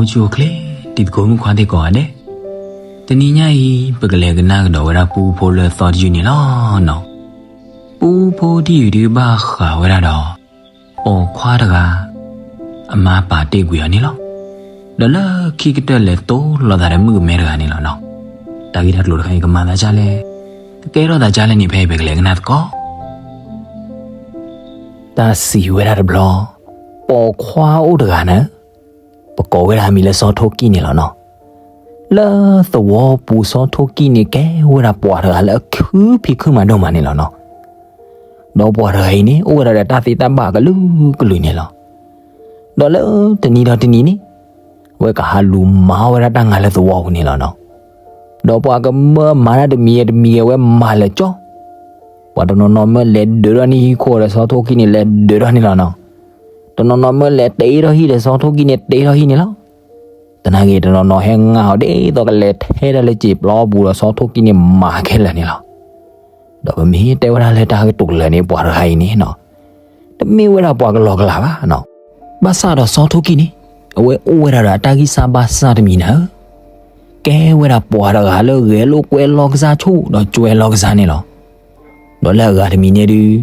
အိၣ်ဆူၣ်အိၣ်ချ့ တံၤသကိးမုၣ်ခွါသ့ၣ်ကိးဂၤဒဲး, တနံၤညါအံၤ ပကလဲၤကနၣ်ကဒီးဝဲဒၣ်ပူဖိလၢသီတယုၢ်န့ၣ်လီၤနီၤ. ပူဖိတယုၢ်ဒုးဘၣ်ဃးဝဲဒၣ်ဒီး ပိာ်ခွါတဂၤ အမါပာ်တ့ၢ်ကွံာ်အီၤန့ၣ်လီၤ. ဒီးလၢခံကတၢၢ်လဲၤတိၢ်လိာ်သးဒီးမုၣ်ကမဲတဂၤန့ၣ်လီၤနီၤ. တၢ်ဂ့ၢ်တၢ်ကျိၤတခါအံၤကမၤသးဒ်လဲၣ်, ကကဲထီၣ်သးဒ်လဲၣ်န့ၣ် ဖဲအံၤပကလဲၤကနၣ်သကိး. တၢ်စံးဝဲဒၣ်တဘျီ, ပိာ်ခွါအိၣ်တဂၤန့ၣ်, ပကိးဝဲဒၣ်မံၤလၢစီၤထိၣ်ကံၣ်န့ၣ်လီၤနီၤ. လၢသဝီပူၤစီၤထိၣ်ကံၣ်န့ၣ် ကဲဝဲဒၣ်ပှၤတဂၤလၢအခုဖံးခုမၤဒိၣ်မးန့ၣ်လီၤနီၤ. ဒီးပှၤတဂၤအံၤန့ၣ် အိၣ်ဝဲဒၣ်ဒီးတၢ်သ့တၢ်ဘၣ်ကလုာ်ကလုာ်န့ၣ်လီၤ. ဒီးလၢတနံၤဒီးတနံၤန့ၣ် အဝဲကဟးလူၤမၤဝဲဒၣ်တၢ်ငါလၢသဝီပူၤန့ၣ်လီၤနီၤ. ဒီးပှၤကမၢမၤတၢ်တမံၤဂ့ၤတမံၤဂ့ၤ အဝဲမၤလၢာ်ကၠီ, ပှၤတနီၤနီၤမၢလဲၤဒၢးထီၣ်န့ၢ်ဟံၣ်ခိၣ်ဒီးစီၤထိၣ်ကံၣ်န့ၣ် လဲၤဒၢးထီၣ်န့ၣ်လီၤနီၤ. တနီၤနီၤမၢလဲၤတ့ထီၣ်ဟံၣ်ဒီးစီၤထိၣ်ကံၣ်န့ၣ် တ့ထီၣ်ဟံၣ်န့ၣ်လီၤ. သနာ်က့ တနီၤနီၤဟဲငါအီၤဒ်သိးကလဲၤထဲတၢ်လၢစံာ်ပျီပူၤဒီးစီၤထိၣ်ကံၣ်န့ၣ်မၤခဲလၢာ်န့ၣ်လီၤ. ဒီးပမ့ၢ်တဲဝဲဒၣ်လၢတၢ်ကတိၤကလၢာ်န့ၣ် ပှၤတဂၤအံၤန့ၣ်နီၤ, တမ့ၢ်ဝဲဒၣ်ပှၤကလီကလီဘၣ်နီၤ. ဘၣ်ဆၣ်ဒီးစီၤထိၣ်ကံၣ်န့ၣ် အဝဲအိၣ်ဝဲဒၣ်ဒီးအတၢ်ဂံၢ်စၢ်ဘါစၢ်တမံၤန့ၣ်ဧၢ, ကဲဝဲဒၣ်ပှၤတဂၤလၢဂဲၤလိာ်ကွဲလိာ်ကစၢ်ဆိၣ်ဒီးကွဲလိာ်ကစၢ်န့ၣ်လီၤ. ဒီးလၢအဂၤတမံၤန့ၣ်ဒုး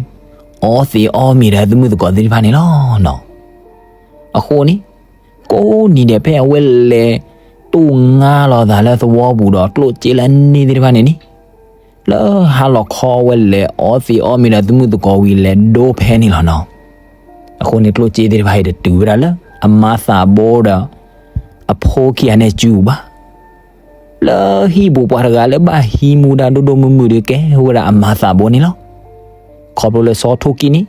အီသံးအီမ့ၤဒီးသမုၣ်သကိးသ့ၣ်တဖၣ်န့ၣ်လီၤနီၤ. အဃိန့ၣ် ကိးနံၤဒဲးဖဲအဝဲလဲၤတိၢ်ငါလိာ်သးလၢသဝီပူၤဒီးကျိၣ်စ့လၢအန့ၢ်သ့ၣ်တဖၣ်န့ၣ်န့ၣ်, လၢဟါလီၤခီအဝဲလဲၤအီသံးအီမ့ၤဒီးသမုၣ်သကိးဝံၤလဲၤဒိဖဲန့ၣ်လီၤနီၤ. အဃိန့ၣ်ကျိၣ်စ့သ့ၣ်တဖၣ်အံၤတတုၤဝဲဒၣ်လၢအမါသးဘိဒီးအဖိခံဂၤန့ၣ်စုပူၤဘၣ်. လၢဟံၣ်ပူၤပှၤတဂၤလၢဘၣ်ဟံးမူဒါဒိၣ်ဒိၣ်မုၢ်မုၢ်ဒီးကဲဝဲဒၣ်အမါသးဘိန့ၣ်လီၤ. ခီဖျိလၢစီၤထိၣ်ကံၣ်န့ၣ်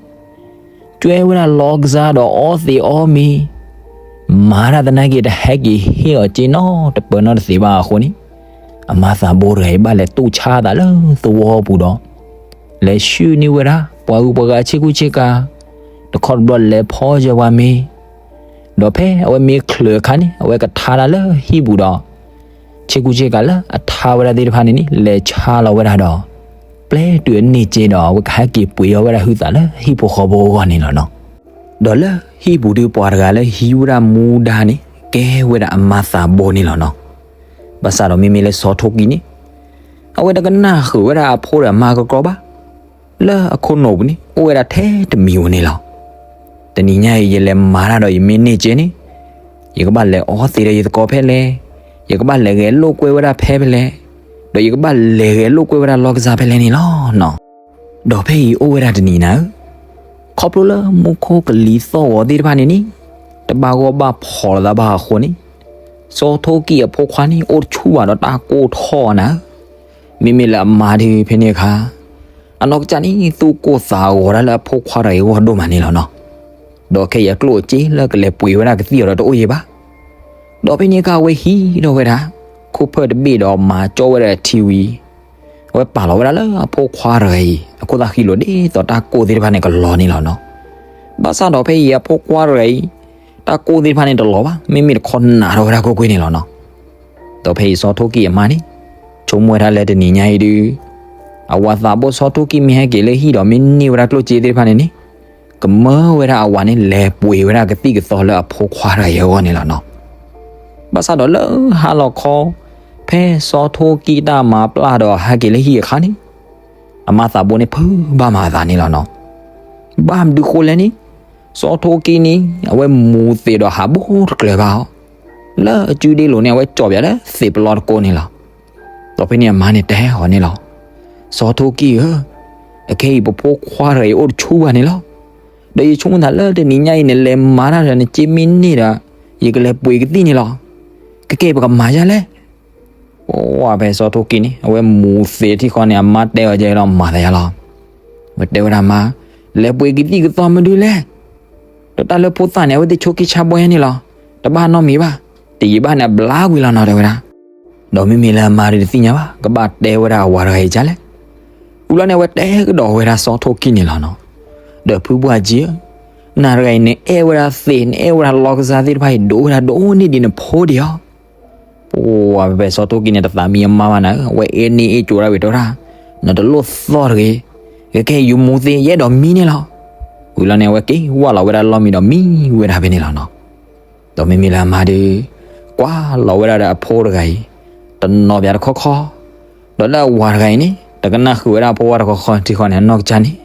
ကွဲဝဲဒၣ်လိာ်ကစၢ်ဒီးအီသံးအီမ့ၤ မၤတၢ်သနာ်က့တဟဲက့ၤဟ့ၣ်အီၤစ့နီတပၢၤနီတသ့ဘၣ်အဃိန့ၣ်, အမါသးဘိတဂၤအံၤဘၣ်လဲၤတိၢ်ဆါအသးလၢသဝီပူၤဒီး လဲၤဆှၢန့ၢ်ဝဲဒၣ် ပှၤဂုၤပှၤဂၤဆ့ကူဆ့ကၤ, တခီတဘျီလဲၤဖီယၢၤပှၤမ့ၤ, ဒီးဖဲအဝဲမ့ၢ်ချုးအခါန့ၣ် အဝဲကထါတၢ်လၢဟံၣ်ပူၤဒီး ဆ့ကူဆ့ကၤလၢအထါဝဲဒၣ်သ့ၣ်တဖၣ်န့ၣ်န့ၣ် လဲၤဆါလီၤဝဲဒၣ်ဒီး ပျဲတုၤအန့ၢ်စ့ဒီး အဝဲကဟဲက့ၤပှ့ၤအီၣ်ဝဲဒၣ်ဟုသးလၢဟံၣ်ဖိဃီဖိအဂီၢ်န့ၣ်လီၤနီၤ. ဒီးလၢဟံၣ်ပူၤဒုးပှၤတဂၤလၢဟံးဝဲဒၣ်မူဒါန့ၣ် ကဲဝဲဒၣ်အမါသးဘိန့ၣ်လီၤနီၤ. ဘၣ်ဆၣ်ဒီးမ့မ့ၢ်လၢစီၤထိၣ်ကံၣ်န့ၣ် အဝဲတကနၣ်ဃုာ်ဝဲဒၣ်အဖိဒီးအမါကကီဘၣ်. လၢအခိၣ်နူာ်ပူၤန့ၣ် အိၣ်ဝဲဒၣ်ထဲတမံၤဧိၤန့ၣ်လီၤ. တနံၤညါအံၤ ယလဲၤမၤတၢ်ဒီးယမ့ၢ်န့ၢ်စ့န့ၣ်, ယကဘၣ်လဲၤအီသံးဒီးယသကိးဖဲလဲၣ်, ယကဘၣ်လဲၤဂဲၤလိာ်ကွဲဝဲဒၣ်ဖဲဖဲလဲၣ်, ဒီးယကဘၣ်လဲၤဂဲၤလိာ်ကွဲဝဲဒၣ်လိာ်ကစၢ်ဖဲလဲၣ်န့ၣ်လီၤနီၤ. ဒီးဖဲအံၤအိၣ်ဝဲဒၣ်တနံၤနၤဧၢ, ခီဖျိလၢမူခိၣ်ကလံၤသီၣ်ဂီၤသ့ၣ်တဖၣ်န့ၣ်န့ၣ် တဘၣ်ဂီၢ်ဘၣ်ဖီၣ်လိာ်သးဘၣ်အဃိန့ၣ်, စီၤထိၣ်ကံၣ်အဖိခွါန့ၣ် အိၣ်တဆူၣ်ဘၣ်ဒီးတၢ်ကိၢ်ထီၣ်နၤဧၢ. မ့မ့ၢ်လၢအမါဒုးဖဲန့ၣ်အခါ အနီၢ်ကစၢ်န့ၣ် သူၣ်ကိၢ်သးဂီၤတၢ်လၢအဖိခွါတဂၤအံၤအဂီၢ်ဒိၣ်မးန့ၣ်လီၤနီၤ. ဒီးခဲအံၤအကျိၣ်အစ့လၢကလဲၤပှ့ၤဝဲဒၣ်ကသံၣ်အီၤဒီးတအိၣ်ယံၤဘၣ်. ဒီးဖဲန့ၣ်အခါအဝဲဟံးထီၣ်ဝဲဒၣ် ခိၣ်ဖၢၣ်တဘ့ၣ်ဒီးမၤကၠီဝဲဒၣ်ထံဝံၤ အဝဲပာ်လီၤဝဲဒၣ်လၢအဖိခွါတဂၤအံၤ အခိၣ်သၣ်ဃံလိာ်ဒ်သိးတၢ်ကိၢ်သ့ၣ်တဖၣ်န့ၣ်ကလီၤန့ၣ်လီၤနီၤ. ဘၣ်ဆၣ်ဒီးဖဲအံၤအဖိခွါတဂၤအံၤ တၢ်ကိၢ်သ့ၣ်တဖၣ်န့ၣ်တလီၤဘၣ်, မ့မ့ၢ်တခီနးထီၣ်ဝဲဒၣ်ကွ့ၢ်ကွ့ၢ်န့ၣ်လီၤနီၤ. ဒီးဖဲအံၤစီၤထိၣ်ကံၣ်အမါန့ၣ် ဆိကမိၣ်ဝဲဒၣ်လၢတနံၤညါအံၤဒုး အဝၤသးဘိစီၤထိၣ်ကံၣ်မ့ၢ်ဟဲက့ၤလၢဟံၣ်ဒီးမ့ၢ်န့ၢ်ဝဲဒၣ်ကျိၣ်စ့သ့ၣ်တဖၣ်န့ၣ်န့ၣ် ကမၢဝဲဒၣ်အဝၤန့ၣ် လဲၤပှ့ၤဝဲဒၣ်ကသံၣ်ကသီလၢအဖိခွါတဂၤအံၤအဂီၢ်န့ၣ်လီၤနီၤ. ဘၣ်ဆၣ်ဒီးလၢဟါလီၤခီ ဖဲစီၤထိၣ်ကံၣ်တၢ်မၤပျၢ်ဒီးဟဲက့ၤလၢဟံၣ်အခါန့ၣ် အမါသးဘိန့ၣ်ဖုးဘၣ်မၤအသးန့ၣ်လီၤနီၤ. ဘၣ်မနုၤဃိလဲၣ်န့ၣ် စီၤထိၣ်ကံၣ်န့ၣ် အဝဲမူၤသံးဒီးဟးဘူးတကျၢၤဘၣ်အီၤ လၢအစုဒ့လိၤန့ၣ် အဝဲကၠီၣ်ပၠးလၢသံးပလီတကိးန့ၣ်လီၤ. ဒီးဖဲန့ၣ်အမါန့ၣ်တဲအီၤန့ၣ်လီၤ. စီၤထိၣ်ကံၣ်ဧၢ, အခဲအံၤပဖိခွါတဂၤအံၤအိၣ်တဆူၣ်ဘၣ်န့ၣ်လီၤ. ဒီးယဆိကမိၣ်သးလၢတနံၤညါအံၤ နလဲၤမၤတၢ်ဒီးနစ့မ့ၢ်န့ၢ်ဒီး ယကလဲၤပှ့ၤကသံၣ်န့ၣ်လီၤ. ကကဲပကမၤယါလဲၣ်. ပဝဲဖဲစီၤထိၣ်ကံၣ်န့ၣ် အဝဲမူၤသံးထံၣ်ဃီန့ၣ် အမါတဲအီၤကဲလီၤမၤသးယါလီၤ. ဝဲတဲဝဲဒၣ်မါ, လဲၤပှ့ၤကသံၣ်ကသီမနုၤလဲၣ်. ဒီးတၢ်လၢဖိသၣ်န့ၣ် အဝဲသ့ၣ်ဆိးက့ဆါဘှဲန့ၣ်လီၤ. တဘၣ်နီတမံၤဘၣ်. တယံာ်ဘၣ်န့ၣ်အဘျါကွံာ်လီၤနီၤ တဲဝဲဒၣ်. ဒီးမ့မ့ၢ်လၢအမါဒုးတသ့ၣ်ညါဘၣ် ကဘၣ်တဲဝဲဒၣ်အဝၤတဂၤအံၤဒ်လဲၣ်. ဝံၤလီၤန့ၣ် အဝဲတဲကဒီးဝဲဒၣ်စီၤထိၣ်ကံၣ်န့ၣ်လီၤနီၤ. ဒီးဖုပှၢ်ကံၣ်ဧၢ, နၤတဂၤအံၤ နအဲၣ်ဝဲဒၣ်သ့ၣ် နအဲၣ်ဝဲဒၣ်လီကစၢ်သ့ၣ်တဖၣ်အံၤ ဒိၣ်ဝဲဒၣ်ဒိၣ်န့ၢ်ဒံးနဖိဒံးဧါ. ပဝဲဖဲစီၤထိၣ်ကံၣ်န့ၣ် တသးမံအမါဘၣ်နၤဧၢ, အဝဲအဲၣ်န့ၢ်အ့ၣ်ကၠိဒၣ်ဝဲတဲဝဲဒၣ်, နတလိၣ်သီၣ်တဂ့ၤ, ကကဲယမူၤသံး ယအဲၣ်ဒိးမံန့ၣ်လီၤ. ဝံၤလီၤန့ၣ် အဝဲက့ၤဝၢ်လီၤဝဲဒၣ်လီၢ်မံဒီးမံဝဲဒၣ်ဖဲန့ၣ်လီၤနီၤ. ဒီးမ့မ့ၢ်လၢအမါဒုး ဒီးအဝဲကွၢ်လီၤဝဲဒၣ်ဒီးအဖိတဂၤအံၤ တနီၤပၠးတခီခီ, ဒီးလၢအဝၤတဂၤအံၤန့ၣ် တကနၣ်ဃုာ်ဝဲဒၣ်အဖိခွါတခီခီထံဃီန့ၣ် အနီၢ်ကစၢ်န့ၣ်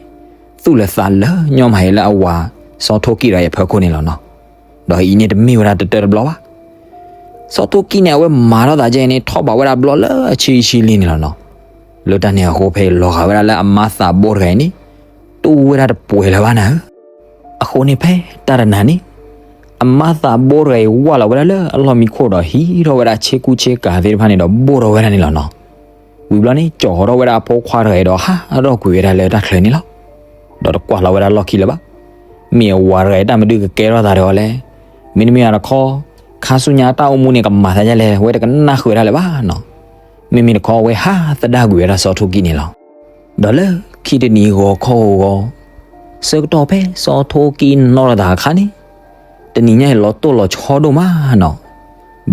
သူၣ်လၢသးလၢညီမးအံၤလၢအဝၤ စီၤထိၣ်ကံၣ်ဒီးအဖၢခိၣ်န့ၣ်လီၤနီၤ. ဒီးအံၤန့ၣ်တမ့ၢ်ဝဲဒၣ်တတၢၢ်တဘျီဘၣ်. စီၤထိၣ်ကံၣ်န့ၣ် အဝဲမၤထီၣ်သးကဲအံၤန့ၣ် ထီၣ်ဘးဝဲဒၣ်ဘျီလၢအဆံဆံလံန့ၣ်လီၤနီၤ. လၢတၢ်န့ၣ်အဃိ ဖဲအံၤလီၤဂာ်ဝဲဒၣ်လၢအမါသးဘိတဂၤအံၤန့ၣ် တူၢ်ဝဲဒၣ်တပှဲၤလၢၤဘၣ်နၤဧၢ. အဃိန့ၣ်ဖဲတၢ်တနၤန့ၣ် အမါသးဘိတဂၤအံၤဝၢ်လီၤဝဲဒၣ်လၢအလီၢ်မံခိၣ်ဒီးဟံးထီၣ်ဝဲဒၣ်ဆ့ကူဆ့ကၤသ့ၣ်တဖၣ်န့ၣ်ဒီးဘိၣ်ထီၣ်ဝဲဒၣ်န့ၣ်လီၤနီၤ. ဝံၤဘျီန့ၣ် ကၠီၤထီၣ်ဝဲဒၣ်အဖိခွါတဂၤအံၤဒီးဟးထီၣ်ကွံာ်ဝဲဒၣ်လၢတၢ်ချၢန့ၣ်လီၤ. ဒီးတကွၢ်လီၤဝဲဒၣ်လီၢ်ခံလၢၤဘၣ်. မ့ၢ်အဝၤတဂၤအံၤတၢ်မနုၤကကဲထီၣ်သးဒီးအီၤလဲၣ်. မ့တမ့ၢ်တခီ ခါဆူညါအတၢ်အိၣ်မူန့ၣ် ကမၤသးဒ်လဲၣ် အဝဲတကနၣ်ဃုာ်ဝဲဒၣ်လၢၤဘၣ်နီၤ. မ့မ့ၢ်တခီ အဝဲဟးသဒၣ်ကွံာ်ဝဲဒၣ်စီၤထိၣ်ကံၣ်န့ၣ်လီၤ. ဒီးလၢခံတနံၤဂီၤခီဂီၤဂီၤ ဆၢကတီၢ်ဖဲစီၤထိၣ်ကံၣ်နီၣ်ထီၣ်သးအခါန့ၣ် တနံၤညါအံၤလီၤတိၢ်လီၤဆီဒိၣ်မးနီၤ.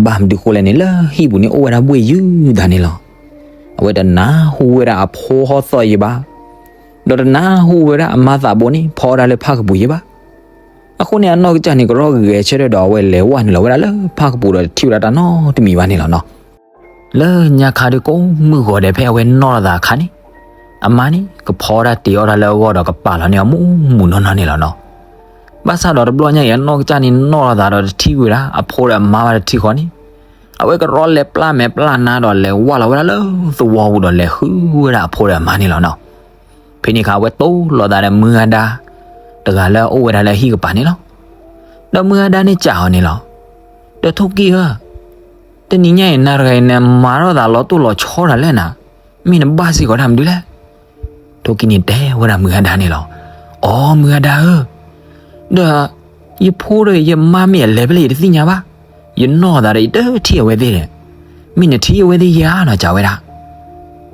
ဘၣ်မနုၤဃိလဲၣ်န့ၣ် လၢဟံၣ်ပူၤန့ၣ်အိၣ်ဝဲဒၣ်ဘှ့ၣ်ယုၢ်သးန့ၣ်လီၤ. အဝဲတနၢ်ဟူဝဲဒၣ်အဖိဟီၣ်သီၣ်ယံၤဘၣ်, ဒီးတနၢ်ဟူဝဲဒၣ်အမါသးဘိန့ၣ် ဖီဝဲဒၣ်လၢဖၣ်ကပူၤယံၤဘၣ်. အဃိန့ၣ် အနီၢ်ကစၢ်န့ၣ် ကရီဂဲၤဆၢထၢၣ်ဒီးအဝဲလဲၤဝဲနုာ်လီၤဝဲဒၣ်လၢဖၣ်ကပူၤဒီးတထံၣ်ဝဲဒၣ်တၢ်နီတမံၤဘၣ်န့ၣ်လီၤနီၤ. လၢညါခါဒုးကိးမုၢ်ဂီၤဒဲး ဖဲအဝဲနီၣ်လီၤသးအခါန့ၣ် အမါန့ၣ် ကဖီတၢ်တ့အီၣ်တၢ်လၢအဂီၢ်ဒီးကပာ်လီၤန့ၢ်အီၤမူးမူးနီၢ်နီၢ်န့ၣ်လီၤနီၤ. ဘၣ်ဆၣ်ဒီးတဘျီညါအံၤ အနီၢ်ကစၢ်န့ၣ်နီၣ်လီၤသးဒီးတထံၣ်ဝဲဒၣ် အဖိဒီးအမါဘၣ်တထံၣ်ဃီန့ၣ် အဝဲကရီလဲၤပျၢ်မဲာ်ပျၢ်နါဒီးလဲၤဝၢ်လီၤဝဲဒၣ်လၢသဝီပူၤဒီးလဲၤဃုဝဲဒၣ်အဖိဒီးအမါန့ၣ်လီၤနီၤ. ဖဲန့ၣ်အခါ အဝဲတိၢ်လီၤသးဒီးမုၢ်ဂၤဒါ တဂၤလၢအအိၣ်ဝဲဒၣ်လၢအဟံၣ်ကပၤန့ၣ်လီၤ. ဒီးမုၢ်ဂၤဒါန့ၣ်စံးအီၤန့ၣ်လီၤ. ဒီးထိၣ်ကံၣ်ဧၢ, တနံၤညါအံၤ နၤတဂၤအံၤ နမၤထီၣ်သးလီၤတိၢ်လီၤဆီတၢ်လဲၣ်နၤ, မ့ၢ်နဘၣ်စ့ၢ်ကီးတၢ်မနုၤလဲၣ်. ထိၣ်ကံၣ်န့ၣ်တဲဝဲဒၣ်မုၢ်ဂၤဒါန့ၣ်လီၤ. အိ မုၢ်ဂၤဒါဧၢ, ဒီးယဖိဒီးယမါမ့ၢ်အလဲၤဖဲလဲၣ် ယတသ့ၣ်ညါဘၣ်. ယနီၣ်သးဒီးယတထံၣ်အဝဲသ့ၣ်ဒီး, မ့ၢ်နထံၣ်အဝဲသ့ၣ်ယၤနီၤ စံးဝဲဒၣ်.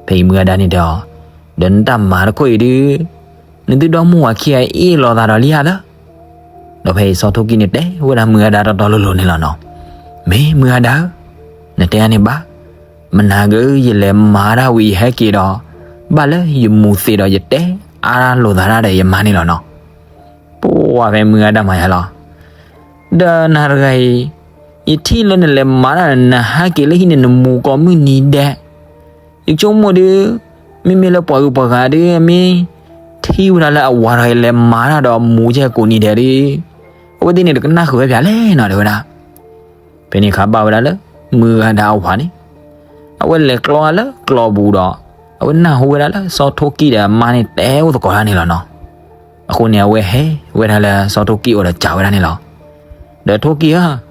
ဖဲအံၤမုၢ်ဂၤဒါန့ၣ်တဲအီၤ, ဒီးနတၢ်မၤတခိၣ်အံၤဒုး နသုဒီမါဝၤခံဂၤအ့ၣ်လိာ်သးဒီးလံဧါသၢ. ဒီးဖဲအံၤစီၤထိၣ်ကံၣ်န့ၣ်တဲဝဲဒၣ်မုၢ်ဂၤဒါတီတီလိၤလိၤန့ၣ်လီၤနီၤ. မ့ၢ်မုၢ်ဂၤဒါဧၢ, နတဲအါန့ၣ်ဘၣ်. မနၤဂ့ၤ ယလဲၤမၤတၢ်ဝံၤယဟဲက့ၤဒီး ဘၣ်လၢယမူၤသံးဒီးယတဲအါလိာ်သးတၢ်ဒီးယမါန့ၣ်လီၤနီၤ. ပှၤဖဲမုၢ်ဂၤဒါမၤယါလီၤ. ဒီးနၤတဂၤအံၤ ယထံၣ်လၢနလဲၤမၤတၢ်ဒီး နဟဲက့ၤလၢဟံၣ်န့ၣ် နမူၤကိးမုၢ်နံၤဒဲး ယဆိကမိၣ်ဒုး မ့မ့ၢ်လၢပှၤဂုၤပှၤဂၤဒုး မ့ၢ်ထံၣ်ဝဲဒၣ်လၢအဝၤတဂၤအံၤ လဲၤမၤတၢ်ဒီးမူၤကဲကိးနံၤဒဲးဒုး အဝဲသ့ၣ်န့ၣ်တကနၣ်ဃုာ်ဝဲဖျါလဲၣ်နီၤ တဲဝဲဒၣ်. ဖဲန့ၣ်အခါဘၣ်ဝဲဒၣ်လၢ မုၢ်ဂၤဒါအဝၤန့ၣ် အဝဲလဲၤကျီလၢကျီပူၤဒီး အဝဲနၢ်ဟူဝဲဒၣ်လၢစီၤထိၣ်ကံၣ်ဒီးအမါန့ၣ်တဲအိၣ်သကိးတၢ်န့ၣ်လီၤနီၤ. အဃိန့ၣ် အဝဲဟဲဝဲဒၣ်လၢစီၤထိၣ်ကံၣ်အအိၣ်ဒီးစံးဝဲဒၣ်န့ၣ်လီၤ. ဒီးထိၣ်ကံၣ်ဧၢ,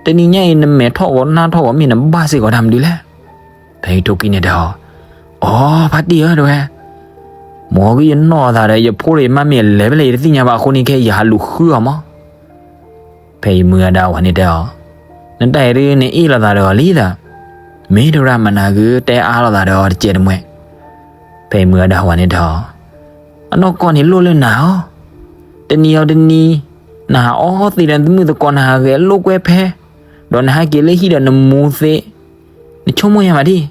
တနံၤညါအံၤ နမဲာ်ထီၣ်ဂီၤနါထီၣ်ဂီၤ မ့ၢ်နဘၣ်စ့ၢ်ကီးတၢ်မနုၤလဲၣ်. ဖဲအံၤထိၣ်ကံၣ်န့ၣ်တဲအီၤ, အိ ဖါတံၢ်ဧၢ တဲဝဲ, မ်ဂ့ၤယနီၣ်သးဒီး ယဖိဒီးယမါမ့ၢ်အလဲၤဖဲလဲၣ် ယတသ့ၣ်ညါဘၣ် အဃိန့ၣ်ခဲအံၤယဟးလူၤဃုအီၤမး. ဖဲအံၤမုၢ်ဂၤဒါအဝၤန့ၣ်တဲအီၤ, နတၢ်အံၤဒုး နအ့ၣ်လိာ်သးဒီးအီၤလံသၢ. မ့ၢ်တဲဝဲဒၣ် မနၤဂ့ၤ တဲအါလိာ်သးဒီးအီၤတစဲးတမှဲး. ဖဲအံၤမုၢ်ဂၤဒါအဝၤန့ၣ်တဲအီၤ, အနီၢ်ကီၢ်န့ၣ်လိၣ်လၢနၤဧၢ, တနံၤအီၤတနံၤ နဟးအီသံးဒီးနသမုၣ်သကိး နဟးဂဲၤလိာ်ကွဲဖဲ, ဒီးနဟဲက့ၤလၢဟံၣ်ဒီးနမူၤသံး, နဆိကမိၣ်ယါမးဒံၣ်,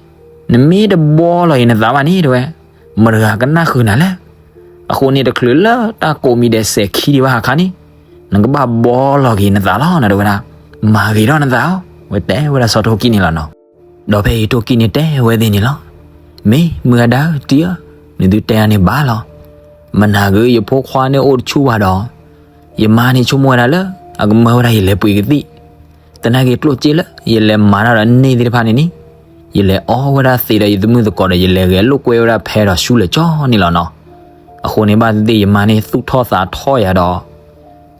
နမ့ၢ်တဘီလီၤက့ၤနသးဘၣ်န့ၣ် တဲဝဲ, မတၤဂၤကနၣ်ဃုာ်နၤလဲၣ်. အဃိန့ၣ် တချုးလၢတၢ်ကိးမံၤဒဲးစဲၤခံဒံးဘၣ်ဟးခါန့ၣ် နကဘၣ်ဘီလီၤက့ၤနသးလီၤနီၤ တဲဝဲဒၣ်. မၤဂ့ၤထီၣ်နသးဧၢ, ဝဲတဲဝဲဒၣ်စီၤထိၣ်ကံၣ်န့ၣ်လီၤနီၤ. ဒီးဖဲအံၤထိၣ်ကံၣ်န့ၣ်တဲဝဲသ့ၣ်န့ၣ်လီၤ. မ့ၢ်မုၢ်ဂၤဒါဧၢ တံၢ်ဧၢ, နသုတဲအါန့ၣ်ဘၣ်လီၤ. မနၤဂ့ၤ ယဖိခွါန့ၣ်အိၣ်တဆူၣ်ဘၣ်ဒီး ယမါန့ၣ်ဆိကမိၣ်ဝဲဒၣ်လၢ အကမၢဝဲဒၣ်ယလဲၤပှ့ၤကသံၣ်, သနာ်က့ကျိၣ်စ့လၢ ယလဲၤမၤတၢ်ဒီးန့ၢ်သ့ၣ်တဖၣ်န့ၣ်န့ၣ် ယလဲၤအီဝဲဒၣ်သံးဒီးယသမုၣ်သကိးဒီး ယလဲၤဂဲၤလိာ်ကွဲဝဲဒၣ်ဖဲဒီးဆူလဲၤကၠီန့ၣ်လီၤနီၤ. အဃိန့ၣ်ဘၣ်သ့ၣ်သ့ၣ် ယမါန့ၣ် သူၣ်ထီၣ်သးထီၣ်ယၤဒီး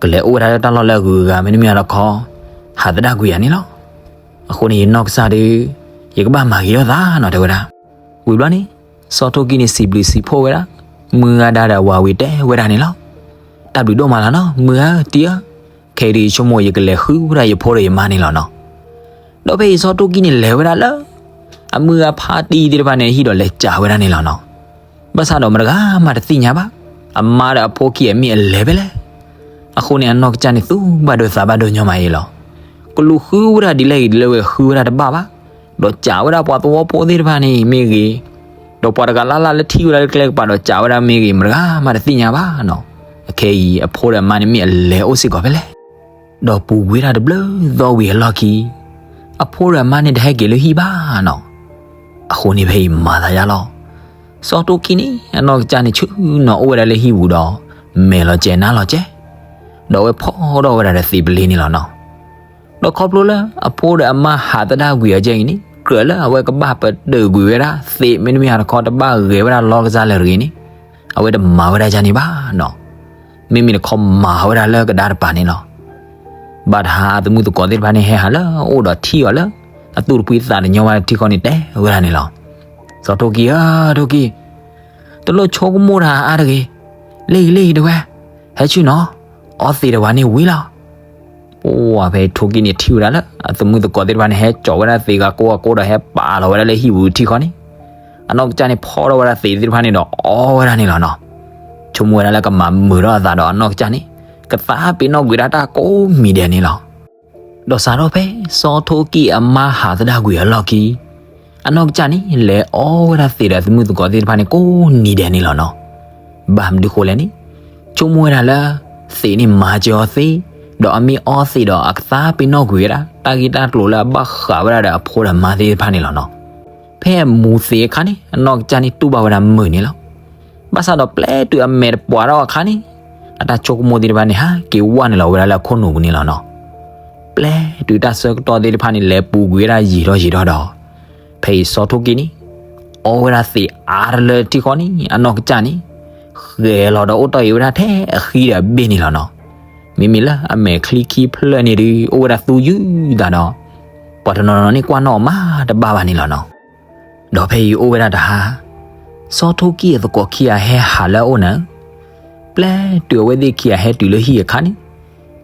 ကလဲၤအိၣ်ဝဲဒၣ်လၢတၢ်လီၢ်လၢအဂုၤအဂၤ မ့တမ့ၢ်တခီ ဟးသဒၣ်ကွံာ်ယၤန့ၣ်လီၤ. အဃိန့ၣ် ယနီၢ်ကစၢ်ဒီး ယကဘၣ်မၤဂ့ၤထီၣ်သးနီၤ တဲဝဲဒၣ်. ဝံၤဘျီန့ၣ် စီၤထိၣ်ကံၣ်န့ၣ် စံးဘျုးစံးဖှိၣ်ဝဲဒၣ် မုၢ်ဂၤဒါဒီးအဝၤဝံၤတဲဝဲဒၣ်န့ၣ်လီၤ. တၢ်ဘျုးဒိၣ်မးလီၤနီၤ မုၢ်ဧၢ တံၢ်ဧၢ, ခဲအံၤဒုးယဆိကမိၣ် ယကလဲၤဃုဝဲဒၣ်ယဖိဒီးယမါန့ၣ်လီၤနီၤ. ဒီးဖဲအံၤစီၤထိၣ်ကံၣ်န့ၣ်လဲၤဝဲဒၣ်လၢ အမုၢ်ဂၤဖါတံၢ်သ့ၣ်တဖၣ်န့ၣ် အဟံၣ်ဒီးလဲၤစံးဝဲဒၣ်န့ၣ်လီၤနီၤ. ဘၣ်ဆၣ်ဒီးမတဂၤမးတသ့ၣ်ညါဘၣ် အမါဒီးအဖိခံဂၤမ့ၢ်အလဲၤဖဲလဲၣ်. အဃိန့ၣ် အနီၢ်ကစၢ်န့ၣ် သူၣ်ဘၣ်ဒိသးဘၣ်ဒိညီမးအံၤလီၤ. ကလူၤဃုဝဲဒၣ်ဒ်လဲၣ်ဂ့ၤဒ်လဲၣ်ဝဲ ဃုဝဲဒၣ်တဘၣ်ဘၣ်. ဒီးစံးဝဲဒၣ်ပှၤသဝီဖိသ့ၣ်တဖၣ်န့ၣ်မ့ၢ်ဂ့ၤ, ဒီးပှၤတဂၤလၢ်လၢ်လၢထံၣ်ဝဲဒၣ်လၢကျဲကပၤဒီးစံးဝဲဒၣ်မ့ၢ်ဂ့ၤ မတဂၤမးတသ့ၣ်ညါဘၣ်နီၤ. အခဲအံၤအဖိဒီးအမါန့ၣ်မ့ၢ်အလဲၤအိၣ်စ့ၢ်ကီးဖဲလဲၣ်. ဒီးပူၤကွံာ်တၢ်တဘျုးသီဝံၤအလီၢ်ခံ, အဖိဒီးအမါန့ၣ်တဟဲက့ၤလၢဟံၣ်ဘၣ်နီၤ. အဃိန့ၣ်ဖဲအံၤမၤသးယါလီၤ. စီၤထိၣ်ကံၢ်န့ၣ် အနီၢ်ကစၢ်န့ၣ်ဆူနီၤအိၣ်ဝဲဒၣ်လၢဟံၣ်ပူၤဒီး မဲာ်လီၤစဲၤနါလီၤစဲၤ, ဒီးအဝဲဖီထီၣ်ဝဲဒၣ်ဒီးသံးပလ့န့ၣ်လီၤနီၤ. ဒီးခီဖျိလၢအဖိဒီးအမါဟးသဒၣ်ကွံာ်အီၤကဲအံၤန့ၣ် ကြၢးလၢအဝဲကဘၣ်ပတုာ်ကွံာ်ဝဲဒၣ်သံး မ့တမ့ၢ်ဟးတခီတဘၣ်ဂဲၤဝဲဒၣ်လီကစၢ်လၢတဂ့ၤန့ၣ် အဝဲတမၤဝဲဒၣ်ယါန့ၣ်ဘၣ်နီၤ. မ့မ့ၢ်တခီမၤဝဲဒၣ်လၢကဒါတပၤန့ၣ်လီၤ. ဘၣ်တဟါအသမုၢ်သကိးသ့ၣ်တဖၣ်န့ၣ်ဟဲဟးလၢအအိၣ်ဒီးထံၣ်အီၤလၢ အသူၣ်တဖှံသးတညီဝဲဒၣ်ထံဃီန့ၣ်တဲဝဲဒၣ်န့ၣ်လီၤ. စီၤထိၣ်ကံၢ်ဧၢ, ထိၣ်ကံၢ်, တလိၣ်ဆိကမိၣ်တၢ်အါတဂ့ၤ, လ့ၢ်ဂံၤလ့ၢ်ဂံၤတဝဲ, ဟဲဆူၣ်နီၤ, အီသံးဒီးပှၤန့ၣ်ဝံၤလီၤ. ပှၤဖဲထိၣ်ကံၢ်န့ၣ်ထံၣ်ဝဲဒၣ်လၢ အသမုၢ်သကိးသ့ၣ်တဖၣ်န့ၣ် ဟဲကၠီးဝဲဒၣ်သံးဂၤကိးဂၤကိးဒီးဟဲပာ်လီၤဝဲဒၣ်လၢဟံၣ်ပူၤထံဃီန့ၣ်, အနီၢ်ကစၢ်န့ၣ်ဖီထီၣ်ဝဲဒၣ်သံးသ့ၣ်တဖၣ်န့ၣ်ဒီးအီဝဲဒၣ်န့ၣ်လီၤနီၤ. ဆိကမိၣ်ဝဲဒၣ်လၢကမၤမုာ်ထီၣ်အသးဒီးအနီၢ်ကစၢ်န့ၣ် ကသးပ့ၤနီၣ်ကွံာ်ဒၣ်တၢ်ကိးမံၤဒဲးန့ၣ်လီၤ. ဒီးစးထီၣ်ဖဲစီၤထိၣ်ကံၢ်အမါဟးသဒၣ်ကွံာ်အလီၢ်ခံ အနီၢ်ကစၢ်န့ၣ် လဲၤအီဝဲဒၣ်သံးဒီးအသမုၢ်သကိးသ့ၣ်တဖၣ်န့ၣ်ကိးနံၤဒဲးန့ၣ်လီၤနီၤ. ဘၣ်မနုၤဃိလဲၣ်န့ၣ် ဆိကမိၣ်ဝဲဒၣ်လၢ သံးန့ၣ်မၤစၢၤအီၤသ့, ဒီးအမ့ၢ်အီသံးဒီးအကသးပ့ၤနီၣ်ကွံာ်ဝဲဒၣ် တၢ်ဂ့ၢ်တၢ်ကျိၤလၢအဘၣ်ဃးဝဲဒၣ်ဒီးအဖိဒီးအမါသ့ၣ်တဖၣ်န့ၣ်လီၤနီၤ. ဖဲအမူၤသံးအခါန့ၣ် အနီၢ်ကစၢ်န့ၣ်တူၢ်ဘၣ်ဝဲဒၣ်မုာ်န့ၣ်လီၤ. ဘၣ်ဆၣ်ဒီးပျဲတုၤအမဲာ်တပှၤထီၣ်အခါန့ၣ် အတၢ်ဆိကမိၣ်သ့ၣ်တဖၣ်န့ၣ် ဟးက့ၤဝဲနုာ်လီၤဝဲဒၣ်လၢအခိၣ်နူာ်ပူၤန့ၣ်လီၤနီၤ. ပျဲတုၤတၢ်ဆၢကတီၢ်သ့ၣ်တဖၣ်န့ၣ် လဲၤပူၤကွံာ်ဝဲဒၣ်ယံာ်ထီၣ်ယံာ်ထီၣ်ဒီး ဖဲအံၤစီၤထိၣ်ကံၢ်န့ၣ် အီဝဲဒၣ်သံးအါတလၢထံဃီန့ၣ် အနီၢ်ကစၢ်န့ၣ် ဃဲၤလီၤဒီးအိၣ်တီၢ်အံၤဝဲဒၣ်ထဲအဃံဒီးအဘ့ၣ်န့ၣ်လီၤနီၤ. မ့မ့ၢ်လၢအမဲာ်ချံခံဖျၢၣ်န့ၣ်ဒုး အိၣ်ဝဲဒၣ်သူယုၢ်သးဒီး ပှၤတနီၤနီၤန့ၣ်ကွၢ်နီၣ်အီၤမးတဘၣ်ဘၣ်န့ၣ်လီၤနီၤ. ဒီးဖဲအံၤအိၣ်ဝဲဒၣ်တဟါ, စီၤထိၣ်ကံၢ်အသကိးခံဂၤဟဲဟးလၢအအိၣ်နၤ, ပျဲတုၤအဝဲသ့ၣ်ခံဂၤဟဲတုၤလၢဟံၣ်အခါန့ၣ်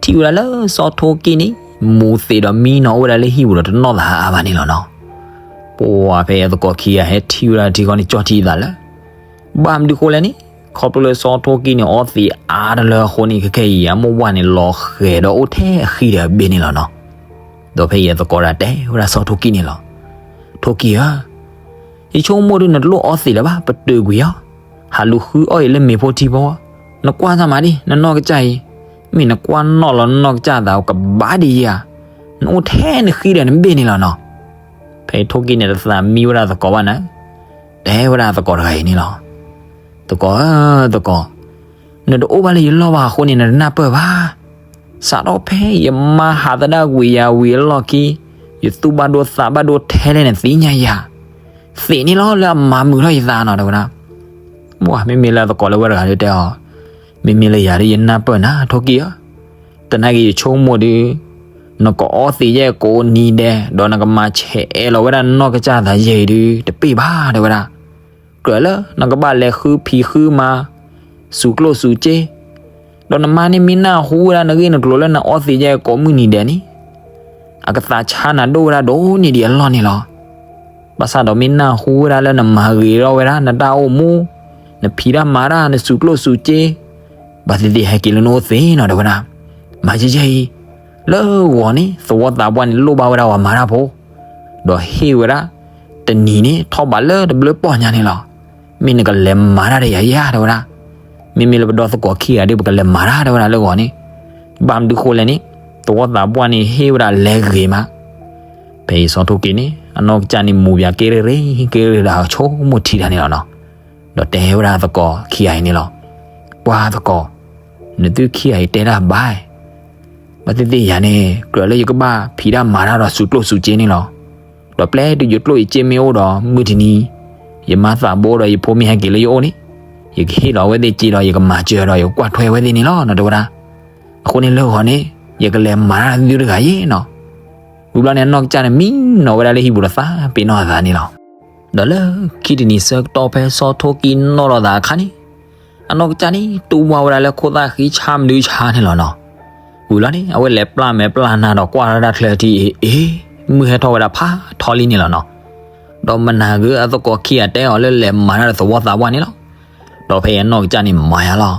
ထံၣ်ဝဲဒၣ်လၢစီၤထိၣ်ကံၢ်န့ၣ် မူၤသံးဒီးမံနီၤအိၣ်ဝဲဒၣ်လၢဟံၣ်ပူၤဒီးတနီၣ်သးအါဘၣ်န့ၣ်လီၤနီၤ. ပှၤဖဲအံၤအသကိးခံဂၤဟဲထံၣ်ဝဲဒၣ်ထံဃီန့ၣ် ကၠီၣ်ထံသးလၢ ဘၣ်မနုၤဃိလဲၣ်န့ၣ် ခီဖျိလၢစီၤထိၣ်ကံၢ်န့ၣ် အီသံးအါတလၢအဃိန့ၣ် ခဲခဲအံၤ အမိၢ်ဝၢ်န့ၣ် လီၤဃဲၤဒီးအိၣ်ထဲအဃံဒီးအဘ့ၣ်န့ၣ်လီၤနီၤ. ဒီးဖဲအံၤအသကိးတဂၤတဲဝဲဒၣ်စီၤထိၣ်ကံၢ်န့ၣ်လီၤ. ထိၣ်ကံၢ်ဧၢ, ယဆိကမိၣ်ဒုးနတလိၣ်အီသံးလၢၤဘၣ်, ပတုာ်ကွံာ်အီၤ, ဟးလူၤဃုအီၣ်အံၤလၢမ့ၤဖိထံဖိ, နကွၢ်စၢ်မးဒံး နနီၢ်ကစၢ်အံၤ, မ့ၢ်နကွၢ်နီၣ်လီၤနနီၢ်ကစၢ်အသးကဘၣ်ဒံးဧါ, နအိၣ်ထဲနဃံဒီးနဘ့ၣ်န့ၣ်လီၤနီၤ. ဖဲထိၣ်ကံၢ်န့ၣ်တသးမံဝဲဒၣ်သကိးဘၣ်နၤ, တဲဝဲဒၣ်သကိးတဂၤအံၤန့ၣ်လီၤ. သကိးဧၢ, သကိး, နတအိၣ်ဘၣ်လၢယလီၢ်ဘၣ်အဃိန့ၣ် နတနၢ်ပၢၢ်ဘၣ်. စးထီၣ်ဖဲယမါဟးသဒၣ်ဝံၤယၤဝံၤအလီၢ်ခံ, ယသူၣ်ဘၣ်ဒိသးဘၣ်ဒိထဲလဲၣ်နသ့ၣ်ညါယၤ, သ့ၣ်န့ၣ်လီၤလၢအမၤမုာ်ထီၣ်ယသးနီၤ တဲဝဲဒၣ်. မ့မ့ၢ်လၢသကိးလၢဝဲတဂၤဒုးတဲအီၤ, မ့မ့ၢ်လၢယၤဒုးယနၢ်ပၢၢ်နၤ ထိၣ်ကံၢ်ဧၢ, သနာ်က့ယဆိကမိၣ်ဒုး နကအီသံးယဲၢ်ကိးနံၤဒဲး ဒီးနကမၤဆဲးအဲးလီၤဝဲဒၣ်နနီၢ်ကစၢ်သးယဲၢ်အံၤဒုး တပ့ၢ်ဘၣ် တဲဝဲဒၣ်. ကြၢးလၢနကဘၣ်လဲၤဃုဖံးဃုမၤ စူးကျိၣ်စူးစ့, ဒီးနမါန့ၣ်မ့ၢ်နၢ်ဟူဝဲဒၣ်နဂ့ၢ်နကျိၤလၢနအီသံးယဲၢ်ကိးမုၢ်နံၤဒဲးန့ၣ်, အကသးဆါနၤဒိၣ်ဝဲဒၣ်ဒိၣ်န့ၢ်ဒံးအလီၢ်န့ၣ်လီၤ. ဘၣ်ဆၣ်ဒီးမ့ၢ်နၢ်ဟူဝဲဒၣ်လၢနမၤဂ့ၤထီၣ်ဝဲဒၣ်နတၢ်အိၣ်မူ, နဖံးတၢ်မၤတၢ် နစူးကျိၣ်စူးစ့, ဘၣ်သ့ၣ်သ့ၣ်ဟဲက့ၤလၢနအိၣ်သ့နီၤ တဲဝဲဒၣ်. မၤယဲၢ်ယဲၢ်အံၤ, လၢဂီၤန့ၣ် သဝီသးပှၢ်န့ၣ် လိၣ်ဘၣ်ဝဲဒၣ်ပှၤမၤတၢ်ဖိ, ဒီးဟ့ၣ်ဝဲဒၣ် တနံၤန့ၣ် ထီၣ်ဘးလၢတဘျုးပီၢ်ညါန့ၣ်လီၤ. မ့ၢ်နကလဲၤမၤတၢ်ဒီးယၤဧါ တဲဝဲဒၣ်. မ့မ့ၢ်လၢပဒီသကိးခံဂၤဒုး ပကလဲၤမၤတၢ် တဲဝဲဒၣ်လၢဂီၤန့ၣ်, ဘၣ်မနုၤဃိလဲၣ်န့ၣ်, သဝီသးပှၢ်န့ၣ်ဟ့ၣ်ဝဲဒၣ်လဲၤဂ့ၤမး. ဖဲအံၤစီၤထိၣ်ကံၢ်န့ၣ် အနီၢ်ကစၢ်န့ၣ်မူၤပၠးက့ရ့ရ့ က့ရ့ရ့ဒီး ဆိကမိၣ်ထံတၢ်န့ၣ်လီၤနီၤ. ဒီးတဲဝဲဒၣ်သကိးခံဂၤအံၤန့ၣ်လီၤ. ပှၤသကိး, နသုခံဂၤအံၤတဲတၢ်ဘၣ်, ဘၣ်သ့ၣ်သ့ၣ်ယၤန့ၣ် ကြၢးလၢယကဘၣ်ဖံးတၢ်မၤတၢ်ဒီးစူးကျိၣ်စူးစ့န့ၣ်လီၤ. ဒီးပျဲတုၤယကျိၣ်ယစ့မ့ၢ်အိၣ်ဒီး မုၢ်တနံၤ ယမါသးဘိဒီးယဖိမ့ၢ်ဟဲက့ၤလၢယအိၣ်န့ၣ်, ယကဟ့ၣ်လီၤအဝဲသ့ၣ်စ့ဒီး ယကမၤစၢၤဒီး ယကကွၢ်ထွဲဝဲသ့ၣ်န့ၣ်လီၤနီၤ တဲဝဲဒၣ်. အဃိန့ၣ်လၢဂီၤန့ၣ် ယကလဲၤမၤတၢ်သုတဂၤယဲၢ်နီၤ. ဝံၤဘျီန့ၣ် အနီၢ်ကစၢ်န့ၣ် မံနီၤဝဲဒၣ်လၢဟံၣ်ပူၤဒီးသးပ့ၤနီၣ်အသးန့ၣ်လီၤ. ဒီးလၢခံတနံၤဆၢကတီၢ်ဖဲစီၤထိၣ်ကံၢ်နီၣ်ထီၣ်သးအခါန့ၣ်, အနီၢ်ကစၢ်န့ၣ် တူၢ်ဘၣ်ဝဲဒၣ်လၢခိၣ်သၣ်ဃံဆါမနုၤဆါန့ၣ်လီၤနီၤ. ဝံၤလီၤန့ၣ် အဝဲလဲၤပျၢ်မဲာ်ပျၢ်နါဒီးကွၢ်ထီၣ်တၢ်ချၢထံအံၤ, အ့, မုၢ်ဟဲထီၣ်ဝဲဒၣ်ဖးထီလံန့ၣ်လီၤနီၤ. ဒီးမနၤဂ့ၤအသကိးခံဂၤတဲအီၤလၢလဲၤမၤတၢ်ဒီးသဝီသးပှၢ်န့ၣ်လီၤ. ဒီးဖဲအံၤအနီၢ်ကစၢ်န့ၣ်မၤယါလီၤ.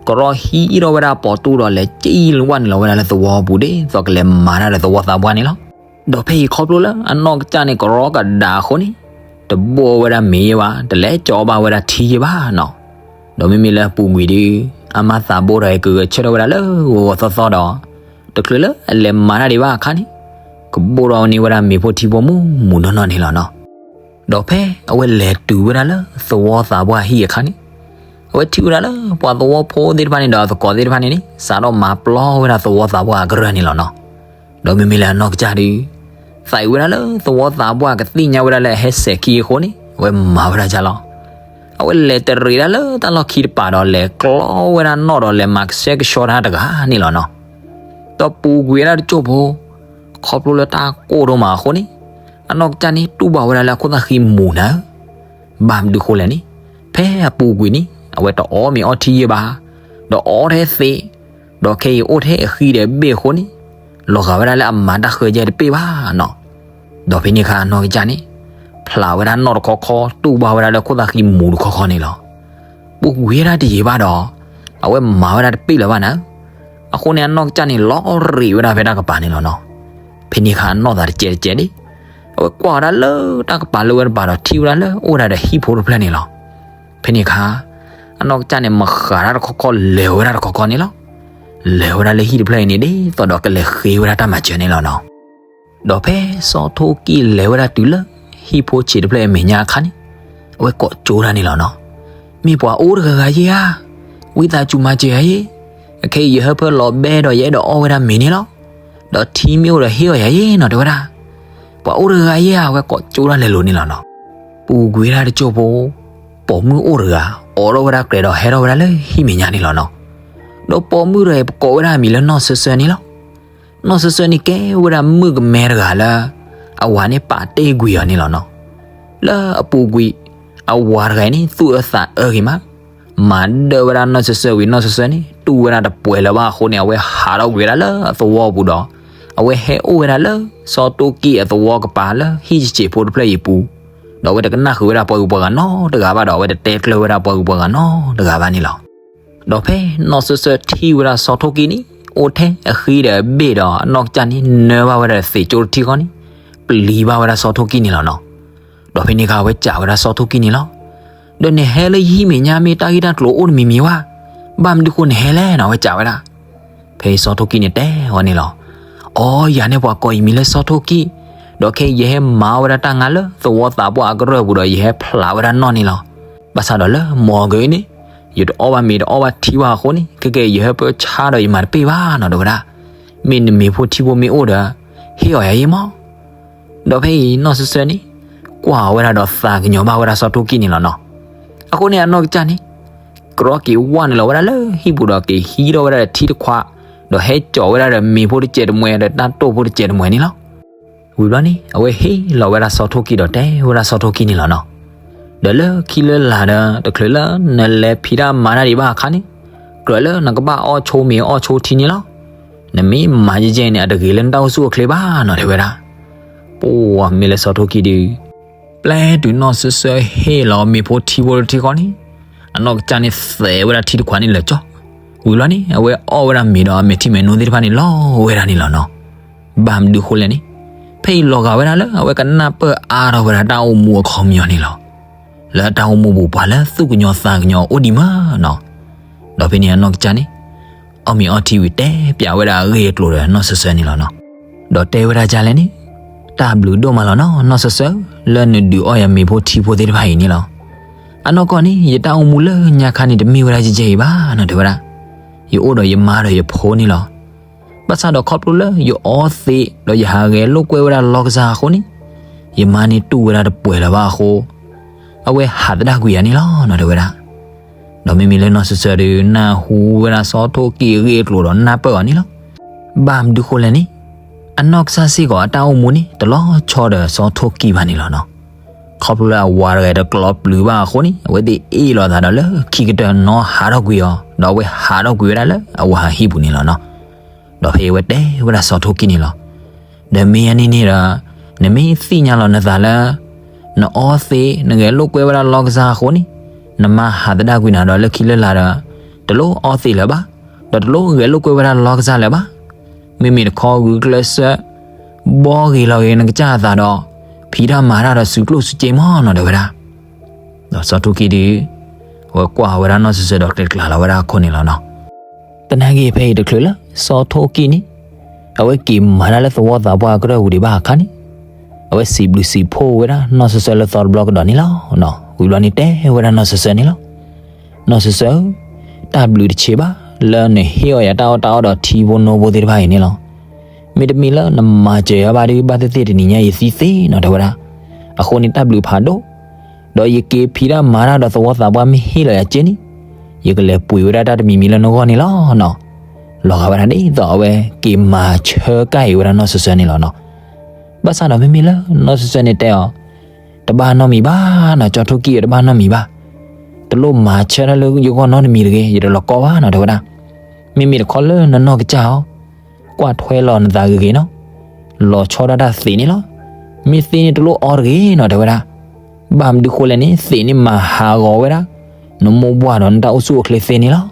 ကရီဟံးထီၣ်ဝဲဒၣ်ပိာ်တူၢ်ဒီးလဲၤကံၣ်ဝဲနုာ်လီၤဝဲဒၣ်လၢသဝီပူၤဒ်သိးကလဲၤမၤတၢ်ဒီးသဝီသးပှၢ်န့ၣ်လီၤ. ဒီးဖဲအံၤခီဖျိလၢအနီၢ်ကစၢ်န့ၣ်ကရီကဒါအဃိန့ၣ်, တဘိၣ်ဝဲဒၣ်မ့ၤယဲၢ်ဘၣ်, တလဲၤကၠီဘၣ်ဝဲဒၣ်ထံယဲၢ်ဘၣ်နီၤ. ဒီးမ့မ့ၢ်လၢအပူၤကွံာ်ဒီး အမါသးဘိဒီးကဂဲၤဆၢထၢၣ်ဝဲဒၣ်လၢဂီၤဂီၤသီသီဒီး, တချုးလၢအလဲၤမၤတၢ်ဒံးဘၣ်အခါန့ၣ်, ကဘိၣ်ထီၣ်န့ၢ်ဝဲဒၣ်မ့ၤဖိထံဖိမုၢ်မုၢ်နီၢ်နီၢ်န့ၣ်လီၤနီၤ. ဒီးဖဲအဝဲလဲၤတုၤဝဲဒၣ်လၢသဝီသးပှၢ်ဟံၣ်အခါန့ၣ်, အဝဲထံၣ်ဝဲဒၣ်လၢပှၤသဝီဖိသ့ၣ်တဖၣ်န့ၣ်ဒီးအသကိးသ့ၣ်တဖၣ်န့ၣ်န့ၣ် စးထီၣ်မၤပျီဝဲဒၣ်သဝီသးပှၢ်အကရၢၢ်န့ၣ်လီၤနီၤ. ဒီးမ့မ့ၢ်လၢအနီၢ်ကစၢ်ဒုး သးအံၤဝဲဒၣ်လၢသဝီသးပှၢ်ကသ့ၣ်ညါဝဲဒၣ်လၢအဟဲစဲးခံအဃိန့ၣ် အဝဲမၤဝဲဒၣ်ဒ်လဲၣ်လီၤ. အဝဲလဲၤတရံးဒၣ်လၢတၢ်လီၢ်ခံတပၤဒီးလဲၤကျီဝဲဒၣ်နီၣ်ဒီးလဲၤမၤကဆှဲကဆှီတၢ်တဂၤန့ၣ်လီၤနီၤ. ဒီးပူၤကွံာ်ဝဲဒၣ်တစိၢ်ဖိ, ခီဖျိလၢတၢ်ကိၢ်ဒိၣ်မးအဃိန့ၣ်, အနီၢ်ကစၢ်န့ၣ်တူၢ်ဘၣ်ဝဲဒၣ်လၢအခိၣ်သၣ်ဃံမူၤနၤဧၢ. ဘၣ်မနုၤဃိလဲၣ်န့ၣ်, ဖဲအပူၤကွံာ်န့ၣ် အဝဲတအီမ့ၤအီထံယဲၢ်ဘၣ်, ဒီးအီထဲသ့း, ဒီးခဲအံၤအိၣ်ထဲအဃံဒီးအဘ့ၣ်အဃိန့ၣ်, လီၤဂာ်ဝဲဒၣ်လၢအမၤတၢ်ဃၢယဲၢ်တပ့ၢ်ဘၣ်နီၤ. ဒီးဖဲန့ၣ်အခါအနီၢ်ကစၢ်န့ၣ် ဖျးဝဲဒၣ်နီၣ်တခီခီ တူၢ်ဘၣ်ဝဲဒၣ်လၢခိၣ်သၣ်ဃံမူၤတခီခီန့ၣ်လီၤ. ပူၤကွံာ်ဝဲဒၣ်တယံာ်ဘၣ်ဒီး အဝဲမၤဝဲဒၣ်တပ့ၢ်လၢၤဘၣ်နၤဧၢ. အဃိန့ၣ်အနီၢ်ကစၢ်န့ၣ် လီၤရံးဝဲဒၣ်ဖဲတၢ်ကပၤန့ၣ်လီၤနီၤ. ဖဲန့ၣ်အခါအနီၢ်သးတကဲးတကဲးဒၣ်, အဝဲကွၢ်ဝဲဒၣ်လၢတၢ်ကပၤလၢဝဲတပၤဒီးထံၣ်ဝဲဒၣ်လၢအိၣ်ဝဲဒၣ်ဒီးဟံၣ်ဖိတဖျၢၣ်န့ၣ်လီၤ. ဖဲန့ၣ်အခါ အနီၢ်ကစၢ်န့ၣ် မဃးတၢ်တခီခီလဲၤဝဲဒၣ်တခီခီန့ၣ်လီၤ. လဲၤဝဲဒၣ်လၢဟံၣ်တဖျၢၣ်အံၤန့ၣ် ဒ်သိးဒီးကလဲၤဃ့ဝဲဒၣ်တၢ်မၤစၢၤန့ၣ်လီၤနီၤ. ဒီးဖဲစီၤထိၣ်ကံၣ်လဲၤဝဲဒၣ်တုၤလၢဟံၣ်ဖိဆံးတဖျၢၣ်အမဲာ်ညါအခါန့ၣ်, အဝဲကိးကၠိတၢ်န့ၣ်လီၤနီၤ. မ့ၢ်ပှၤအိၣ်တဂၤဂၤယဲဧါ, ဝံသးစူၤမၤစၢၤယၤယဲ, အခဲအံၤယဟၢဖၢလီၤဘဲဒီးယအဲၣ်ဒိးအီဝဲဒၣ်မ့ၤန့ၣ်လီၤ. ဒီးထံမ့ၢ်အိၣ်ဒီးဟ့ၣ်အီၤယၤယဲနီၤ တဲဝဲဒၣ်. ပှၤအိၣ်တဂၤဂၤယဲဧါ, အဝဲကိးကၠိတၢ်လဲၤလိၤန့ၣ်လီၤနီၤ. ပူၤကွံာ်ဝဲဒၣ်တစိၢ်ဖိ, ပိာ်မုၣ်အိၣ်တဂၤ အိးထီၣ်ဝဲဒၣ်ကြဲးဒီးဟဲထီၣ်ဝဲဒၣ်လၢဟံၣ်မဲာ်ညါန့ၣ်လီၤနီၤ. ဒီးပိာ်မုၣ်တဂၤအံၤ ပကိးဝဲဒၣ်အမံၤလၢနီၢ်ဆၢဆၢန့ၣ်လီၤ. နီၢ်ဆၢဆၢန့ၣ်ကဲဝဲဒၣ်မုၣ်ကမဲတဂၤလၢ အဝၤန့ၣ်ပာ်တ့ၢ်ကွံာ်အီၤန့ၣ်လီၤနီၤ. လၢအပူၤကွံာ် အဝၤတဂၤအံၤန့ၣ် သူၣ်အၢသးအၢဂ့ၤမး, မၤဒၢဝဲဒၣ်နီၢ်ဆၢဆၢဝံၤ နီၢ်ဆၢဆၢန့ၣ် တူၢ်ဝဲဒၣ်တပှဲၤလၢၤဘၣ်အဃိန့ၣ် အဝဲဟးထီၣ်ကွံာ်ဝဲဒၣ်လၢအသဝီပူၤဒီး အဝဲဟဲအိၣ်ဝဲဒၣ်လၢစီၤထိၣ်ကံၣ်အသဝီကပၤလၢဟံၣ်ဆံးဖိတဖျၢၣ်အံၤအပူၤ, ဒီးအဝဲတကနၣ်ဃုာ်ဝဲဒၣ်ပှၤဂုၤပှၤဂၤနီတဂၤဘၣ်ဒီး အဝဲတတဲကျၢၤဝဲဒၣ်ပှၤဂုၤပှၤဂၤနီတဂၤဘၣ်န့ၣ်လီၤ. ဒီးဖဲနီၢ်ဆၢဆၢထံၣ်ဝဲဒၣ်စီၤထိၣ်ကံၣ်န့ၣ် အိၣ်ထဲအဃံဒီးအဘ့ၣ်ဒီး အနီၢ်ကစၢ်န့ၣ် နၢဘၣ်ဝဲဒၣ်သ့းကၠိတထံဃီန့ၣ် ပျံၤဘၣ်ဝဲဒၣ်စီၤထိၣ်ကံၣ်န့ၣ်လီၤနီၤ. ဒီးဖဲန့ၣ်အခါ အဝဲစံးဝဲဒၣ်စီၤထိၣ်ကံၣ်န့ၣ်လီၤ. ဒီးနဟဲလၢယဟံၣ်မဲာ်ညါ မ့ၢ်တၢ်ဂ့ၢ်တၢ်ကျိၤအိၣ်တမံၤမံၤဘၣ်, ဘၣ်မနုၤဃိနဟဲလဲၣ်နီၤ အဝဲစံးဝဲဒၣ်. ဖဲစီၤထိၣ်ကံၣ်န့ၣ်တဲအီၤန့ၣ်လီၤ. အိ ယၤန့ၣ် ပှၤကိးယမံၤလၢစီၤထိၣ်ကံၣ်, ဒီးခဲအံၤယဟဲမၤဝဲဒၣ်တၢ်ငါလၢသဝီသးပှၢ်အကရၢၢ်ပူၤဒီး ယဟဲဖျးဝဲဒၣ်နီၣ်န့ၣ်လီၤ. ဘၣ်ဆၣ်ဒီးလၢမုၢ်ဂီၤအံၤန့ၣ် ယတအီဘၣ်မ့ၤတအီဘၣ်ထံဘၣ်အဃိန့ၣ် ခဲကဲအံၤ ယဟၢဖၢဆါဒီးယမၤတပ့ၢ်ဘၣ်နီၤ တဲဝဲဒၣ်. မ့ၢ်နမ့ၤဖိထံဖိမ့ၢ်အိၣ်ဒီး ဟ့ၣ်အီၤယၤအံၤမး. ဒီးဖဲအံၤနီၢ်ဆၢဆၢန့ၣ် ကွၢ်ဝဲဒၣ်ဒီးသးကညီၤဘၣ်ဝဲဒၣ်စီၤထိၣ်ကံၣ်န့ၣ်လီၤနီၤ. အဃိန့ၣ်အနီၢ်ကစၢ်န့ၣ် ကရီက့ၤဝဲနုာ်လီၤဝဲဒၣ်လၢဟံၣ်ပူၤဒီးက့ၤဟံးထီၣ်ဝဲဒၣ်ဒီးထံတခွး, ဒီးဟဲစိာ်ဝဲဒၣ်ဒီးမ့ၤဖိတစဲးတမှဲၤ ဒီးတၢ်တိၢ်ဖိတစဲးတမှဲၤန့ၣ်လီၤ. ဝံၤဘျီန့ၣ် အဝဲဟ့ၣ်လီၤဝဲဒၣ်စီၤထိၣ်ကံၣ်ဒီးတဲဝဲဒၣ်စီၤထိၣ်ကံၣ်န့ၣ်လီၤနီၤ. ဒီးလၢခံလၢလာ်ဒီး တချုးလၢနလဲၤဖံးတၢ်မၤတၢ်ဒံးဘၣ်အခါန့ၣ်, ကြၢးလၢနကဘၣ်အီၣ်ဆိမ့ၤအီၣ်ဆိထံန့ၣ်လီၤ. နမ့ၢ်မၤယဲၢ်ယဲၢ်န့ၣ် အတဂ့ၤလၢနတၢ်အိၣ်ဆူၣ်အိၣ်ချ့ဘၣ်နီၤ တဲဝဲဒၣ်. ပှၤမ့ၢ်လၢစီၤထိၣ်ကံၣ်ဒီး ပျဲတုၤနီၢ်ဆၢဆၢဟ့ၣ်လီၤမ့ၤဖိထံဖိတထံဃီန့ၣ်, အနီၢ်ကစၢ်န့ၣ်သဲးဝဲဒၣ်ထံတခွးန့ၣ်လၢာ်ကၠီ. ဝံၤဘျီန့ၣ် အဝဲအီၣ်ဝဲဒၣ်မ့ၤဒီးအမဲာ်ထံမဲာ်နိသ့ၣ်တဖၣ်န့ၣ်လီၤဝဲဒၣ်န့ၣ်လီၤနီၤ. ဘၣ်မနုၤဃိလဲၣ်န့ၣ်, ဖဲအံၤလီၤဂာ်ဝဲဒၣ်လၢအဝဲကနၢ်ပၢၢ်အါထီၣ်ဝဲဒၣ်တၢ်အိၣ်မူအခီပညီန့ၣ်လီၤ. လၢတၢ်အိၣ်မူပူၤပှၤလၢသူၣ်ကညီၤသးကညီၤအိၣ်ဒံးမးနီၤ. ဒီးဖဲန့ၣ်အနီၢ်ကစၢ်န့ၣ် အီၣ်မ့ၤအီထံဝံၤတဲပၠးဝဲဒၣ်အဂ့ၢ်အကျိၤဒီးနီၢ်ဆၢဆၢန့ၣ်လီၤနီၤ. ဒီးတဲဝဲဒၣ်ဒ်လဲၣ်န့ၣ်, တၢ်ဘျုးဒိၣ်မးလီၤနီၤ နီၢ်ဆၢဆၢ, လၢနဒုးအီၣ်ယၤမ့ၤဖိထံဖိသ့ၣ်တဖၣ်အံၤန့ၣ်လီၤ. အနီၢ်ကီၢ်န့ၣ် ယတၢ်အိၣ်မူလၢညါခါန့ၣ် တမ့ၢ်ဝဲဒၣ်ယဲၢ်ယဲၢ်အံၤဘၣ်နီၤ တဲဝဲဒၣ်. ယအိၣ်ဒီးယမါဒီးယဖိန့ၣ်လီၤ. ဘၣ်ဆၣ်ဒီးခီဖျိလၢယအီသံးဒီးယဟးဂဲၤလိာ်ကွဲဝဲဒၣ်လီကစၢ်အဃိန့ၣ်, ယမါန့ၣ်တူၢ်ဝဲဒၣ်တပှဲၤလၢၤဘၣ်အဃိ, အဝဲဟးသဒၣ်ကွံာ်ယၤန့ၣ်လီၤနီၤ တဲဝဲဒၣ်. ဒီးမ့မ့ၢ်လၢနီၢ်ဆၢဆၢဒီး နၢ်ဟူဝဲဒၣ်စီၤထိၣ်ကံၣ်အဂ့ၢ်အကျိၤဒီးနၢ်ပၢၢ်အီၤန့ၣ်လီၤ. ဘၣ်မနုၤဃိလဲၣ်န့ၣ်, အနီၢ်ကစၢ်စ့ၢ်ကီးအတၢ်အိၣ်မူန့ၣ် တလီၤဆီဒီးစီၤထိၣ်ကံၣ်ဘၣ်န့ၣ်လီၤနီၤ. ခီဖျိလၢအဝၤတဂၤတကျိးပျုၤဘၣ်အဃိန့ၣ် အဝဲသ့ၣ်အ့ၣ်လိာ်သးဒီးလၢခံကတၢၢ်နီၢ်ဟးထီၣ်ကွံာ်အီၤ, ဒီးအဝဲဟးထီၣ်ကွံာ်ဝဲဒၣ်လၢအဝၤဟံၣ်ပူၤန့ၣ်လီၤနီၤ. ဒီးဖဲအဝဲတဲဝဲဒၣ်စီၤထိၣ်ကံၣ်န့ၣ်လီၤ. ဒီးမ့ၢ်အန့ၣ်န့ၣ်ဒီး, နမ့ၢ်သ့ၣ်ညါလီၤနသးလၢ နအီသံး နဂဲၤလိာ်ကွဲဝဲဒၣ်လီကစၢ်အဃိန့ၣ်, နမါဟးသဒၣ်ကွံာ်နၤဒီးလၢခံလၢလာ်ဒီး, တလိၣ်အီသံးလၢၤဘၣ်, ဒီးတလိၣ်ဂဲၤလိာ်ကွဲဝဲဒၣ်လီကစၢ်လၢၤဘၣ်. မ့မ့ၢ်တခီဂုာ်ကျဲးစၢး ဘှီဂ့ၤလီၤဂ့ၤနကစၢ်အသးဒီး, ဖံးတၢ်မၤတၢ်ဒီးစုကျိၣ်စုစ့မးနီၤ တဲဝဲဒၣ်. ဒီးစီၤထိၣ်ကံၣ်ဒီး အဝဲကွၢ်ဝဲဒၣ်နီၢ်ဆၢဆၢဒီးကျဲၤကျါလီၤဝဲဒၣ်အခိၣ်န့ၣ်လီၤနီၤ. သနာ်က့ဖဲအံၤတချုးလၢ စီၤထိၣ်ကံၣ်န့ၣ် အဝဲက့ၤမၤတၢ်လၢသဝီသးပှၢ်အကရၢၢ်ပူၤဒံးဘၣ်အခါန့ၣ်, အဝဲစံးဘျုးစံးဖှိၣ်ဝဲဒၣ်နီၢ်စၢၤစၢၤလၢသီတဘျီကဒီးန့ၣ်လီၤနီၤ. ဝံၤဘျီန့ၣ်တဲဝဲဒၣ်နီၢ်စၢၤစၢၤန့ၣ်လီၤ. နီၢ်စၢၤစၢၤဧၢ, တၢ်ဘျုးတဆံးဘၣ် လၢနဟ့ၣ်အီၣ်ယၤတၢ်အီၣ်တၢ်အီဒီးထံဖိနိဖိသ့ၣ်တဖၣ်အံၤန့ၣ်လီၤ. မ့တမ့ၢ်လၢနမၤစၢၤယၤဘၣ်ဒီး ဘၣ်သ့ၣ်သ့ၣ်တနံၤညါအံၤယသံသ့နီၤ တဲဝဲဒၣ်. အဃိန့ၣ်တၢ်ဘျုးဖးဒိၣ်, ဒီးယက့ၤဖံးတၢ်မၤတၢ်ဒီးသဝီသးပှၢ်မ့ၢ်ဟ့ၣ်လီၤယၤစ့န့ၣ်, ယကလဲၤပှ့ၤဝဲဒၣ်တၢ်တမံၤမံၤလၢနဂီၢ်န့ၣ်လီၤနီၤ. လီၤဂာ်ဝဲဒၣ်ဒ်သိးအဝဲက့ၤမၤဆၢကၣ်အံၤဝဲဒၣ်နီၢ်စၢၤစၢၤန့ၣ်လီၤနီၤ. ဘၣ်ဆၣ်ဒီးမ့မ့ၢ်လၢနီၢ်စၢၤစၢၤန့ၣ်တဲအီၤ, တဘၣ်နီတမံၤဘၣ်နီၤ, စီၤထိၣ်ကံၣ်ဧၢ တဘၣ်နီတမံၤဘၣ်. တလိၣ်မၤဆၢတၢ်လၢယဂီၢ်နီတမံၤတဂ့ၤ, ယတလီၤကီဘၣ်နီၤ တဲဝဲဒၣ်. မ့မ့ၢ်တခီလၢနနီၢ်ကစၢ်ဧၢ, ကွၢ်ထွဲလီၤနသးဂ့ၤဂ့ၤနီၤ. လီၤဆီဒၣ်တၢ်သ့းန့ၣ်လီၤ. မ့ၢ်သ့န့ၣ်တလိၣ်အီတဂ့ၤနီၤ တဲဝဲဒၣ်. ဘၣ်မနုၤဃိလဲၣ်န့ၣ် သ့းန့ၣ်မၤဟးဂီၤဝဲဒၣ် နမိၢ်ပှၢ်ဒီးနတၢ်အိၣ်ဆူၣ်အိၣ်ချ့သ့န့ၣ်လီၤ.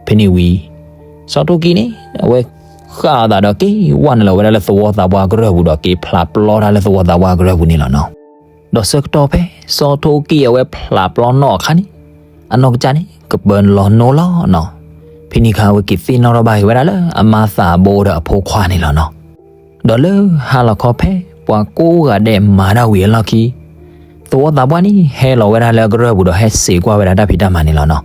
ဖဲန့ၣ်ဝံၤ စီၤထိၣ်ကံၣ်န့ၣ် အဝဲဃၣ်အသးဒီးက့ၤဝဲနုာ်လီၤဝဲဒၣ်လၢသဝီသးပှၢ်ကရၢၢ်ပူၤဒီးက့ၤဖျးပျီတၢ်လၢသဝီသးပှၢ်ကရၢၢ်ပူၤန့ၣ်လီၤနီၤ. ဒီးဆၢကတီၢ်ဖဲ စီၤထိၣ်ကံၣ်အဝဲဖျးပျီနီၣ်အခါန့ၣ်, အနီၢ်ကစၢ်န့ၣ် ကပၢၤလီၤနိလီၤနီၤ. ဖဲန့ၣ်အခါအဝဲက့ၤသ့ၣ်နီၣ်ထီၣ်ဘၣ်က့ၤဝဲဒၣ်လၢအမါသးဘိဒီးအဖိခွါန့ၣ်လီၤနီၤ. ဒီးလၢဟါလီၤခီဖဲ ပှၤကိးဂၤဒဲးမၤတၢ်ဝံၤအလီၢ်ခံ, သဝီသးပှၢ်န့ၣ် ဟဲလီၤဝဲဒၣ်လၢအကရၢၢ်ပူၤဒီးဟဲစံးကွၢ်ဝဲဒၣ်တၢ်ဖံးတၢ်မၤန့ၣ်လီၤနီၤ.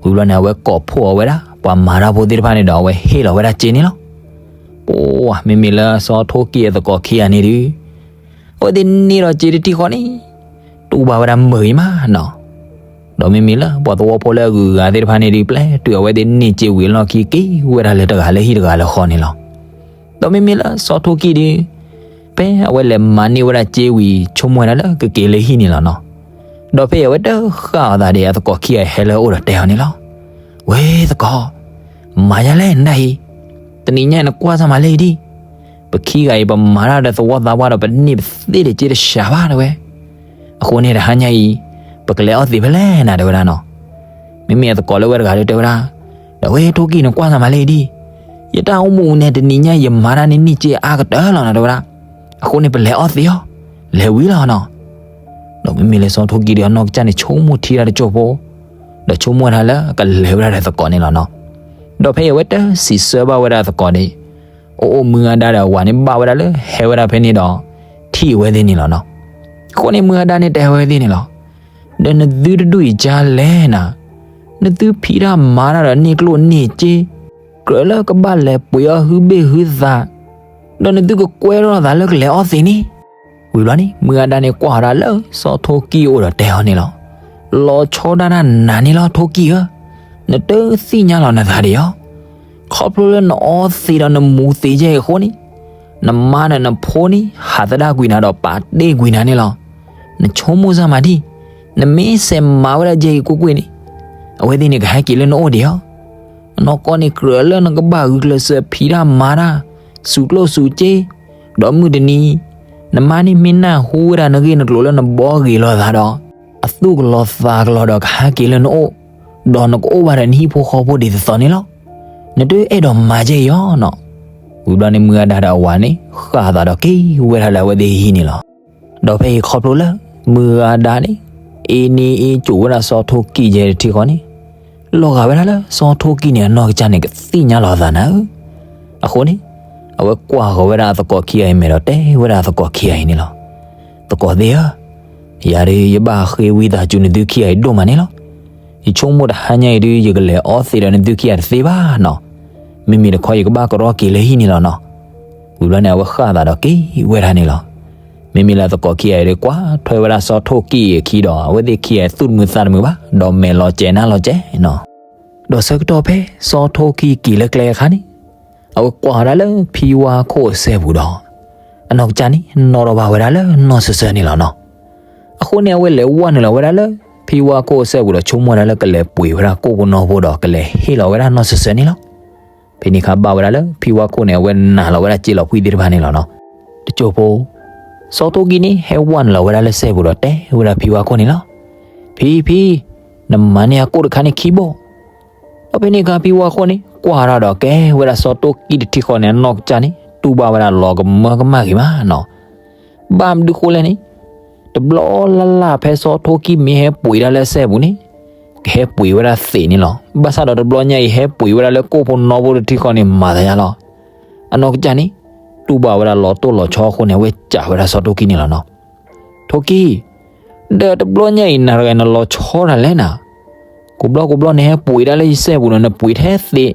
ဝံၤဘျီန့ၣ် အဝဲကိးဖှိၣ်အီၤဝဲဒၣ် ပှၤမၤတၢ်ဖိသ့ၣ်တဖၣ်န့ၣ်ဒီး အဝဲဟ့ၣ်လီၤဝဲဒၣ်စ့န့ၣ်လီၤ. ပှၤမ့မ့ၢ်လၢစီၤထိၣ်ကံၣ်အသကိးခံဂၤန့ၣ်ဒီး အဝဲသ့ၣ်န့ၢ်ဒီးစ့တထံၣ်ဃီန့ၣ် တူၢ်ဘၣ်ဝဲဒၣ်မုာ်ဂ့ၤမးနီၤ. ဒီးမ့မ့ၢ်လၢပှၤသဝီဖိလၢအဂုၤအဂၤသ့ၣ်တဖၣ်န့ၣ်ဒီး ပျဲတုၤအဝဲသ့ၣ်န့ၢ်စ့ဝံၤအလီၢ်ခံ က့ၤဝဲဒၣ်လၢတဂၤလၢဟံၣ်တဂၤလၢဃီန့ၣ်လီၤ. ဒီးမ့မ့ၢ်လၢစီၤထိၣ်ကံၣ်ဒီး ဖဲအဝဲလဲၤမၤန့ၢ်ဝဲဒၣ်စ့ဝံၤ ဆိကမိၣ်ဝဲဒၣ်လၢကက့ၤလၢဟံၣ်န့ၣ်လီၤနီၤ. ဒီးဖဲအဝဲတဃၣ်အီၤသးဒီး အသကိးခံဂၤဟဲလၢအအိၣ်ဒီးတဲအီၤန့ၣ်လီၤ. ဝဲသကိး, မၤယၤလဲၣ်နဒၣ်အံၤ, တနံၤညါအံၤနကွၢ်စၢ်မၤလဲၣ်ဒံး, ပခံဂၤအံၤ ပမၤတၢ်ဒီးသဝီသးပှၢ်ဒီး ပန့ၢ်ပသ့ၣ်တစ့တစှၤဘၣ်တဲဝဲ. အဃိန့ၣ်တဟါညါအံၤ ပကလဲၤအီၣ်သံးဖဲလဲၣ်နၤ တဲဝဲဒၣ်နီၤ. မ့မ့ၢ်အသကိးလၢဝဲတဂၤဒီးတဲဝဲဒၣ်, ဒီးဝဲထိၣ်ကံၣ်နကွၢ်စၢ်မၤလဲၣ်ဒံး, ယတၢ်အိၣ်မူအံၤန့ၣ် တနံၤညါယမၤတၢ်န့ၣ်န့ၢ်စ့အါကတၢၢ်လီၤနၤ တဲဝဲဒၣ်. အဃိန့ၣ်ပလဲၤအီၣ်သံးအီၤ, လဲၤဝံၤလီၤနီၤ. ဒီးမ့မ့ၢ်လၢစီၤထိၣ်ကံၣ်ဒီးအနီၢ်ကစၢ်န့ၣ် ဆိကမိၣ်ထံတၢ်တစိၢ်ဖိ, ဒီးဆိကမိၣ်ဝဲဒၣ်လၢကလဲၤဝဲဒၣ်ဒီးသကိးန့ၣ်လီၤနီၤ. ဒီးဖဲအဝဲတၢ်စံးဆၢဘၣ်ဝဲဒၣ်သကိးန့ၣ်, အိၣ်အိၣ်မုၢ်ဂၤဒါဒီးအဝၤန့ၣ်ဘၣ်ဝဲဒၣ်လၢဟဲဝဲဒၣ်ဖဲန့ၣ်ဒီး ထံၣ်ဝဲသ့ၣ်န့ၣ်လီၤနီၤ. အဃိန့ၣ်မုၢ်ဂၤဒါန့ၣ်တဲဝဲသ့ၣ်န့ၣ်လီၤ. ဒီးနသုတဒူၣ်အံၤကလဲၣ်နၤ, နသုဖံးတၢ်မၤတၢ်ဒီးန့ၢ်ကျိၣ်န့ၢ်စ့, ကြၢးလၢကဘၣ်လဲၤပှ့ၤအီၣ်ဟုဘ့ၣ်ဟုသး, ဒီးနသုကကွဲထီၣ်သးလၢကလဲၤအီၣ်သံးန့ၣ်. ဝံၤဘျီန့ၣ် မုၢ်ဂၤဒါန့ၣ်ကွၢ်ဃီၤဒၣ်လၢစီၤထိၣ်ကံၣ်အအိၣ်ဒီးတဲအီၤန့ၣ်လီၤ. လီၤဆီဒၣ်တၢ်နၤန့ၣ်လီၤထိၣ်ကံၣ်ဧၢ, နတသ့ၣ်ညါလီၤနသးဒံးဧါ. ခီဖျိလၢနအီသံးဒီးနမူသံးကဲအံၤအဃိန့ၣ်, နမါဒီးနဖိန့ၣ် ဟးသဒၣ်ကွံာ်နၤဒီးပာ်တ့ၢ်ကွံာ်နၤန့ၣ်လီၤ. နဆိကမိၣ်စၢ်မၤဒံး, နမ့ၢ်စဲးမၤဝဲဒၣ်ကဲအံၤကွ့ၢ်ကွ့ၢ်န့ၣ်, အဝဲသ့ၣ်န့ၣ်ကဟဲက့ၤလၢနအိၣ်ဒံးဧါ. အနီၢ်ကီၢ်န့ၣ်ကြၢးလၢနကဘၣ်ဂုာ်ကျဲးစၢးဖံးတၢ်မၤတၢ်, စူးကျိၣ်စူးစ့, ဒီးမုၢ်တနံၤ, နမါန့ၣ်မ့ၢ်နၢ်ဟူဝဲဒၣ်နဂ့ၢ်နကျိၤလၢနဘီဂ့ၤလိာ်သးဒီး, အသူၣ်ကလီၤသးကလီၤဒီးကဟဲက့ၤလၢနအိၣ်, ဒီးနကအိၣ်ဘၣ်ဒီးနဟံၣ်ဖိဃီဖိဒ်သိးသိးန့ၣ်လီၤ. နတအဲၣ်ဒိးမၤကဲအံၤဧါနီၤ. ဝံၤဘျီန့ၣ်မုၢ်ဂၤဒါဒီးအဝၤန့ၣ် ဃၣ်သးဒီးက့ၤဝဲဒၣ်လၢအဝဲသ့ၣ်ဟံၣ်န့ၣ်လီၤ. ဒီးဖဲအံၤခီဖျိလၢ မုၢ်ဂၤဒါန့ၣ် အ့န့အ့ကိာ်ဝဲဒၣ်စီၤထိၣ်ကံၣ်ကဲတထံဃီန့ၣ်, လီၤဂာ်ဝဲဒၣ်လၢစီၤထိၣ်ကံၣ်န့ၣ် အနီၢ်ကစၢ်န့ၣ် ကသ့ၣ်ညါလီၤအသးနၤဧၢ. အဃိန့ၣ် အဝဲကွၢ်ဃီၤဝဲဒၣ်အသကိးခံဂၤအံၤမဲာ်ဒီးတဲဝဲဒၣ်အသကိးခံဂၤအံၤန့ၣ်လီၤ. သကိးသ့ၣ်ဧၢ, ယၤဒုးယဘၣ်ဃ့ဝံသးစူၤနသုခံဂၤအံၤဒိၣ်မးန့ၣ်လီၤ. ယဆိကမိၣ်တဟါညါအံၤဒုး ယကလဲၤအီသံးဒီးနသုခံဂၤတသ့ဘၣ်နီၤ. မ့မ့ၢ်တခီယကဘၣ်ကရီက့ၤလၢဟံၣ်န့ၣ်လီၤနီၤ. ဝံၤဘျီန့ၣ် အဝဲဃၣ်သးဒီးက့ၤဝဲဒၣ်န့ၣ်လီၤ. မ့မ့ၢ်လၢအသကိးခံဂၤအံၤဒီး ကွၢ်ထွဲဝဲဒၣ်စီၤထိၣ်ကံၣ်အခံဒီး အဝဲသ့ၣ်ခံဂၤအံၤသူၣ်တမုာ်သးတမုာ်ဘၣ်, ဒီးမဲာ်လီၤစဲးနါလီၤစဲးနီၤ. ဒီးဆၢကတီၢ်ဖဲစီၤထိၣ်ကံၣ်က့ၤလၢကျဲအခါန့ၣ်, အဝဲကွၢ်ဝဲဒၣ်လၢဖံဝါခိၣ်အစဲပူၤဒီး အနီၢ်ကစၢ်န့ၣ် နီၣ်ထီၣ်ဘၣ်ဝဲဒၣ်လၢနီၢ်စၢၤစၢၤန့ၣ်လီၤနီၤ. အဃိန့ၣ် အဝဲလဲၤဝဲနုာ်လီၤဝဲဒၣ်လၢ ဖံဝါခိၣ်အစဲပူၤဒီး ဆိကမိၣ်ဝဲဒၣ်လၢကလဲၤပှ့ၤဝဲဒၣ်ကိၣ်ဖိနီဖိဒီး ကလဲၤဟ့ၣ်လီၤဝဲဒၣ်နီၢ်စၢၤစၢၤန့ၣ်လီၤ. ဖဲန့ၣ်အခါဘၣ်ဝဲဒၣ်လၢ ဖံဝါခိၣ်န့ၣ် အဝဲနာ်လီၤဝဲဒၣ်စ့လီၤဖှံသ့ၣ်တဖၣ်န့ၣ်လီၤနီၤ. တစိၢ်ဖိ စီၤထိၣ်ကံၣ်န့ၣ် ဟဲဝဲနုာ်လီၤဝဲဒၣ်လၢစဲပူၤဒီးတဲဝဲဒၣ်ဖံဝါခိၣ်န့ၣ်လီၤ. ဖံ ဖံ, နမၤန့ၢ်အကိၣ်တခါန့ၣ်ခံဘိၣ်. ဒီးဖဲန့ၣ်အခါဖံဝါခိၣ်န့ၣ် ကွၢ်ထီၣ်ဒီးကဲဝဲဒၣ်စီၤထိၣ်ကံၣ်တထံဃီန့ၣ် အနီၢ်ကစၢ်န့ၣ် တူၢ်ဘၣ်ဝဲဒၣ်လီၤကမၢကမၣ်ဂ့ၤမးနီၤ. ဘၣ်မနုၤဃိလဲၣ်န့ၣ်, တဘျီလၢ်လၢ်ဖဲစီၤထိၣ်ကံၣ်မ့ၢ်ဟဲပှ့ၤဒၣ်လၢစဲပူၤန့ၣ်, ကဟဲပှ့ၤဝဲဒၣ်သ့းန့ၣ်လီၤ. ဘၣ်ဆၣ်ဒီးတဘျီညါအံၤဟဲပှ့ၤဝဲဒၣ်လၢကိၣ်ဖိနီဖိတထံဃီန့ၣ် မၤသးယါလီၤ. အနီၢ်ကစၢ်န့ၣ် တူၢ်ဘၣ်ဝဲဒၣ်လီၤတိၢ်လီၤဆီအဃိန့ၣ် အဝဲစံးဝဲဒၣ်စီၤထိၣ်ကံၢ်န့ၣ်လီၤနီၤ. ထိၣ်ကံၢ်, ဒီးတဘျီညါအံၤ နၤတဂၤနလီၤဆီတၢ်လဲၣ်နၤ. ကိးဘျီကိးဘျီနဟဲပှ့ၤဒၣ်လၢယစဲပူၤဒီး နပှ့ၤထဲသ့း,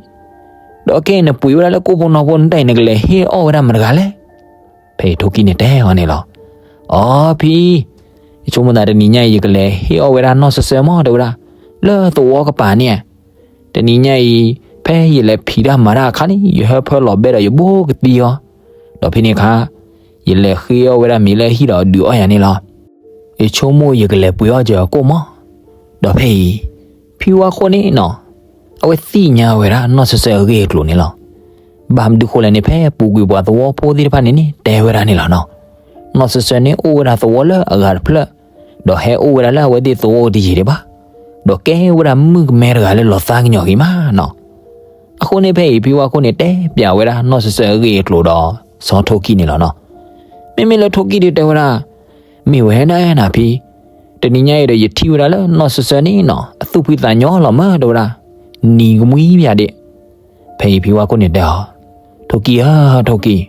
ဒီးခဲအံၤနပှ့ၤဝဲဒၣ်လၢကိၣ်ဖိနီၣ်ဖိ နတၢ်အံၤ နကလဲၤဟ့ၣ်အီၣ်ဝဲဒၣ်မတၤတဂၤလဲၣ်. ဖဲအံၤထိၣ်ကံၢ်န့ၣ်တဲအီၤန့ၣ်လီၤ. အီ ဖံ, ယဆိကမိၣ်သးတနံၤညါအံၤ ယကလဲၤဟ့ၣ်အီၣ်ဝဲဒၣ်နီၢ်စၢၤစၢၤမး တဲဝဲဒၣ်, လၢသဝီကပၤန့ၣ်ဧါ. တနံၤညါအံၤ ဖဲယလဲၤဖံးတၢ်မၤတၢ်အခါန့ၣ် ယဟၢဖၢလီၤဘဲဒီးယဘိကသံအီၤ, ဒီးဖဲန့ၣ်အခါ ယလဲၤဃ့အီၣ်ဝဲဒၣ်မ့ၤလၢဟံၣ်ဒီးဒုးအီၣ်ယၤန့ၣ်လီၤ. ယဆိကမိၣ်ယကလဲၤပှ့ၤအီၣ်စၢၤအကိၣ်မး. ဒီးဖဲအံၤ ဖံဝါခိၣ်န့ၣ်နီၤ, အဝဲသ့ၣ်ညါဝဲဒၣ်နီၢ်စၢၤစၢၤအဂ့ၢ်အကျိၤန့ၣ်လီၤ. ဘၣ်မနုၤဃိလဲၣ်န့ၣ် ဖဲပူၤကွံာ်ပှၤသဝီဖိသ့ၣ်တဖၣ်န့ၣ်န့ၣ် တဲဝဲဒၣ်န့ၣ်လီၤနီၤ. နီၢ်စၢၤစၢၤန့ၣ် အိၣ်ဝဲဒၣ်သဝီလၢအဂၤတဖျၢၣ်, ဒီးဟဲအိၣ်ဝဲဒၣ်လၢအဝဲသ့ၣ်သဝီတယံာ်ဒံးဘၣ်, ဒီးကဲဝဲဒၣ်မုၣ်ကမဲတဂၤလၢလီၤသးကညီၤဂ့ၤမးနီၤ. အဃိန့ၣ်ဖဲအံၤ ဖံဝါခိၣ်န့ၣ် တဲပျးဝဲဒၣ်နီၢ်စၢၤစၢၤအဂ့ၢ်အကျိၤဒီး စီၤထိၣ်ကံၢ်န့ၣ်လီၤနီၤ. မ့မ့ၢ်လၢထိၣ်ကံၢ်ဒုးတဲဝဲဒၣ်, မ့ၢ်ဝဲဒၣ်နၤဖံ, တနံၤညါအံၤဒီး ယထံၣ်ဝဲဒၣ်လၢနီၢ်စၢၤစၢၤန့ၣ်နီၤ အသူၣ်ဖှံသးညီလီၤမး တဲဝဲဒၣ်, နံၤကမှံပၠးဒံး. ဖဲအံၤဖံဝါခိၣ်န့ၣ်တဲအီၤ, ထိၣ်ကံၢ်ဧၢ, ထိၣ်ကံၢ်,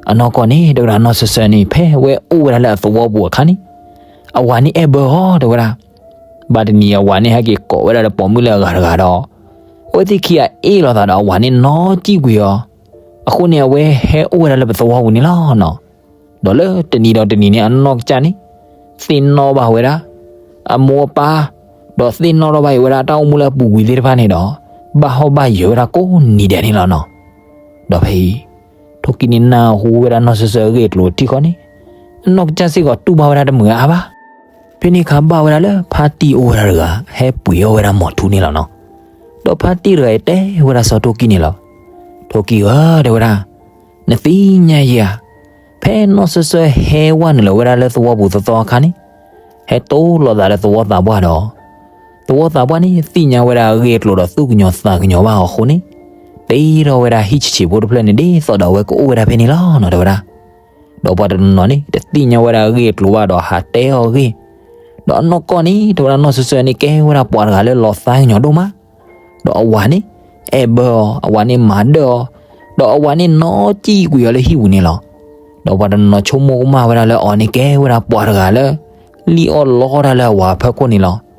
အနီၢ်ကီၢ်န့ၣ် တဲဝဲဒၣ် နီၢ်စၢၤစၢၤန့ၣ် ဖဲဝဲအိၣ်ဝဲဒၣ်လၢအသဝီပူၤအခါန့ၣ် အဝၤန့ၣ်အဲၣ်ဘၢအီၤ တဲဝဲဒၣ်. ဘၣ်တနံၤအဝၤန့ၣ်ဟဲက့ၤကိးဝဲဒၣ်ဒီးပိာ်မုၣ်လၢအဂၤတဂၤဒီး အဝဲသ့ၣ်ခံဂၤအ့ၣ်လိာ်သးဒီး အဝၤန့ၣ်နီၢ်စံၣ်ကွံာ်အီၤ. အဃိန့ၣ် အဝဲဟဲအိၣ်ဝဲဒၣ်လၢပသဝီပူၤန့ၣ်လီၤနီၤ. ဒီးလၢတနံၤဒီးတနံၤန့ၣ် အနီၢ်ကစၢ်န့ၣ် သ့ၣ်နီၣ်ဘၣ်ဝဲဒၣ် အမိၢ်အပၢ်, ဒီးသ့ၣ်နီၣ်ထီၣ်ဘၣ်အံၤဝဲဒၣ် တၢ်အိၣ်မူလၢအပူၤကွံာ်သ့ၣ်တဖၣ်န့ၣ်ဒီး ဘၣ်ဟီၣ်ဘၣ်ယၢၤဝဲဒၣ်ကိးနံၤဒဲးန့ၣ်လီၤနီၤ. ဒီးဖဲအံၤ ထိၣ်ကံၢ်န့ၣ်နၢ်ဟူဝဲဒၣ်နီၢ်စၢၤစၢၤအဂ့ၢ်အကျိၤထံဃီန့ၣ် အနီၢ်ကစၢ်စ့ၢ်ကီးတူၢ်ဘၣ်ဝဲဒၣ်တမုာ်အါဘၣ်. ဖဲန့ၣ်အခါဘၣ်ဝဲဒၣ်လၢဖါတံၢ်အိၣ်ဝဲဒၣ်တဂၤ ဟဲပှ့ၤအီၣ်ဝဲဒၣ်မီၤထူန့ၣ်လီၤနီၤ. ဒီးဖါတံၢ်တဂၤအံၤတဲဝဲဒၣ်စီၤထိၣ်ကံၢ်န့ၣ်လီၤ. ထိၣ်ကံၢ်ဧၢ တဲဝဲဒၣ်, နသ့ၣ်ညါယၤဧါ, ဖဲနီၢ်စၢၤစၢၤဟဲဝဲနုာ်လီၤဝဲဒၣ်လၢသဝီပူၤသီသီအခါန့ၣ် ဟဲတိၢ်လိာ်သးလၢသဝီသးပှၢ်ဒီး သဝီသးပှၢ်န့ၣ် သ့ၣ်ညါဝဲဒၣ်အဂ့ၢ်အကျိၤဒီးသူၣ်ကညီၤသးကညီၤဘၣ်အီၤအဃိန့ၣ် တ့ထီၣ်ဝဲဒၣ်ဟံၣ်ဆံးဆံးဖိတဖျၢၣ်န့ၣ် ဒ်သိးဒီးအဝဲကအိၣ်ဝဲဒၣ်ဖဲန့ၣ်လီၤနီၤ တဲဝဲဒၣ်. ဒီးပှၤတနီၤနီၤန့ၣ် တသ့ၣ်ညါဝဲဒၣ်အဂ့ၢ်အကျိၤဘၣ်ဒီးဟးတဲအီၤအဂ့ၢ်, ဒီးအနီၢ်ကီၢ်န့ၣ် တဲဝဲဒၣ်နီၢ်စၢၤစၢၤန့ၣ် ကဲဝဲဒၣ်ပှၤတဂၤလၢလီၤသးကညီၤဒိၣ်မး ဒီးအဝၤန့ၣ် အဲၣ်ဘၢအီၤ, အဝၤန့ၣ်မၤဒၢၣ်အီၤ, ဒီးအဝၤန့ၣ်နီၢ်စံၣ်ကွံာ်အီၤလၢဟံၣ်ပူၤန့ၣ်လီၤ. ဒီးပှၤတနီၤနီၤဆိကမိၣ်ကမၣ်ဝဲဒၣ်လၢအီၤန့ၣ် ကဲဝဲဒၣ်ပှၤတဂၤလၢ လံၣ်အီၣ်လီတၢ်လၢအဝၤအဖီခိၣ်န့ၣ်လီၤ.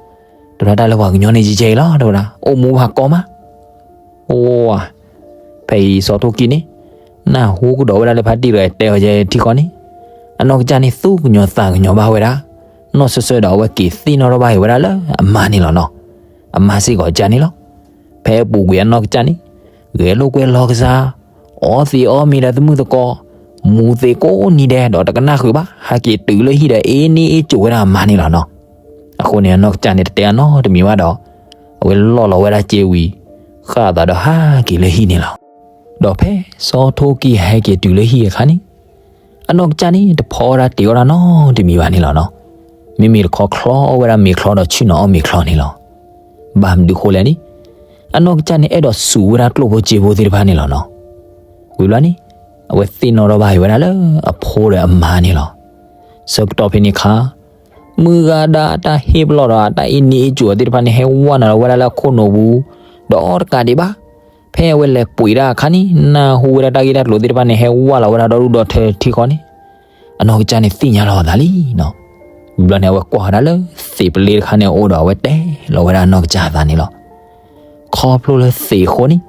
တရၢတၢ်လၢပှၤကညီန့ၣ်ယဲယဲအံၤလီၤ တဲဝဲဒၣ်, အိၣ်မူဘၣ်ကီမး အိၣ်ဝါ, ဖဲအံၤစီၤထိၣ်ကံၢ်န့ၣ် နၢ်ဟူကဒီးဝဲဒၣ်လၢဖါတံၢ်တဂၤတဲအီၤယဲထံဃီန့ၣ်, အနီၢ်ကစၢ်န့ၣ် သူၣ်ကညီၤသးကညီၤဘၣ်ဝဲဒၣ် နီၢ်စၢၤစၢၤဒီးအဝဲက့ၤသ့ၣ်နီၣ်ထီၣ်ဘၣ်အံၤဝဲဒၣ်လၢအမါန့ၣ်လီၤနီၤ. အမါစ့ၢ်ကီးကၢ်န့ၣ်လီၤ. ဖဲအပူၤကွံာ်အနီၢ်ကစၢ်န့ၣ် ဂဲၤလိာ်ကွဲလီၤကစၢ်, အီသံးအီမ့ၤဒီးသမုၣ်သကိး, မူၤသံးကိးနံၤဒဲးဒီးတကနၣ်ဃုာ်ဘၣ်, ဟဲက့ၤတုၤလၢဟံၣ်ဒီးအ့န့ၢ်အ့ကၠိာ်ဝဲဒၣ်အမါန့ၣ်လီၤနီၤ. အဃိန့ၣ် အနီၢ်ကစၢ်န့ၣ် တတဲအနီတမံၤဘၣ်ဒီး အဝဲလီၢ်လီၤဝဲဒၣ်စ့ဝံၤ ဃၣ်အသးဒီးဟးက့ၤလၢဟံၣ်န့ၣ်လီၤ. ဒီးဖဲစီၤထိၣ်ကံၢ်ဟဲက့ၤတုၤလၢဟံၣ်အခါန့ၣ် အနီၢ်ကစၢ်န့ၣ် တဖီဒၣ်တ့အီၣ်ဒၣ်နီတမံၤဘၣ်န့ၣ်လီၤနီၤ. မ့မ့ၢ်တခီချီအီၣ်ဝဲဒၣ်မ့ၤချီဒီးဆ့ၣ်နီၤအီၣ်မ့ၤချီန့ၣ်လီၤ. ဘၣ်မနုၤဃိလဲၣ်န့ၣ် အနီၢ်ကစၢ်န့ၣ် အဲၣ်ဒိးစူးဝဲဒၣ်ကျိၣ်ဖိစ့ဖိသ့ၣ်တဖၣ်န့ၣ်လီၤနီၤ. ဝံၤဘျီန့ၣ် အဝဲသ့ၣ်နီၣ်ထီၣ်ဘၣ်အံၤဝဲဒၣ်လၢအဖိဒီးအမါန့ၣ်လီၤ. ဆၢကတီၢ်ဖဲန့ၣ်အခါ မုၢ်ဂၤဒၣ်အတၢ်ဟ့ၣ်ပလီၢ်ဒီးအတၢ်အ့န့ၢ်အ့ကၠိာ်သ့ၣ်တဖၣ်န့ၣ် ဟဲဝါနုာ်လီၤဝဲဒၣ်လၢအခိၣ်နူာ်ပူၤ ဒီးတကးဒံးဘၣ် ဖဲအဝဲလဲၤပှ့ၤတၢ်အခါန့ၣ် နၢ်ဟူဝဲဒၣ်တၢ်ဂ့ၢ်တၢ်ကျိၤသ့ၣ်တဖၣ်န့ၣ် ဟဲဝါလီၤဝဲဒၣ်ဒီဒူၣ်ဒီထၢထံဃီန့ၣ် အနီၢ်ကစၢ်န့ၣ်သ့ၣ်ညါလီၤအသးလံနီၤ. ဝံၤဘျီန့ၣ် အဝဲကွၢ်ဝဲဒၣ်လၢသ့ၣ်ပလ့တခါန့ၣ်အအိၣ်ဒီး အဝဲတဲလီၤဝဲဒၣ်အနီၢ်ကစၢ်အသးန့ၣ်လီၤ. ခီဖျိလၢသ့ၣ်အဃိန့ၣ်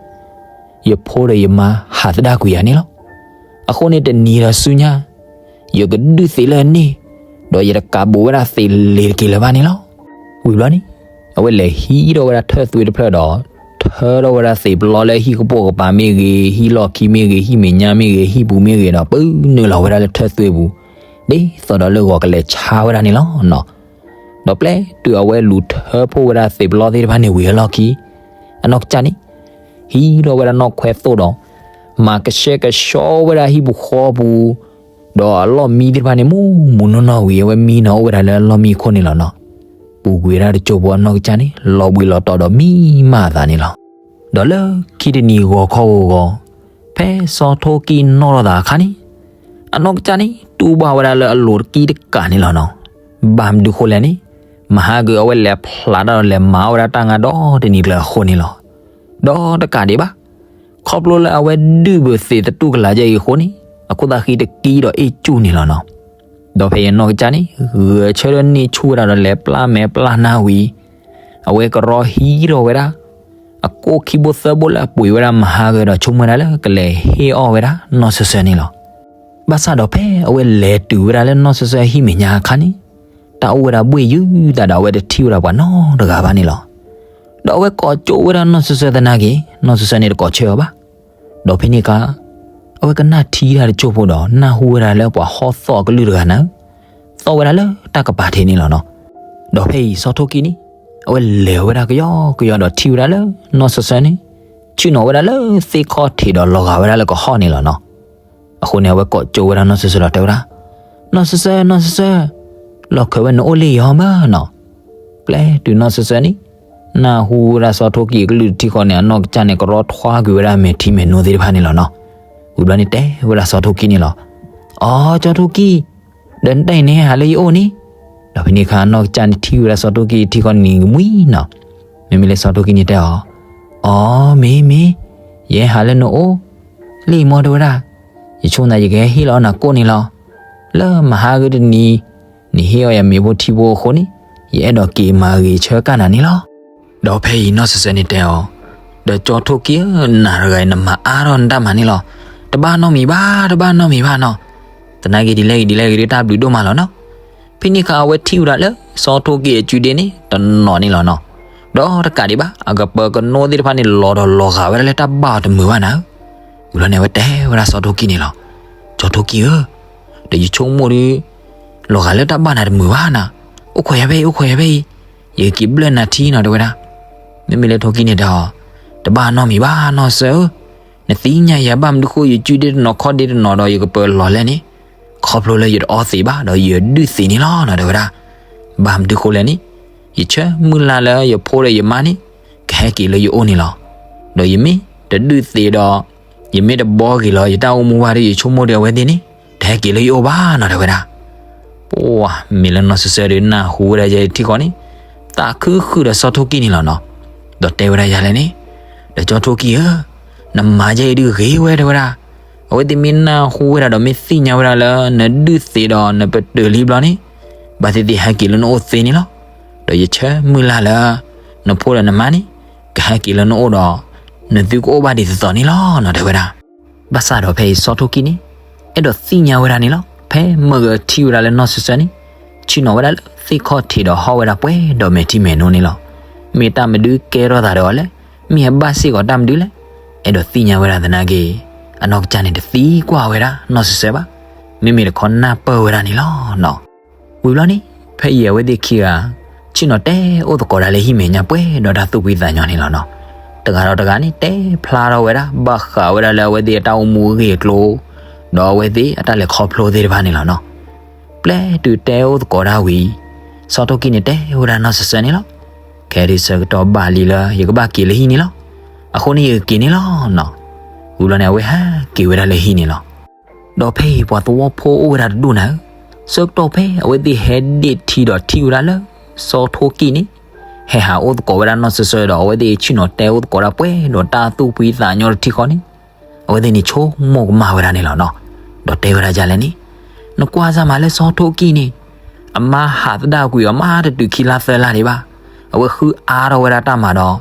ယဖိဒီးယမါဟးသဒၣ်ကွံာ်ယၤန့ၣ်လီၤ. အဃိန့ၣ်တနံၤဒီးဆူညါ ယကဒုးသ့ၣ်လၢအန့ၣ် ဒီးယတကးဘူးဝဲဒၣ်သ့ၣ်လ့ၤတက့ၤလၢၤဘၣ်န့ၣ်လီၤ. ဝံၤဘျီန့ၣ် အဝဲလဲၤဟံးထီၣ်ဝဲဒၣ်ထၢၣ်သွ့တဖျၢၣ်ဒီး ထၢထီၣ်ဝဲဒၣ်သ့ၣ်ပလီလၢဟံၣ်ကပိာ်ကပၤမ့ၢ်ဂ့ၤ, ဟံၣ်လီၢ်ခံမ့ၢ်ဂ့ၤ, ဟံၣ်မဲာ်ညါမ့ၢ်ဂ့ၤ, ဟံၣ်ပူၤမ့ၢ်ဂ့ၤဒီး ပနုာ်လီၤဝဲဒၣ်လၢထၢၣ်သွ့ပူၤ ဒ်သိးဒီးလၢဂီၤကလဲၤဆါဝဲဒၣ်န့ၣ်လီၤနီၤ. ဒီးပျဲတုၤအဝဲလူၤထၢဖှိၣ်ဝဲဒၣ်သ့ၣ်ပလီသ့ၣ်တဖၣ်န့ၣ်ဝံၤအလီၢ်ခံ အနီၢ်ကစၢ်န့ၣ် ဟံးထီၣ်ဝဲဒၣ်နီၣ်ခွဲသိၣ်ဒီး မၤကဆှဲကဆှီဝဲဒၣ်ဟံၣ်ပူၤဃီပူၤ ဒီးအလီၢ်မံသ့ၣ်တဖၣ်န့ၣ် မူးမူးနီၢ်နီၢ်ဝံၤ အဝဲမံနီၤအိၣ်ဝဲဒၣ်လၢအလီၢ်မံအခိၣ်န့ၣ်လီၤနီၤ. ပူၤကွံာ်ဝဲဒၣ်တစိၢ်ဖိအနီၢ်ကစၢ်န့ၣ် လီၤဘှံးလီၤတီၤဒီးမံမးအသးန့ၣ်လီၤ. ဒီးလၢခံတနံၤဂီၤခီဂီၤဂီၤ ဖဲစီၤထိၣ်ကံၢ်နီၣ်ထီၣ်သးအခါန့ၣ် အနီၢ်ကစၢ်န့ၣ် တူၢ်ဘၣ်ဝဲဒၣ်လၢအလိၤတကံတကးန့ၣ်လီၤနီၤ. ဘၣ်မနုၤဃိလဲၣ်န့ၣ် မဟါကၢၤအဝဲလဲၤဖျါတၢ်ဒီးလဲၤမၤအီၣ်ဝဲဒၣ်တၢ်ငါဒီတနံၤကျၢၤအဃိန့ၣ်လီၤ. ဒီးတကးဒံးဘၣ် ခီ ခီဖျိလၢအဝဲဒုၣ်ဘၣ်သ့ၣ်သတူၢ်ကလာ်ယဲအံၤအဃိန့ၣ် အခိၣ်သးဃံတကံဒီးအ့ၣ်ကူၣ်န့ၣ်လီၤနီၤ. ဒီးဖဲအံၤအနီၢ်ကစၢ်န့ၣ် ဂဲၤဆၢထၢၣ်န့ၢ်ဆူၣ်ဝဲဒၣ်ဒီးလဲၤပျၢ်မဲာ်ပျၢ်နါဝံၤ အဝဲကရီဟံးထီၣ်ဝဲဒၣ် အကိၣ်ခံဘိသၢဘိလၢအပှ့ၤဝဲဒၣ်မဟါဂၤဒီးဆိကမိၣ်ဝဲဒၣ်လၢကလဲၤဟ့ၣ်အီၣ်ဝဲဒၣ်နီၢ်စၢၤစၢၤန့ၣ်လီၤ. ဘၣ်ဆၣ်ဒီးဖဲအဝဲလဲၤတုၤဝဲဒၣ်လၢနီၢ်စၢၤစၢၤဟံၣ်မဲာ်ညါအခါန့ၣ် တၢ်အိၣ်ဝဲဒၣ်ဘှ့ၣ်ယုၢ်တၢ်ဒီးအဝဲတထံၣ်ဝဲဒၣ်ပှၤနီတဂၤဘၣ်န့ၣ်လီၤ. ဒီးအဝဲကိးကၠိဝဲဒၣ်နီၢ်စၢၤစၢၤသနာ်က့ နီၢ်စၢၤစၢၤန့ၣ်တကိးဆၢအီၤဘၣ်. ဒီးဖဲန့ၣ်အခါ အဝဲကနၣ်ထံတၢ်တစိၢ်ဖိဒီးနၢ်ဟူဝဲဒၣ်လၢပှၤဟီၣ်သီၣ်အကလုၢ်တဂၤန့ၣ် သီၣ်ဝဲဒၣ်လၢတၢ်ကပၤထံးန့ၣ်လီၤနီၤ. ဒီးဖဲအံၤစီၤထိၣ်ကံၢ်န့ၣ် အဝဲလဲၤဝဲဒၣ်ကယီကယီဒီးထံၣ်ဝဲဒၣ်လၢနီၢ်စၢၤစၢၤန့ၣ် ဆ့ၣ်နီၤဝဲဒၣ်လၢသ့ၣ်ခီၣ်ထံးဒီးလီၤဂာ်ဝဲဒၣ်လၢကဟီၣ်န့ၣ်လီၤနီၤ. အဃိန့ၣ် အဝဲကိးကၠိဝဲဒၣ်နီၢ်စၢၤစၢၤဒီးတဲဝဲဒၣ်, နီၢ်စၢၤစၢၤ နီၢ်စၢၤစၢၤ, လီၢ်ခၢးဝဲနအိၣ်လၢယီၤမၢနီၤ. ပျဲတုၤနီၢ်စၢၤစၢၤန့ၣ် နၢ်ဟူဝဲဒၣ်စီၤထိၣ်ကံၢ်အကလုၢ်တထံၣ်ဃီန့ၣ် အနီၢ်ကစၢ်န့ၣ် ကရီထွါကွံာ်ဝဲဒၣ်မဲာ်ထံမဲာ်နိသ့ၣ်တဖၣ်န့ၣ်လီၤနီၤ. ဝံၤဘျီန့ၣ်တဲဝဲဒၣ်စီၤထိၣ်ကံၢ်န့ၣ်လီၤ. အိ စီၤထိၣ်ကံၢ်, ဒီးနတၢ်အံၤန့ၣ်ဟဲဟးလၢယအိၣ်န့ၣ်. ဒီးဖဲန့ၣ်အခါ အနီၢ်ကစၢ်န့ၣ်ထံၣ်ဝဲဒၣ်စီၤထိၣ်ကံၢ်ထံၣ်ဃီန့ၣ်ကမှံနီၤ. မ့မ့ၢ်လၢစီၤထိၣ်ကံၢ်န့ၣ်တဲအီၤ, အိ မ့ၢ်မ့ၢ်, ယဟဲဟးလၢနအိၣ် လံမီတဲဝဲဒၣ်, ယဆိကမိၣ်သးယကဟဲဟ့ၣ်လီၤနၤကိၣ်န့ၣ်လီၤ. လၢမဟါဂ့ၤတနံၤ နဟ့ၣ်အီၣ်ယၤမ့ၤဖိထံဖိအဃိန့ၣ် ယအဲၣ်ဒိးက့ၤမၤဂ့ၤဆၢကၣ်နၤန့ၣ်လီၤ. ဒီးဖဲအံၤနီၢ်စၢၤစၢၤန့ၣ်တဲအီၤ, ဒီးစီၤထိၣ်ကံၢ်ဧၢ, နၤတဂၤအံၤနမၤအါထီၣ်နတၢ်မၤန့ၣ်လီၤ. တဘၣ်နီတမံၤဘၣ်, တဘၣ်နီတမံၤဘၣ်နီၤ. သနာ်က့ဒ်လဲၣ်ဂ့ၤဒ်လဲၣ်ဂ့ၤဒီးတၢ်ဘျုးဒိၣ်မးလီၤနီၤ. ဖဲန့ၣ်အခါအဝဲထံၣ်ဝဲဒၣ်လၢစီၤထိၣ်ကံၢ်အစုဒ့န့ၣ် တနီၤန့ၣ်လီၤနီၤ. ဒီးတကးဒံးဘၣ် အကပၢၤကနိသ့ၣ်တဖၣ်န့ၣ် လီၤဒီးလီၤဂာ်ဝဲဒၣ်လၢတၢ်ဘၣ်အီၤတမုာ်ဘၣ်နၤဧၢ. ဝံၤလီၤန့ၣ် အဝဲတဲဝဲဒၣ်စီၤထိၣ်ကံၢ်န့ၣ်လီၤ. စီၤထိၣ်ကံၢ်ဧၢ, ဒီးယဆိကမိၣ်ဒီး လီၤဂာ်လၢတၢ်ဘၣ်နၤတမုာ်ဘၣ်နၤ. အိၣ်ခိးယၤဖဲအံၤ, အိၣ်ခိးယၤဖဲအံၤ, ယက့ၤဘျၢနၤထံနီၤ တဲဝဲဒၣ်. မ့မ့ၢ်လၢထိၣ်ကံၢ်န့ၣ်တဲအီၤ, တဘၣ်နီတမံၤဘၣ် နီၢ်စၢၤဧၢ. နသ့ၣ်ညါယၤဘၣ်မနုၤဃိ ယစုဒ့တနီၤခီၣ်ဒ့တနီၤဒီးယကပၢၤလီၤလဲၣ်န့ၣ်, ခီဖျိလၢယတအီသံးဘၣ်ဒီးယဒုၣ်သံးန့ၣ်လီၤနီၤ တဲဝဲဒၣ်. ဘၣ်မနုၤဃိလဲၣ်န့ၣ်, ယဆၢမုၢ်လၢ်လၢယဖိဒီးယမါန့ၣ် ကဟဲက့ၤလၢယအိၣ်န့ၣ်လီၤ. ဒီးယမ့ၢ်တဒုၣ်သံးဒီး ယမ့ၢ်တဘှီက့ၤလီၤယတၢ်အိၣ်မူဘၣ်ဒီး ယဆိကမိၣ်ဒီးအဝဲသ့ၣ်န့ၣ် တဟဲက့ၤလၢယအိၣ်ဘၣ်နီၤ တဲဝဲဒၣ်. ပှၤမ့ၢ်လၢနီၢ်စၢၤစၢၤဒီးနၢ်ဟူဝဲဒၣ်ယဲထံဃီန့ၣ်, သးခုဃုာ်ဒီးစီၤထိၣ်ကံၢ်န့ၣ်လီၤနီၤ. ဒီးတဲဝဲဒၣ်ယၤလဲၣ်န့ၣ်, ဒီးစီၤထိၣ်ကံၢ်ဧၢ, နမၤယဲအံၤဒုးဂ့ၤဝဲ တဲဝဲဒၣ်. အဝဲသ့ၣ်မ့ၢ်နၢ်ဟူဝဲဒၣ်ဒီးမ့ၢ်သ့ၣ်ညါဝဲဒၣ်လၢနဒုၣ်သံးဒီးနပတုာ်လံဘျီန့ၣ်, ဘၣ်သ့ၣ်သ့ၣ်ဟဲက့ၤလၢနအိၣ်သ့န့ၣ်လီၤ. ဒီးယဆၢမုၢ်လၢ်လၢ နဖိဒီးနမါန့ၣ် ကဟဲက့ၤလၢနအိၣ်ဒီး နသုကအိၣ်ဘၣ်ဒ်သိးသိးန့ၣ်လီၤနီၤ တဲဝဲဒၣ်. ဘၣ်ဆၣ်ဒီးဖဲအံၤစီၤထိၣ်ကံၢ်န့ၣ် အဲၣ်ဒိးသ့ၣ်ညါဝဲဒၣ်န့ၣ်လီၤ. ဖဲမုၢ်ဂီၤထံၣ်ဝဲဒၣ်လၢနီၢ်စၢၤစၢၤန့ၣ် ဆ့ၣ်နီၤဝဲဒၣ်လၢသ့ၣ်ခီၣ်ထံးဒီးဟီၣ်ဝဲဒၣ်ပှဲၤဒီးမဲာ်ထံမဲာ်နိန့ၣ်လီၤ. မ့ၢ်တၢ်မနုၤကဲထီၣ်သးဒီးအီၤလဲၣ်, မ့ၢ်အဘၣ်စ့ၢ်ကီးတၢ်မနုၤလဲၣ်, အဲၣ်ဒိးသ့ၣ်ညါဝဲဒၣ်သနာ်က့ အနီၢ်ကစၢ်န့ၣ်တသံကွၢ်ဝဲဒၣ်နီၢ်စၢၤစၢၤဘၣ်. မ့မ့ၢ်တခီနၢ်ပၢၢ်ဝဲဒၣ်န့ၣ်လီၤနီၤ. ဝံၤဘျီန့ၣ် ဖဲအံၤအဝဲသ့ၣ်ခံဂၤ ဆ့ၣ်နီၤတဲအိၣ်သကိးဒၣ်လၢဟံၣ်မဲာ်ညါပှဲၤဒီးတၢ်သူၣ်ဖှံသးညီန့ၣ်လီၤနီၤ. တဂၤဒီးတဂၤန့ၣ် တဲဖျါထီၣ်ဝဲဒၣ် ဘၣ်ဃးဝဲဒၣ်လၢအဝဲသ့ၣ်အတၢ်အိၣ်မူအဂ့ၢ်အကျိၤ ဒီးအဝဲသ့ၣ်အတၢ်လဲၤခီဖျိသ့ၣ်တဖၣ်န့ၣ်လီၤနီၤ. ပျဲတုၤတဲအိၣ်သကိးဒၣ်ဝံၤ စီၤထိၣ်ကံၢ်န့ၣ်တဲဝဲဒၣ်နီၢ်စၢၤစၢၤန့ၣ်လီၤ. ခဲဒုးဆၢကတီၢ်ဘၣ်လံလၢယကဘၣ်က့ၤလၢဟံၣ်န့ၣ်လီၤ. အဃိန့ၣ်ယကက့ၤန့ၣ်လီၤနီၤ. ဝံၤဘျီန့ၣ် အဝဲဟဲက့ၤဝဲဒၣ်လၢဟံၣ်န့ၣ်လီၤ. ဒီးဖဲအံၤပှၤသဝီဖိအိၣ်ဝဲဒၣ်တဒူၣ်နၤဧၢ, ဆၢကတီၢ်ဖဲအဝဲသ့ၣ်ဟဲဒ့ၣ်ထံဒီးထံၣ်ဝဲဒၣ်လၢ စီၤထိၣ်ကံၢ်န့ၣ် ဟဲဟးအိၣ်သကိးဝဲဒၣ်နီၢ်စၢၤစၢၤဒီး အဝဲသ့ၣ်ဆ့ၣ်နီၤတဲအိၣ်သကိးဒၣ်ပှဲၤဒီးတၢ်သူၣ်ဖှံသးညီတထံဃီန့ၣ် အဝဲသ့ၣ်န့ၣ်ဆိကမိၣ်ကမၣ်ဝဲဒၣ်န့ၣ်လီၤနီၤ. ဒီးတဲဝဲဒၣ်ဒ်လဲၣ်န့ၣ်, နကွၢ်စၢ်မးလၢစီၤထိၣ်ကံၢ်န့ၣ် အမါဟးသဒၣ်ကွံာ်အီၤမးတတုၤခံလါသၢလါဒံးဘၣ်. အဝဲဃုအါထီၣ်ဝဲဒၣ်တၢ်မၤဒီး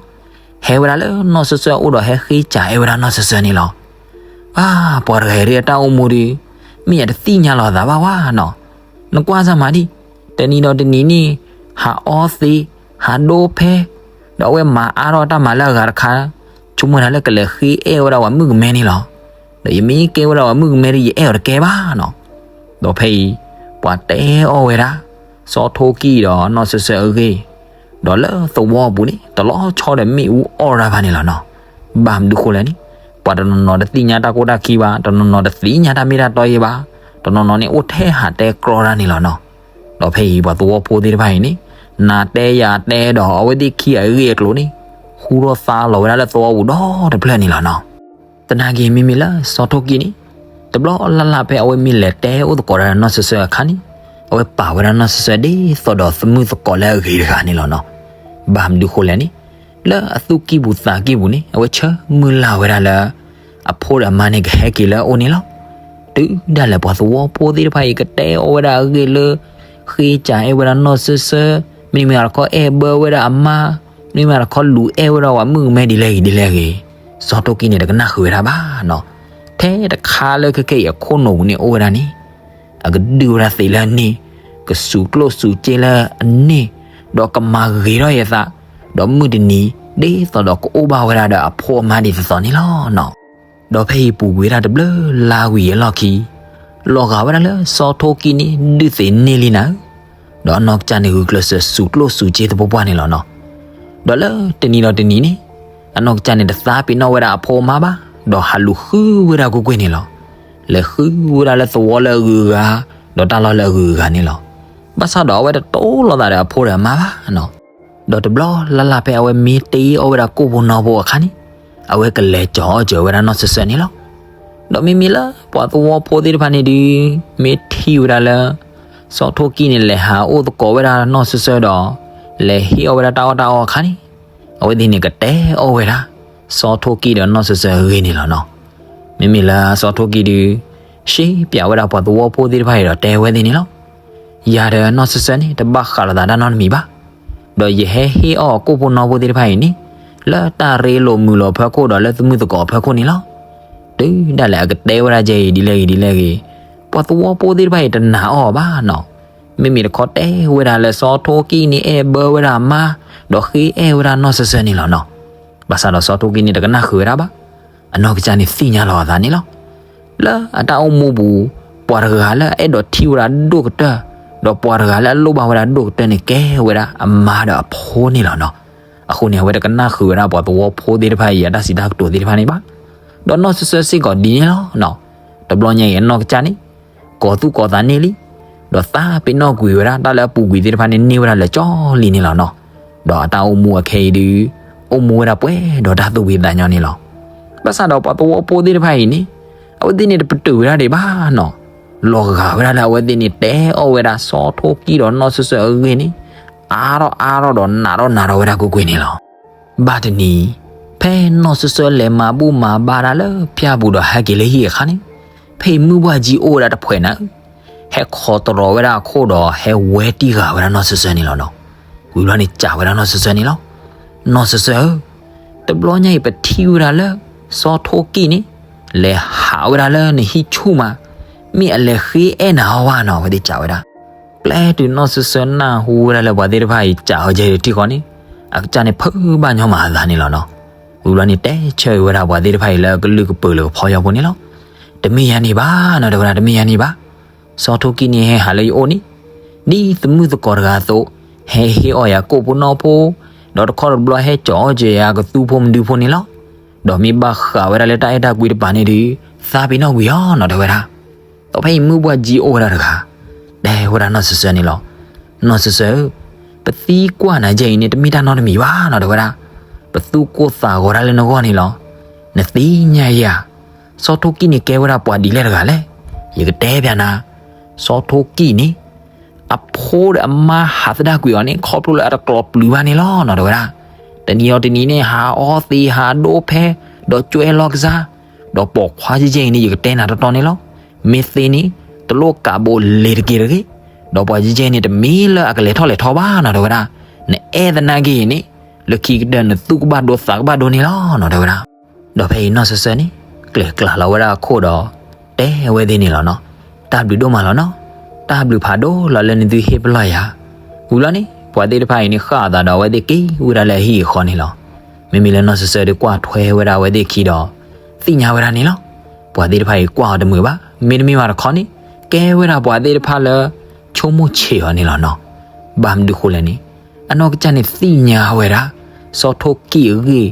ဟဲဝဲဒၣ်လၢနီၢ်စၢၤစၢၤအအိၣ်ဒီးဟဲဃ့စံးအဲၣ်ဝဲဒၣ်နီၢ်စၢၤစၢၤန့ၣ်လီၤ. အါ, ပှၤတဂၤအံၤဒ်အတၢ်အိၣ်မူဒီး မ့ၢ်ယတသ့ၣ်ညါလီၤသးဘၣ်ဝဲနီၤ. နကွၢ်စၢ်မးဒံး, တနံၤဒီးတနံၤန့ၣ် ဟးအီသံး, ဟးဒိဖဲ, ဒီးအဝဲမၤအါထီၣ်တၢ်မၤလၢအဂၤတခါ, ဆိကမိၣ်တၢ်လၢကလဲၤဃ့အဲၣ်ဝဲဒၣ်ပှၤမုၣ်ကမဲန့ၣ်လီၤ. ဒီးယမ့ၢ်ကဲဝဲဒၣ်ပှၤမုၣ်ကမဲဒီး ယအဲၣ်အီၤတကဲဘၣ်နီၤ. ဒီးဖဲအံၤ ပှၤတဲအီၣ်ဝဲဒၣ် စီၤထိၣ်ကံၢ်ဒီးနီၢ်စၢၤစၢၤအဂ့ၢ်, ဒီးလၢသဝီပူၤန့ၣ် တလီၤဆီဒီးမ့ၣ်အူအီၣ်တၢ်ဘၣ်န့ၣ်လီၤနီၤ. ဘၣ်မနုၤဃိလဲၣ်န့ၣ်, ပှၤတနီၤနီၤတသ့ၣ်ညါတၢ်ကိၢ်တၢ်ခံဘၣ်, တနီၤနီၤတသ့ၣ်ညါတၢ်မ့ၢ်တၢ်တီယဲဘၣ်, တနီၤနီၤန့ၣ်အိၣ်ထဲဟးတဲကြီတၢ်န့ၣ်လီၤနီၤ. ဒီးဖဲအံၤပှၤသဝီဖိသ့ၣ်တဖၣ်အံၤန့ၣ် နၤတဲယၤတဲဒီးအဝဲသ့ၣ်ခံဂၤအဂ့ၢ်အကျိၤန့ၣ် ဟူထီၣ်သါလီၤဝဲဒၣ်လၢသဝီပူၤဒီတဖျၢၣ်န့ၣ်လီၤနီၤ. သနာ်က့မ့မ့ၢ်လၢစီၤထိၣ်ကံၢ်န့ၣ် တဘျီလၢ်လၢ်ဖဲအဝဲမ့ၢ်လဲၤတဲအိၣ်သကိးဒၣ်နီၢ်စၢၤစၢၤအခါန့ၣ်, အဝဲပာ်ဝဲဒၣ်နီၢ်စၢၤစၢၤဒ်သိးဒီးသမုၣ်သကိးလၢအဂ့ၤတဂၤန့ၣ်လီၤနီၤ. ဘၣ်မနုၤဃိလဲၣ်န့ၣ်, လၢအသူၣ်ကံၢ်ပူၤသးကံၢ်ပူၤန့ၣ် အဝဲဆၢမုၢ်လၢ်ဝဲဒၣ်လၢ အဖိဒီးအမါန့ၣ်ကဟဲက့ၤလၢအအိၣ်န့ၣ်လီၤ. တုၤဒၣ်လဲာ်ပှၤသဝီဖိသ့ၣ်တဖၣ်အံၤ ကတဲအီၣ်ဝဲဒၣ်အဂ့ၢ်လၢ ဃ့ကၠးအဲၣ်ဝဲဒၣ်နီၢ်စၢၤစၢၤ, မ့တမ့ၢ်တခီအဲၣ်ဘၢဝဲဒၣ်အမါ, မ့တမ့ၢ်တခီလူၤအဲၣ်ဝဲဒၣ်ပှၤမုၣ်ကမဲဒ်လဲၣ်ဂ့ၤဒ်လဲၣ်ဂ့ၤ, စီၤထိၣ်ကံၢ်န့ၣ် တကနၣ်ဃုာ်ဝဲဒၣ်ဘၣ်နီၤ. ထဲတခါလၢခဲခဲအံၤအခိၣ်နူာ်ပူၤန့ၣ်အိၣ်ဝဲဒၣ်န့ၣ် အကဒုၣ်ဝဲဒၣ်သံးလၢအန့ၣ်, ကစူးကျိၣ်စူးစ့လၢအန့ၣ်, ဒီးကမၤဂ့ၤထီၣ်အသး, ဒီးမုၢ်တနံၤ ဒ်သိးဒီးကအိၣ်ဘၣ်ဝဲဒၣ်ဒီးအဖိအမါဒ်သိးသိးန့ၣ်လီၤ. ဒီးဖဲအံၤပူၤကွံာ်ဝဲဒၣ်တဘျုးလါဝံၤအလီၢ်ခံ, လီၤဂာ်ဝဲဒၣ်လၢစီၤထိၣ်ကံၢ်န့ၣ် ဒုၣ်သံးန့ၢ်လံနၤဧၢ, ဒီးအနီၢ်ကစၢ်န့ၣ် ဂုာ်ကျဲးစၢးစူးကျိၣ်စူးစ့သပှၢ်ပှၢ်န့ၣ်လီၤနီၤ. ဒီးလၢတနံၤဒီးတနံၤန့ၣ်, အနီၢ်ကစၢ်န့ၣ် တသးပ့ၤနီၣ်ဝဲဒၣ်အဖိအမါဘၣ်, ဒီးဟးလူၤဃုဝဲဒၣ်ကွ့ၢ်ကွ့ၢ်န့ၣ်လီၤ. လဲၤဃုဝဲဒၣ်လၢသဝီလၢအဂုၤအဂၤ, ဒီးတၢ်လီၢ်လၢအဂုၤအဂၤန့ၣ်လီၤ. ဘၣ်ဆၣ်ဒီးအဝဲတတိၢ်လိာ်သးဒီးအဖိဒီးအမါဘၣ်နီၤ. ဒီးတဘျီလၢ်လၢ်ဖဲအဝဲမ့ၢ်တ့အီၣ်ဝဲဒၣ်ကိၣ်ဖိနီဖိအခါန့ၣ်, အဝဲကလဲၤကၠီၤအီၣ်စၢၤဝဲဒၣ်နီၢ်စၢၤစၢၤန့ၣ်လီၤ. ဒီးမ့မ့ၢ်လၢပှၤသဝီဖိသ့ၣ်တဖၣ်န့ၣ်ဒုး, မ့ၢ်ထံၣ်ဝဲဒၣ်လၢ စီၤထိၣ်ကံၢ်န့ၣ် လဲၤဟးအိၣ်သကိးဝဲဒၣ်နီၢ်စၢၤစၢၤဒီး, လဲၤဟ့ၣ်အီၣ်ဝဲဒၣ်တၢ်အီၣ်တၢ်အီအခါန့ၣ်, အဝဲသ့ၣ်န့ၣ်ကတဲအီၣ်ဝဲဒၣ် စီၤထိၣ်ကံၢ်ဒီးနီၢ်စၢၤစၢၤအဂ့ၢ်န့ၣ်လီၤနီၤ. မ့မ့ၢ်လၢစီၤထိၣ်ကံၢ်ဒုး, ရှဲပၠးဝဲဒၣ်ပှၤသဝီဖိသ့ၣ်တဖၣ်အံၤဒီးတဲဝဲသ့ၣ်န့ၣ်လီၤ. ယၤဒီးနီၢ်စၢၤစၢၤန့ၣ် တဘၣ်ဃးလိာ်သးတၢ်နီတမံၤဘၣ်. ဒီးယဟဲဟ့ၣ်အီၣ်ကိၣ်ဖိနီဖိသ့ၣ်တဖၣ်အံၤန့ၣ်, လၢတၢ်ရ့လိာ်မုာ်လိာ်အဖီခိၣ်ဒီးလၢသမုၣ်သကိးအဖီခိၣ်န့ၣ်လီၤ. တုၤဒၣ်လဲာ်အကတဲဝဲဒၣ်ကဲအံၤဒ်လဲၣ်ဂ့ၤဒ်လဲၣ်ဂ့ၤ, ပှၤသဝီဖိသ့ၣ်တဖၣ်အံၤတနာ်အီၤဘၣ်နီၤ. မ့မ့ၢ်တခီတဲဝဲဒၣ်လၢစီၤထိၣ်ကံၢ်န့ၣ်အဲၣ်ဘၢဝဲဒၣ်အမါ, ဒီးဃ့အဲၣ်ဝဲဒၣ်နီၢ်စၢၤစၢၤန့ၣ်လီၤနီၤ. ဘၣ်ဆၣ်ဒီးစီၤထိၣ်ကံၢ်န့ၣ်တကနၣ်ဃုာ်ဝဲဒၣ်ဘၣ်. အနီၢ်ကစၢ်န့ၣ်သ့ၣ်ညါလီၤအသးန့ၣ်လီၤ. လၢအတၢ်အိၣ်မူပူၤ, ပှၤတဂၤလၢအအဲၣ်ဒိးထံၣ်ဝဲဒၣ်ဒိၣ်ကတၢၢ်, ဒီးပှၤတဂၤလၢအလိၣ်ဘၣ်ဝဲဒၣ်ဒိၣ်ကတၢၢ်န့ၣ် ကဲဝဲဒၣ်အမါဒီးအဖိန့ၣ်လီၤနီၤ. အဃိန့ၣ် အဝဲတကနၣ်ဃုာ်ဝဲဒၣ်ပှၤသဝီဖိသ့ၣ်တဖၣ်အံၤအတၢ်စံးတၢ်ကတိၤသ့ၣ်တဖၣ်န့ၣ်ဘၣ်. ဒီးနီၢ်စၢၤစၢၤစ့ၢ်ကီးဒ်န့ၣ်လီၤနီၤ. တဘျီညါအံၤအနီၢ်ကစၢ်န့ၣ် ကိးသူၣ်ကိးသးန့ၢ်လံ, ဒီးသးပ့ၤနီၣ်ကွံာ်ဝဲဒၣ်တၢ်လၢအပူၤကွံာ်သ့ၣ်တဖၣ်န့ၣ်န့ၢ်ဝဲဒၣ်လၢာ်ကၠီလံန့ၣ်လီၤနီၤ. ဒီးအတၢ်အိၣ်မူအခဲအံၤဒုး, အိၣ်မူဝဲဒၣ်ပှဲၤဒီးတၢ်သူၣ်ဖှံသးညီန့ၣ်လီၤ. ဘၣ်ဆၣ်ဒီးပှၤသဝီဖိသ့ၣ်တဖၣ်အံၤန့ၣ်, အဝဲသ့ၣ်န့ၣ်တပတုာ်ဝဲဒၣ်ဒံးဘၣ်နီၤ. လီၤဂာ်ဝဲဒၣ်လၢအဝဲသ့ၣ်န့ၣ် တဲအီၣ်ဝဲဒၣ်စီၤထိၣ်ကံၢ်ဒီးနီၢ်စၢၤစၢၤအဂ့ၢ်န့ၣ်, အါထီၣ်အါထီၣ်ဒီးနးထီၣ်နးထီၣ်ဝဲဒၣ်ကွ့ၢ်ကွ့ၢ်န့ၣ်လီၤ. ဘၣ်တနံၤ, ဖဲနီၢ်စၢၤစၢၤလဲၤမၤဘူၣ်မၤဘါတၢ်လၢဖၠၣ်ပူၤဒီးဟဲက့ၤလၢဟံၣ်အခါန့ၣ်, ဖဲအံၤမုၣ်ပှၢ်ကၠံအိၣ်ဝဲဒၣ်တဖှဲးနၤ, ဟဲခိးတရီၤဝဲဒၣ်အခိၣ်ဒီးဟဲဝဲတံၢ်ဂာ်ဝဲဒၣ်နီၢ်စၢၤစၢၤန့ၣ်လီၤနီၤ. ဝံၤဘျီန့ၣ် စံးဝဲဒၣ်နီၢ်စၢၤစၢၤန့ၣ်လီၤ. နီၢ်စၢၤစၢၤဧၢ, တဘျီညါအံၤပထံၣ်ဝဲဒၣ်လၢ စီၤထိၣ်ကံၢ်န့ၣ် လဲၤဟးဝဲဒၣ်လၢနဟံၣ်ဆူၣ်မး, မ့ၢ်အလဲၤဃ့အဲၣ်နၤအီၤဘၣ်နီၤ အဝဲသ့ၣ်စံးဝဲဒၣ်. ပျဲတုၤနီၢ်စၢၤစၢၤနၢ်ဟူဝဲဒၣ်လၢပှၤသ့ၣ်တဖၣ်အံၤစံးဝဲဒၣ်တထံၣ်ဃီန့ၣ်, အကစၢ်န့ၣ်ဖုးဘၣ်ညီမးအသးန့ၣ်လီၤနီၤ. ဝံၤဘျီန့ၣ် တဲဆၢဝဲဒၣ်ပှၤသ့ၣ်တဖၣ်အံၤလၢအကလုၢ်ကပၢၤလၢကဖီယီဖိန့ၣ်လီၤ. တမ့ၢ်ယၤန့ၣ်ဘၣ်နီၤ တဲဝဲဒၣ် တမ့ၢ်ယၤန့ၣ်ဘၣ်. စီၤထိၣ်ကံၢ်န့ၣ်ဟဲဟးလၢယအိၣ်န့ၣ်, ဒ်သမုၣ်သကိးတဂၤအသိး, ဟဲဟ့ၣ်အီၣ်ယၤကိၣ်ဖိနီဖိ, ဒီးတခီတဘျီဟဲကၠီၤအီၣ်စၢၤယၤကသူဖိမဒုဖိန့ၣ်လီၤ. ဒီးမ့ၢ်ဘၣ်ဃးဝဲဒၣ်လၢတၢ်အဲၣ်တၢ်ကွံတပၤန့ၣ်ဒီး, သးပ့ၤနီၣ်ကွံာ်အီၤနီၤ တဲဝဲဒၣ်. ဒီးဖဲအံၤမုၣ်ပှၢ်ကၠံအိၣ်ဝဲဒၣ်တဂၤ, တဲဝဲဒၣ်နီၢ်စၢၤစၢၤန့ၣ်လီၤ. နီၢ်စၢၤစၢၤဧၢ, ပသံကွၢ်နၤကဲအံၤန့ၣ် တမ့ၢ်တၢ်နီတမံၤဘၣ်နီၤ တဲဝဲဒၣ်. ပသူၣ်ကိၢ်သးဂီၤတၢ်လၢနဂီၢ်န့ၣ်လီၤ. နသ့ၣ်ညါဧါ, စီၤထိၣ်ကံၢ်န့ၣ်ကဲဝဲဒၣ်ပှၤဒ်လဲၣ်တဂၤလဲၣ်. ယကတဲပျးနၤ, စီၤထိၣ်ကံၢ်န့ၣ် အဖိဒီးအမါဟးသဒၣ်ကွံာ်အီၤန့ၣ် ခီဖျိလၢအတကျိးပျုၤဘၣ်န့ၣ်လီၤနီၤ တဲဝဲဒၣ်. တနံၤအီၤတနံၤန့ၣ် ဟးအီသံးဟးဒိဖဲ, ဒီးကွဲလီၤကစၢ်, ဒီးပိာ်ခွါကဲကဲအံၤန့ၣ် ယကတဲနၤတီတီန့ၣ်လီၤ. မ့ၢ်သ့န့ၣ် တလိၣ်ကးဘိးလ့ၤတက့ၢ်တဂ့ၤ. ဒီးပှၤကဲကဲအံၤန့ၣ် တမ့ၢ်လၢအကလဲၤထီၣ်လဲၤထီဘၣ်နီၤ တဲဝဲဒၣ်. နအဲၣ်သနာ်က့အံၤန့ၣ်, လၢခံကတၢၢ်နသူၣ်ကဘၣ်ဒိသးကဘၣ်ဒိန့ၣ်လီၤနီၤ တဲဝဲဒၣ်. ဒီးဖဲအံၤနီၢ်စၢၤစၢၤန့ၣ် ကျဲၤကျါလီၤဝဲဒၣ်အခိၣ်ဒီး တဲဝဲသ့ၣ်န့ၣ်လီၤနီၤ. တၢ်ဘျုးဒိၣ်မးလီၤနီၤ. တၢ်ဘျုးဖးဒိၣ်လီၤလၢနသုဟ့ၣ်ပလီၢ်ယၤ. ဝံၤလီၤန့ၣ် ပှၤသ့ၣ်တဖၣ်အံၤန့ၣ်ဃၣ်အသးဒီးအဝဲသ့ၣ်က့ၤဝဲဒၣ်လၢအဟံၣ်အဃီန့ၣ်လီၤ. မ့မ့ၢ်လၢနီၢ်စၢၤစၢၤဒီးကွၢ်ထွဲဝဲဒၣ်အဝဲသ့ၣ်အခံဒီး သ့ၣ်ညါဝဲဒၣ်န့ၣ်လီၤ. ပှၤသ့ၣ်တဖၣ်အံၤကွၢ်အီၤတမုာ်ဘၣ်. မ့တမ့ၢ်ဘၣ်တခီန့ၣ် ကဲဝဲဒၣ်ပှၤသ့ၣ်တဖၣ်လၢ ဆိကမိၣ်ဆံးအီၤန့ၣ်လီၤနီၤ. ဘၣ်မနုၤဃိလဲၣ်န့ၣ်, အနီၢ်ကစၢ်န့ၣ်သ့ၣ်ညါဝဲဒၣ် စီၤထိၣ်ကံၢ်အဂ့ၢ်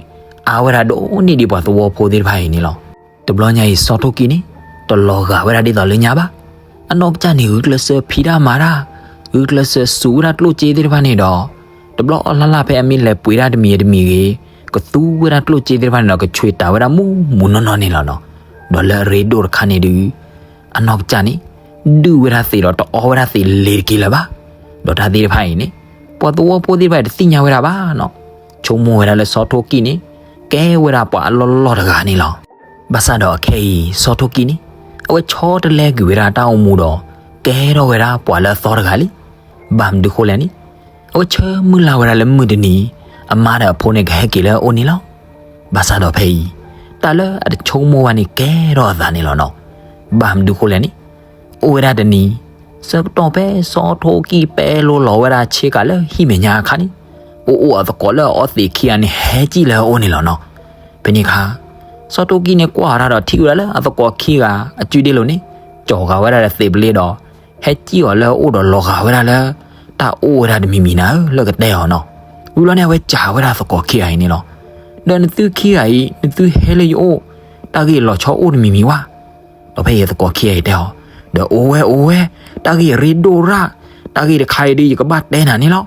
အါဝဲဒၣ်ဒိၣ်န့ၢ်ဒံးပှၤသဝီဖိသ့ၣ်တဖၣ်အံၤန့ၣ်လီၤ. တဘျီညါအံၤစီၤထိၣ်ကံၢ်န့ၣ် တလီၤဂာ်ဝဲဒၣ်ဒ်သိးလၢညါဘၣ်. အနီၢ်ကစၢ်န့ၣ် ဂုာ်ကျဲးစၢးဖံးတၢ်မၤတၢ်, ဂုာ်ကျဲးစၢးစူးဝဲဒၣ်ကျိၣ်စ့သ့ၣ်တဖၣ်န့ၣ်ဒီး တဘျီအီၤလၢ်လၢ်ဖဲအမ့ၢ်လဲၤပှ့ၤဒၣ်တမံၤတမံၤဂ့ၤ, ကသူဝဲဒၣ်ကျိၣ်စ့သ့ၣ်တဖၣ်န့ၣ်ဒီး ကဆွံးတးဝဲဒၣ်မူးမူးနီၢ်နီၢ်န့ၣ်လီၤနီၤ. ဒီးလၢအရ့ဒိၣ်တခါန့ၣ်ဒုး အနီၢ်ကစၢ်န့ၣ် ဒုၣ်ဝဲဒၣ်သံးဒီးတအီဝဲဒၣ်သံးလ့ၤတက့ၢ်လၢၤဘၣ်. ဒီးတၢ်သ့ၣ်တဖၣ်အံၤန့ၣ် ပှၤသဝီဖိသ့ၣ်တဖၣ်အံၤတသ့ၣ်ညါဝဲဒၣ်ဘၣ်နီၤ. ဆိကမိၣ်ဝဲဒၣ်လၢစီၤထိၣ်ကံၢ်န့ၣ် ကဲဝဲဒၣ်ပှၤအလီၢ်လီၢ်တဂၤန့ၣ်လီၤ. ဘၣ်ဆၣ်ဒီးအခဲအံၤ စီၤထိၣ်ကံၣ်န့ၣ် အဝဲဆီတလဲကွံာ်ဝဲဒၣ်တၢ်အိၣ်မူဒီး ကဲထီၣ်ဝဲဒၣ်ပှၤလၢအသီတဂၤလံ. ဘၣ်မနုၤဃိလဲၣ်န့ၣ် အဝဲဆၢမုၢ်လၢ်ဝဲဒၣ်လၢမုၢ်တနံၤ အမါဒီးအဖိန့ၣ်ကဟဲက့ၤလၢအအိၣ်န့ၣ်လီၤ. ဘၣ်ဆၣ်ဒီးဖဲအံၤ တၢ်လၢအတဆိကမိၣ်ဘၣ်န့ၣ်ကဲထီၣ်အသးန့ၣ်လီၤနီၤ. ဘၣ်မနုၤဃိလဲၣ်န့ၣ် အိၣ်ဝဲဒၣ်တနံၤ ဆၢကတီၢ်ဖဲစီၤထိၣ်ကံၣ်ပဲလိလီၤဝဲဒၣ်ဆ့ကၤလၢဟံၣ်မဲာ်ညါအခါန့ၣ် အိၣ်အိၣ်အသကိးလၢအအီသံးခံဂၤန့ၣ် ဟဲကံၣ်လၢအအိၣ်န့ၣ်လီၤနီၤ. ဖဲန့ၣ်အခါ စီၤထိၣ်ကံၣ်န့ၣ်ကွၢ်အီၤတၢ်ဒီးထံၣ်ဝဲဒၣ်လၢအသကိးခံဂၤအစုဒ့လိၤန့ၣ် ကၠီၤဃာ်ဝဲဒၣ်ဒီးသံးပလ့ဒီး ဟဲကံၣ်အီၤလၢအအိၣ်ဒီးလီၤဂာ်ဝဲဒၣ်လၢ တၢ်အိၣ်ဝဲဒၣ်တမံၤမံၤနၤဧၢ လၢကတဲအီၤနီၤ. ဝံၤလီၤန့ၣ် အဝဲစံးဝဲဒၣ်သကိးခံဂၤအံၤန့ၣ်လီၤ. ဒီးနသုခံဂၤအံၤ နသုဟဲလၢယအိၣ် တၢ်ဂ့ၢ်လီၤဆီအိၣ်တမံၤမံၤဝဲ ဒီးဖဲအံၤအသကိးခံဂၤအံၤတဲအီၤ, ဒီးအိၣ်ဝဲအိၣ်ဝဲ, တၢ်ဂ့ၢ်အရ့ဒိၣ်ရၣ်, တၢ်ဂ့ၢ်တခါအံၤဒ်ယကဘၣ်တဲနၤန့ၣ်လီၤ.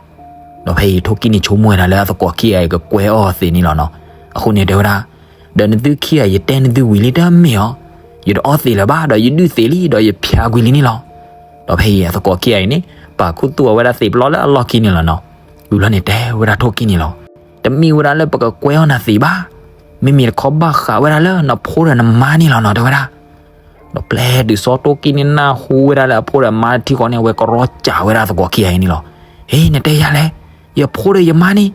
ဒီးဖဲအံၤထိၣ်ကံၣ်န့ၣ်ဆိကမိၣ်ဝဲဒၣ်လၢအသကိးခံဂၤအံၤကကွဲအီၤသ့န့ၣ်လီၤနီၤ. အဃိန့ၣ်တဲဝဲဒၣ်, ဒီးနသုခံဂၤအံၤယတဲနသုဝံၤလံတမ့ၢ်အီၤ, ယတအီသံးလၢၤဘၣ် ဒီးယဒုးသံးလံ ဒီးယဖျါကွံာ်လံန့ၣ်လီၤ. ဒီးဖဲအံၤအသကိးခံဂၤအံၤန့ၣ် ပာ်ခူသူၣ်အီၤဝဲဒၣ်သံးပလီလၢအလီၢ်ခံန့ၣ်လီၤနီၤ. ဝံၤလီၤန့ၣ်တဲဝဲဒၣ်ထိၣ်ကံၣ်န့ၣ်လီၤ. တမ့ၢ်ဝဲဒၣ်လၢပကကွဲအီၤနၤသံးဘၣ်, မ့မ့ၢ်တခီဘၣ်ဃးဝဲဒၣ်လၢနဖိဒီးနမါန့ၣ်လီၤနီၤ တဲဝဲဒၣ်. ဒီးပျဲတုၤစီၤထိၣ်ကံၣ်န့ၣ်နၢ်ဟူဝဲဒၣ်လၢအဖိဒီးအမါထံဃီန့ၣ် အဝဲကရီစံးဝဲဒၣ်သကိးခံဂၤအံၤန့ၣ်လီၤ. ဟ့ နတဲယၤလဲၣ်, ယဖိဒီးယမါန့ၣ်,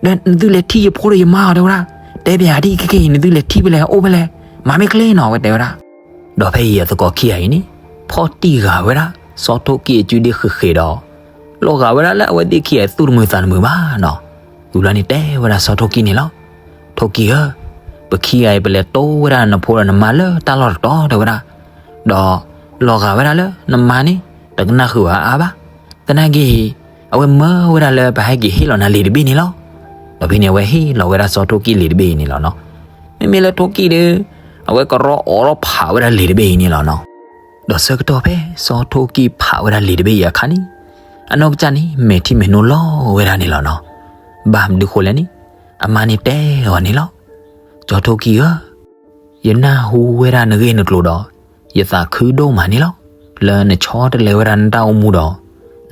ဒီးနသုလဲၤထံၣ်ယဖိဒီးယမါအီၤ တဲဝဲဒၣ်. တဲပယၤဒ်ခဲကနံၣ်အံၤ နသုလဲၤထံၣ်ဖဲလဲၣ် အိၣ်ဖဲလဲၣ်, မၤမ့ၢ်ချ့နီၤ အဝဲတဲဝဲဒၣ်. ဒီးဖဲအံၤအသကိးခံဂၤအံၤန့ၣ် ဖီၣ်တံၢ်ဃာ်ဝဲဒၣ် စီၤထိၣ်ကံၣ်အစုဒ့ဃ့ဃ့ဒီး လီၤဂာ်ဝဲဒၣ်လၢအဝဲသ့ၣ်ခံဂၤအံၤသူၣ်တမုာ်သးတမုာ်ဘၣ်နီၤ. ဝံၤလီၤန့ၣ်တဲဝဲဒၣ်စီၤထိၣ်ကံၣ်န့ၣ်လီၤ. ထိၣ်ကံၣ်ဧၢ, ပခံဂၤအံၤပလဲၤတိဝဲဒၣ်နဖိဒီးနမါလၢတၢ်လီၢ်တတီၤ တဲဝဲဒၣ်. ဒီးလီၤဂာ်ဝဲဒၣ်လၢနမါန့ၣ် တကနၣ်ဃုာ်ဝဲအါအါဘၣ်. သနာ်က့ အဝဲမၢဝဲဒၣ်လၢပဟဲက့ၤဟ့ၣ်လီၤနၤလံာ်တဘ့ၣ်န့ၣ်လီၤ. ဒီးဖဲန့ၣ်အဝဲဟ့ၣ်လီၤဝဲဒၣ်စီၤထိၣ်ကံၣ်လံာ်တဘ့ၣ်အံၤန့ၣ်လီၤနီၤ. မ့မ့ၢ်လၢထိၣ်ကံၣ်ဒီး အဝဲကရီအိးထီၣ်ဖးဝဲဒၣ်လံာ်တဘ့ၣ်အံၤန့ၣ်လီၤနီၤ. ဒီးဆၢကတီၢ်ဖဲစီၤထိၣ်ကံၣ်ဖးဝဲဒၣ်လံာ်တဘ့ၣ်အံၤအခါန့ၣ် အနီၢ်ကစၢ်န့ၣ် မဲာ်ထံမဲာ်နိလီၤဝဲဒၣ်န့ၣ်လီၤနီၤ. ဘၣ်မနုၤဃိလဲၣ်န့ၣ် အမါန့ၣ်တဲအီၤန့ၣ်လီၤ. စီၤထိၣ်ကံၣ်ဧၢ, ယနၢ်ဟူဝဲဒၣ်နဂ့ၢ်နကျိၤဒီး ယသးခုဒိၣ်မးန့ၣ်လီၤ. လၢနဆီတလဲဝဲဒၣ်နတၢ်အိၣ်မူဒီး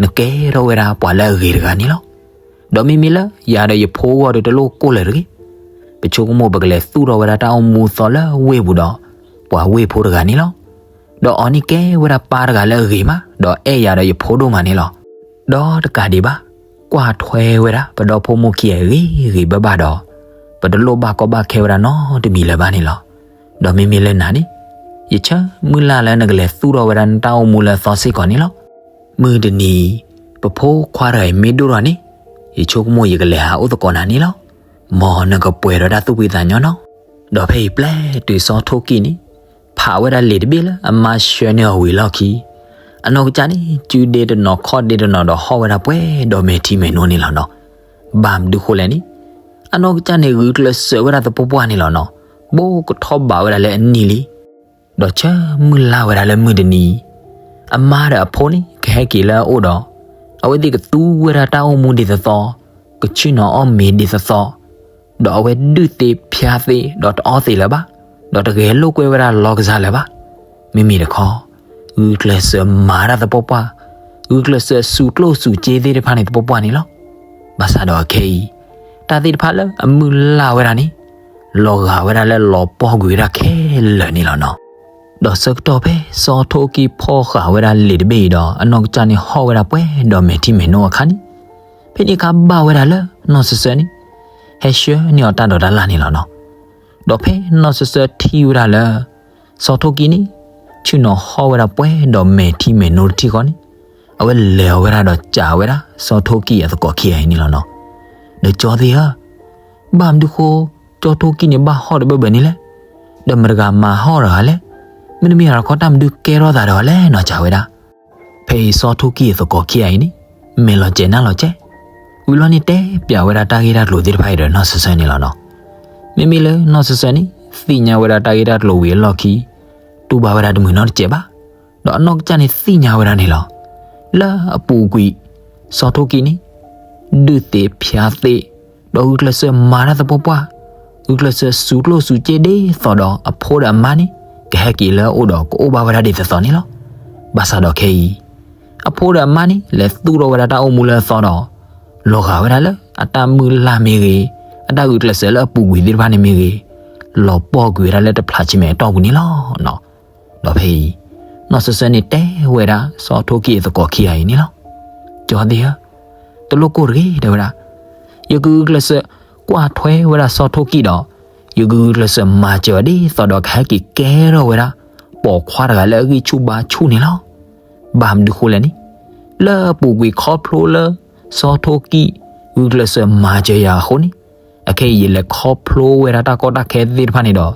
နကဲထီၣ်ဝဲဒၣ်ပှၤလၢအဂ့ၤတဂၤန့ၣ်လီၤ. ဒီးမ့မ့ၢ်လၢယၤဒီးယဖိအဂီၢ်ဒီးတလိၣ်ကိၢ်လၢၤတဂ့ၤ. ပဆိကမိၣ်ပကလဲၤသူၣ်ထီၣ်ဝဲဒၣ်တၢ်အိၣ်မူသီလၢဝ့ၢ်ပူၤဒီး ပှၤဝ့ၢ်ဖိတဂၤန့ၣ်လီၤ. ဒီးအီၤန့ၣ်ကဲဝဲဒၣ်ပၢ်တဂၤလၢအဂ့ၤမး ဒီးအဲၣ်ယၤဒီးယဖိဒိၣ်မးန့ၣ်လီၤ. ဒီးတကးဒံးဘၣ် ကွၢ်ထွဲဝဲဒၣ်ပဒီဖိမိၢ်ခံဂၤဂ့ၤဂ့ၤဘၣ်ဘၣ်ဒီး ပတလိၣ်ဘၣ်ကီဘၣ်ခဲဝဲဒၣ်နီတမံၤလၢၤဘၣ်န့ၣ်လီၤ. ဒီးမ့မ့ၢ်လၢနၤန့ၣ် ယဆၢမုၢ်လၢ်လၢနကလဲၤသူၣ်ထီၣ်ဝဲဒၣ်နတၢ်အိၣ်မူလၢအသီစ့ၢ်ကီးန့ၣ်လီၤ. မုၢ်တနံၤ ပဖိခွါတဂၤအံၤမ့ၢ်ဒိၣ်ထီၣ်န့ၣ် ယဆိကမိၣ်ယကလဲၤဟးအိၣ်သကိးနၤန့ၣ်လီၤ. မ်နကပှဲၤဒီးတၢ်သူၣ်ဖှံသးညီနီၤ. ဒီးဖဲအံၤပျဲတုၤစီၤထိၣ်ကံၣ်န့ၣ် ဖးဝဲဒၣ်လံာ်တဘ့ၣ်လၢအမါဆှၢန့ၢ်အီၤဝံၤအလီၢ်ခံ အနီၢ်ကစၢ်န့ၣ် စုဒ့တနီၤခီၣ်ဒ့တနီၤဒီးဟီၣ်ဝဲဒၣ်ပှဲၤဒီးမဲာ်ထံမဲာ်နိန့ၣ်လီၤနီၤ. ဘၣ်မနုၤဃိလဲၣ်န့ၣ် အနီၢ်ကစၢ်န့ၣ်ဂုာ်ကျဲးစၢးဝဲဒၣ်သပှၢ်ပှၢ်န့ၣ်လီၤနီၤ. ဘိးကထီၣ်ဘးဝဲဒၣ်လၢအနံၣ်လံ ဒီးဆၢမုၢ်လၢ်ဝဲဒၣ်လၢမုၢ်တနံၤ အမါဒီးအဖိန့ၣ် ကဟဲက့ၤလၢအအိၣ်ဒီး အဝဲသ့ၣ်ကသူဝဲဒၣ်တၢ်အိၣ်မူဒ်သိးသိး, ကဆ့ၣ်နီၤအီၣ်မ့ၤဒ်သိးသိး, ဒီးအဝဲဒုးသ့ဖျါသ့ ဒီးတအီသံးလၢၤဘၣ်, ဒီးတဂဲၤလိာ်ကွဲဝဲဒၣ်လီၢ်ကစၢ်လၢၤဘၣ်. မ့မ့ၢ်တခီ ဂုာ်ကျဲးစၢးမၤတၢ်သပှၢ်ပှၢ်, ဂုာ်ကျဲးစၢးစူးကျိၣ်စူးစ့သ့ၣ်တဖၣ်န့ၣ်သပှၢ်ပှၢ်န့ၣ်လီၤ. ဘၣ်ဆၣ်ဒီးအခဲအံၤ တၢ်သ့ၣ်တဖၣ်လၢအမုၢ်လၢ်ဝဲဒၣ်န့ၣ် လီၤဂာ်ဝဲဒၣ်လၢလီၤပှီၢ်ကွံာ်ဝဲဒၣ်ခဲလၢာ်န့ၣ်လီၤနီၤ. ဒီးဆၢကတီၢ်ဖဲစီၤထိၣ်ကံၢ်ဖီၣ်ဃာ်ဝဲဒၣ်လံာ်တဘ့ၣ်အံၤဒီး အနီၢ်ကစၢ်န့ၣ်ဟီၣ်ဝဲဒၣ်ပှဲၤဒီးမဲာ်ထံမဲာ်နိအခါန့ၣ်, ဖဲန့ၣ်အခါဘၣ်ဝဲဒၣ်လၢနီၢ်စၢၤစၢၤန့ၣ် ဟဲဆှၢန့ၢ်အီၤတၢ်ဒိးတၢ်လၣ်န့ၣ်လီၤနီၤ. ဒီးဖဲနီၢ်စၢၤစၢၤထံၣ်ဝဲဒၣ်လၢ စီၤထိၣ်ကံၢ်န့ၣ် ဆ့ၣ်နီၤဟီၣ်ဝဲဒၣ်ပှဲၤဒီးမဲာ်ထံမဲာ်နိတထံၣ်ဃီန့ၣ်, အဝဲလဲၤအီၤဝဲဒၣ်ဒီးစံးဝဲဒၣ်စီၤထိၣ်ကံၢ်အသကိးခံဂၤအံၤန့ၣ်လီၤနီၤ. ဒီးကၠီသ့ၣ်ဧၢ, ဘၣ်မနုၤဃိ ကၠီထိၣ်ကံၢ်န့ၣ်ဘၣ်ဟီၣ်တဘၢဘၢန့ၣ်လဲၣ်. ဒီးမတၤတဂၤမၤဟီၣ်တဂၤလဲၣ်. မ့တမ့ၢ်တခီတၢ်မနုၤကဲထီၣ်သးဒီးအီၤလဲၣ်နီၤ စံးဝဲဒၣ်. ဖဲအံၤစီၤထိၣ်ကံၢ်အသကိးခံဂၤအံၤန့ၣ် မဲာ်လီၤစဲၤနၢ်လီၤစဲၤ, ဝံၤလီၤန့ၣ်တဲပျးဝဲဒၣ်တၢ်ဂ့ၢ်တၢ်ကျိၤသ့ၣ်တဖၣ်အံၤဒီးနီၢ်စၢၤစၢၤန့ၣ်လီၤနီၤ. မ့မ့ၢ်လၢနီၢ်စၢၤစၢၤန့ၣ် သ့ၣ်ညါဝဲဒၣ်တၢ်ဂ့ၢ်တၢ်ကျိၤဝံၤအလီၢ်ခံ တူၢ်ဘၣ်ဝဲဒၣ်တမုာ်နီတစဲးဘၣ်. ဒီးအနီၢ်ကစၢ်န့ၣ်သ့ၣ်ညါဝဲဒၣ်န့ၣ်လီၤ. လၢအပူၤကွံာ် စီၤထိၣ်ကံၢ်န့ၣ် ဒုးသ့ဖျါသ့, ဒီးဂုာ်ကျဲးစၢးမၤတၢ်သပှၢ်ပှၢ်, ဂုာ်ကျဲးစၢးစူးကျိၣ်စူးစ့ဒ်သိးဒီးအဖိဒီးအမါန့ၣ် ကဟဲက့ၤလၢအအိၣ်ဒီးကအိၣ်ဘၣ်ဝဲဒၣ်ဒ်သိးသိးန့ၣ်လီၤ. ဘၣ်ဆၣ်ဒီးခဲအံၤ အဖိဒီးအမါန့ၣ် လဲၤသူၣ်ထီၣ်ဝဲဒၣ်တၢ်အိၣ်မူလၢအသီဒီး လီၤဂာ်ဝဲဒၣ်လၢအတၢ်မုၢ်လၢ်မ့ၢ်ဂ့ၤ, အတၢ်ဂုာ်ကျဲးစၢးလၢအပူၤကွံာ်သ့ၣ်တဖၣ်န့ၣ်မ့ၢ်ဂ့ၤ, လီၤပှီၢ်ကွံာ်ဝဲဒၣ်လၢတဖျးဆံမဲာ်အတီၢ်ပူၤန့ၣ်လီၤနီၤ. ဒီးဖဲအံၤ နီၢ်စၢၤစၢၤန့ၣ်တဲဝဲဒၣ်စီၤထိၣ်ကံၣ်အသကိးခံဂၤအံၤန့ၣ်လီၤ. ကၠီသ့ၣ်ဧၢ, တလိၣ်ကိၢ်တဂ့ၤ တဲဝဲဒၣ်, ယကဂုာ်ကျဲးစၢးကွၢ်ထွဲဝဲဒၣ်စီၤထိၣ်ကံၣ်ဒီး ယကဂုာ်ကျဲးစၢးမၤစၢၤအီၤဒ်သိးဒီးကဟဲက့ၤကဲထီၣ်ဝဲဒၣ် ပိာ်ခွါတဂၤလၢအဂံၢ်ဆူၣ်ဘါဆူၣ်န့ၣ်လီၤ. ဘၣ်မနုၤဃိလဲၣ်န့ၣ်, လၢအပူၤကွံာ်ခီဖျိလၢ စီၤထိၣ်ကံၣ် ဂုာ်ကျဲးစၢးမၤစၢၤယၤအဃိန့ၣ်, အခဲအံၤ ယလဲၤခီဖျိဝဲဒၣ်တၢ်ကီတၢ်ခဲသ့ၣ်တဖၣ်န့ၣ်ဒီး,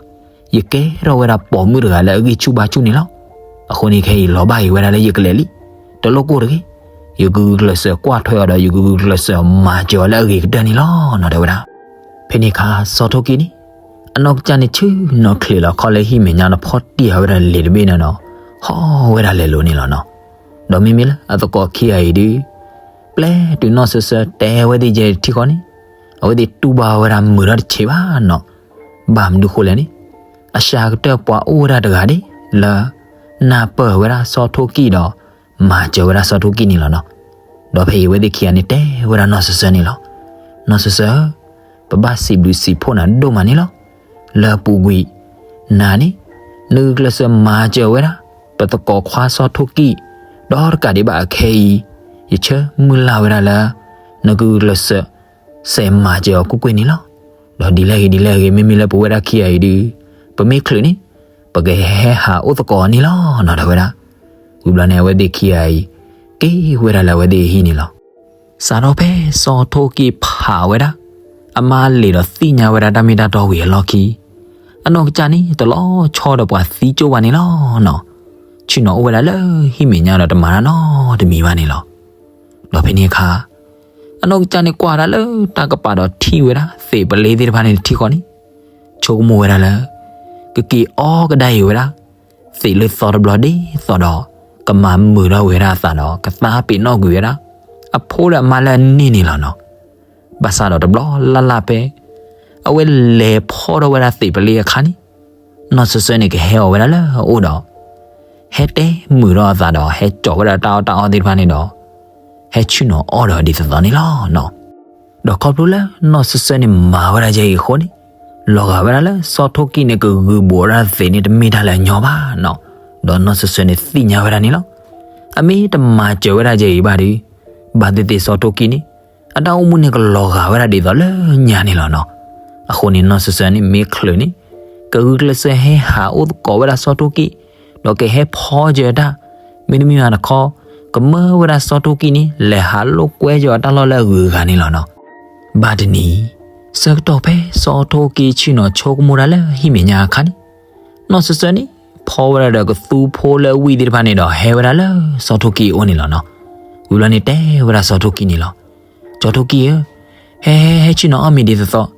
ယကဲထီၣ်ဝဲဒၣ်ပိာ်မုၣ်တဂၤလၢအဂံၢ်ဆူၣ်ဘါဆူၣ်န့ၣ်လီၤ. အဃိန့ၣ်ခဲအံၤ လီၤဘၣ်က့ၤဝဲဒၣ်လၢယကလဲၤလံ, တလိၣ်ကိၢ်တဂ့ၤ. ယကဂုာ်ကျဲးစၢးကွၢ်ထွဲအီၤဒီး ယကဂုာ်ကျဲးစၢးမၤစၢၤအီၤလၢအဂ့ၤကတၢၢ်န့ၣ်လီၤနီၤ တဲဝဲဒၣ်. ဖဲန့ၣ်အခါ စီၤထိၣ်ကံၣ်န့ၣ် အနီၢ်ကစၢ်န့ၣ်ဆ့ၣ်နီၤချံးလီၤခီလၢဟံၣ်မဲာ်ညါဒီးဖီၣ်တံၢ်အီၤဝဲဒၣ်လံာ်တဘ့ၣ်န့ၣ်ဒီး ဟီၣ်ဝဲဒၣ်လဲၤလိၤန့ၣ်လီၤနီၤ. ဒီးမ့မ့ၢ်လၢအသကိးခံဂၤအံၤဒုး ပျဲတုၤနီၢ်စၢၤစၢၤတဲဝဲသ့ၣ်ယဲထံဃီန့ၣ်, အဝဲသ့ၣ်တူၢ်ဘၣ်ဝဲဒၣ်မုာ်ထီၣ်တဆံးဘၣ်နီၤ. ဘၣ်မနုၤဃိလဲၣ်န့ၣ်, အစှၤကတၢၢ်ပှၤအိၣ်ဝဲဒၣ်တဂၤဒၣ်လၢ နၢ်ပၢၢ်ဝဲဒၣ်စီၤထိၣ်ကံၣ်ဒီး မၤစၢၤဝဲဒၣ်စီၤထိၣ်ကံၣ်န့ၣ်လီၤနီၤ. ဒီးဖဲအံၤအဝဲသ့ၣ်ခံဂၤန့ၣ်တဲဝဲဒၣ်နီၢ်စၢၤစၢၤန့ၣ်လီၤ. နီၢ်စၢၤစၢၤဧၢ, ပဘၣ်စံးဘျုးစံးဖှိၣ်နၤဒိၣ်မးန့ၣ်လီၤ. လၢအပူၤကွံာ် နၤန့ၣ် နဂုာ်ကျဲးစၢးမၤစၢၤဝဲဒၣ် ပသကိးခွါစီၤထိၣ်ကံၣ် ဒီးတကးဒံးဘၣ်အခဲအံၤ ယဆၢမုၢ်လၢ်ဝဲဒၣ်လၢ နကဂုာ်ကျဲးစၢး စးမၤစၢၤအီၤကွ့ၢ်ကွ့ၢ်န့ၣ်လီၤ. ဒီးဒ်လဲၣ်ဂ့ၤဒ်လဲၣ်ဂ့ၤ မ့မ့ၢ်လၢပဝဲဒၣ်ခံဂၤအံၤဒုး ပမ့ၢ်ချုးန့ၣ် ပကဟဲဟးအိၣ်သကိးအီၤန့ၣ်လီၤနီၤ တဲဝဲဒၣ်. ဝံၤဘျီန့ၣ် အဝဲသ့ၣ်ခံဂၤအံၤ က့ၤဝဲဒၣ်လၢအဝဲသ့ၣ်အဟံၣ်န့ၣ်လီၤ. စးထီၣ်ဖဲစီၤထိၣ်ကံၣ်ဖးဝဲဒၣ် အမါအလံၤဒီးသ့ၣ်ညါဝဲဒၣ်တၢ်မ့ၢ်တၢ်တီဝံၤအလီၢ်ခံ အနီၢ်ကစၢ်န့ၣ် တလီၤဆီဒီးပှၤသံကၠိၣ်ဘၣ်န့ၣ်လီၤနီၤ. ဆ့ၣ်နီၤအိၣ်ဝဲဒၣ်လၢဟံၣ်မဲာ်ညါဒီးတမၤတၢ်နီတမံၤဘၣ်န့ၣ်လီၤ. ဒီးဖဲန့ၣ်အခါ အနီၢ်ကစၢ်န့ၣ်ကွၢ်တၢ်လၢတၢ်ကပၤဒီးထံၣ်ဝဲဒၣ်သ့ၣ်ပလ့သ့ၣ်တဖၣ်န့ၣ်တထံၣ်ဃီန့ၣ် ဆိကမိၣ်ဝဲဒၣ်လၢ ကက့ၤအီကဒါအံၤဝဲဒၣ် သ့ၣ်လၢသီတဘျီဒ်သိးဒီး ကမၤမုာ်ထီၣ်ဝဲဒၣ်အသးဒီး ကသးပ့ၤနီၣ်ကွံာ်ဝဲဒၣ် အဖိဒီးအမါလၢအန့ၢ်န့ၣ်လီၤနီၤ. ဘၣ်ဆၣ်ဒီးတဘျီလၢ်လၢ်ဖဲ အဝဲလဲၤဖီၣ်ထီၣ်ဝဲဒၣ်သ့ၣ်ပလ့အခါန့ၣ် နီၢ်စၢၤစၢၤန့ၣ်ကဟဲအီၤဝဲဒၣ်လၢအအိၣ်ဒီး ဟဲတဲမုာ်ထီၣ်အသးဒီး ဟဲစိာ်ဝဲဒၣ်တၢ်အီၣ်တၢ်အီသ့ၣ်တဖၣ်န့ၣ်ဒီး ဟဲဆ့ၣ်နီၤအီၣ်ဒီးဒ်သိးသိးန့ၣ်လီၤနီၤ. ဒီးခီဖျိလၢနီၢ်စၢၤစၢၤန့ၣ်မၤဝဲဒၣ်ယဲအံၤအဃိန့ၣ် လီၤဂာ်ဝဲဒၣ်လၢစီၤထိၣ်ကံၣ်န့ၣ် ကဂုာ်ဘူးဝဲဒၣ်သ့ၣ်န့ၣ်တမ့ၢ်တၢ်လၢအညီဘၣ်နီၤ. ဒီးနီၢ်စၢၤစၢၤန့ၣ်သ့ၣ်ညါဝဲဒၣ်န့ၣ်လီၤ. အမ့ၢ်တမၤစၢၤဝဲဒၣ်ယဲအံၤဘၣ်ဒီး ဘၣ်သ့ၣ်သ့ၣ်စီၤထိၣ်ကံၣ်န့ၣ် အတၢ်အိၣ်မူန့ၣ်ကလီၤဂာ်ဝဲဒၣ်ဒ်သိးလၢညါန့ၣ်လီၤနီၤ. အဃိန့ၣ်နီၢ်စၢၤစၢၤန့ၣ်မ့ၢ်ချုးန့ၣ် ကဂုာ်ကျဲးစၢးဟဲဟးအိၣ်သကိးဝဲဒၣ်စီၤထိၣ်ကံၣ် ဒီးကဟဲဖီကၢၤတၢ် မ့တမ့ၢ်ဘၣ်တခီ ကမၢဝဲဒၣ်စီၤထိၣ်ကံၣ်န့ၣ် လဲၤဟးလိာ်ကွဲကၢၤအတၢ်လီၢ်လၢအဂုၤအဂၤန့ၣ်လီၤနီၤ. ဘၣ်တနံၤ ဆၢကတီၢ်ဖဲစီၤထိၣ်ကံၣ်ဆ့ၣ်နီၤဆိကမိၣ်တၢ်လၢဟံၣ်မဲာ်ညါအခါန့ၣ် နီၢ်စၢၤစၢၤန့ၣ် ဖီဝဲဒၣ်ဒီးကသူဖိလၢအဝံၣ်သ့ၣ်တဖၣ်န့ၣ်ဒီးဟဲဝဲဒၣ်လၢစီၤထိၣ်ကံၣ်အအိၣ်န့ၣ်လီၤနီၤ. ဝံၤဘျီန့ၣ်တဲဝဲဒၣ်စီၤထိၣ်ကံၣ်န့ၣ်လီၤ. စီၤထိၣ်ကံၣ်ဧၢ, ဟဲဟဲဟဲဆ့ၣ်နီၤအီၣ်မ့ၤဒ်သိးသိး,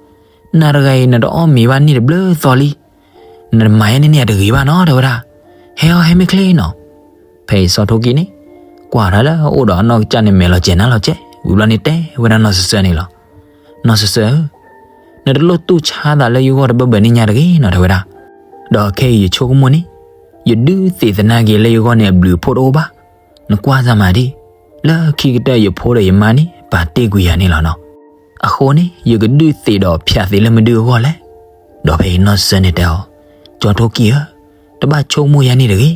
နၤတဂၤအံၤနတအီၣ်မ့ၤဘၣ်န့ၣ်တဘျုးသီလံ. နတမၤယဲန့ၣ်န့ၣ်အတဂ့ၤဘၣ်နီၤ တဲဝဲဒၣ်. ဟဲအီၣ်ဟဲမ့ၢ်ချ့နီၤ. ဖဲအံၤစီၤထိၣ်ကံၣ်န့ၣ် ကွၢ်တၢ်လၢအအိၣ်ဒီးအနီၢ်ကစၢ်န့ၣ်မဲာ်လီၤစဲၤနါလီၤစဲၤ ဝံၤဘျီန့ၣ်တဲဝဲဒၣ်နီၢ်စၢၤစၢၤန့ၣ်လီၤ. နီၢ်စၢၤစၢၤဧၢ, နတလိၣ်တူၢ်ဆါသးလၢယဂီၢ်တဘၢဘၢန့ၣ်ညါတဂ့ၤနီၤ တဲဝဲဒၣ်. ဒီးခဲအံၤယဆိကမိၣ်န့ၣ် ယဒုးသ့ၣ်သနာ်က့ၤလၢယဂီၢ်န့ၣ်အဘျုးအဖှိၣ်တအိၣ်ဘၣ်. နကွၢ်စၢ်မးဒံး, လၢခံကတၢၢ်ယဖိဒီးယမါန့ၣ် ပာ်တ့ၢ်ကွံာ်ယၤန့ၣ်လီၤနီၤ. အဃိန့ၣ် ယကဒုးသ့ၣ်ဒီးဖၠးသ့ၣ်လၢမနုၤအဂီၢ်လဲၣ်. ဒီးဖဲအံၤနီၢ်စၢၤစၢၤန့ၣ်တဲအီၤ, စီၤထိၣ်ကံၣ်ဧၢ, တဘၣ်ဆိကမိၣ်ယၤန့ၣ်တဂ့ၤ.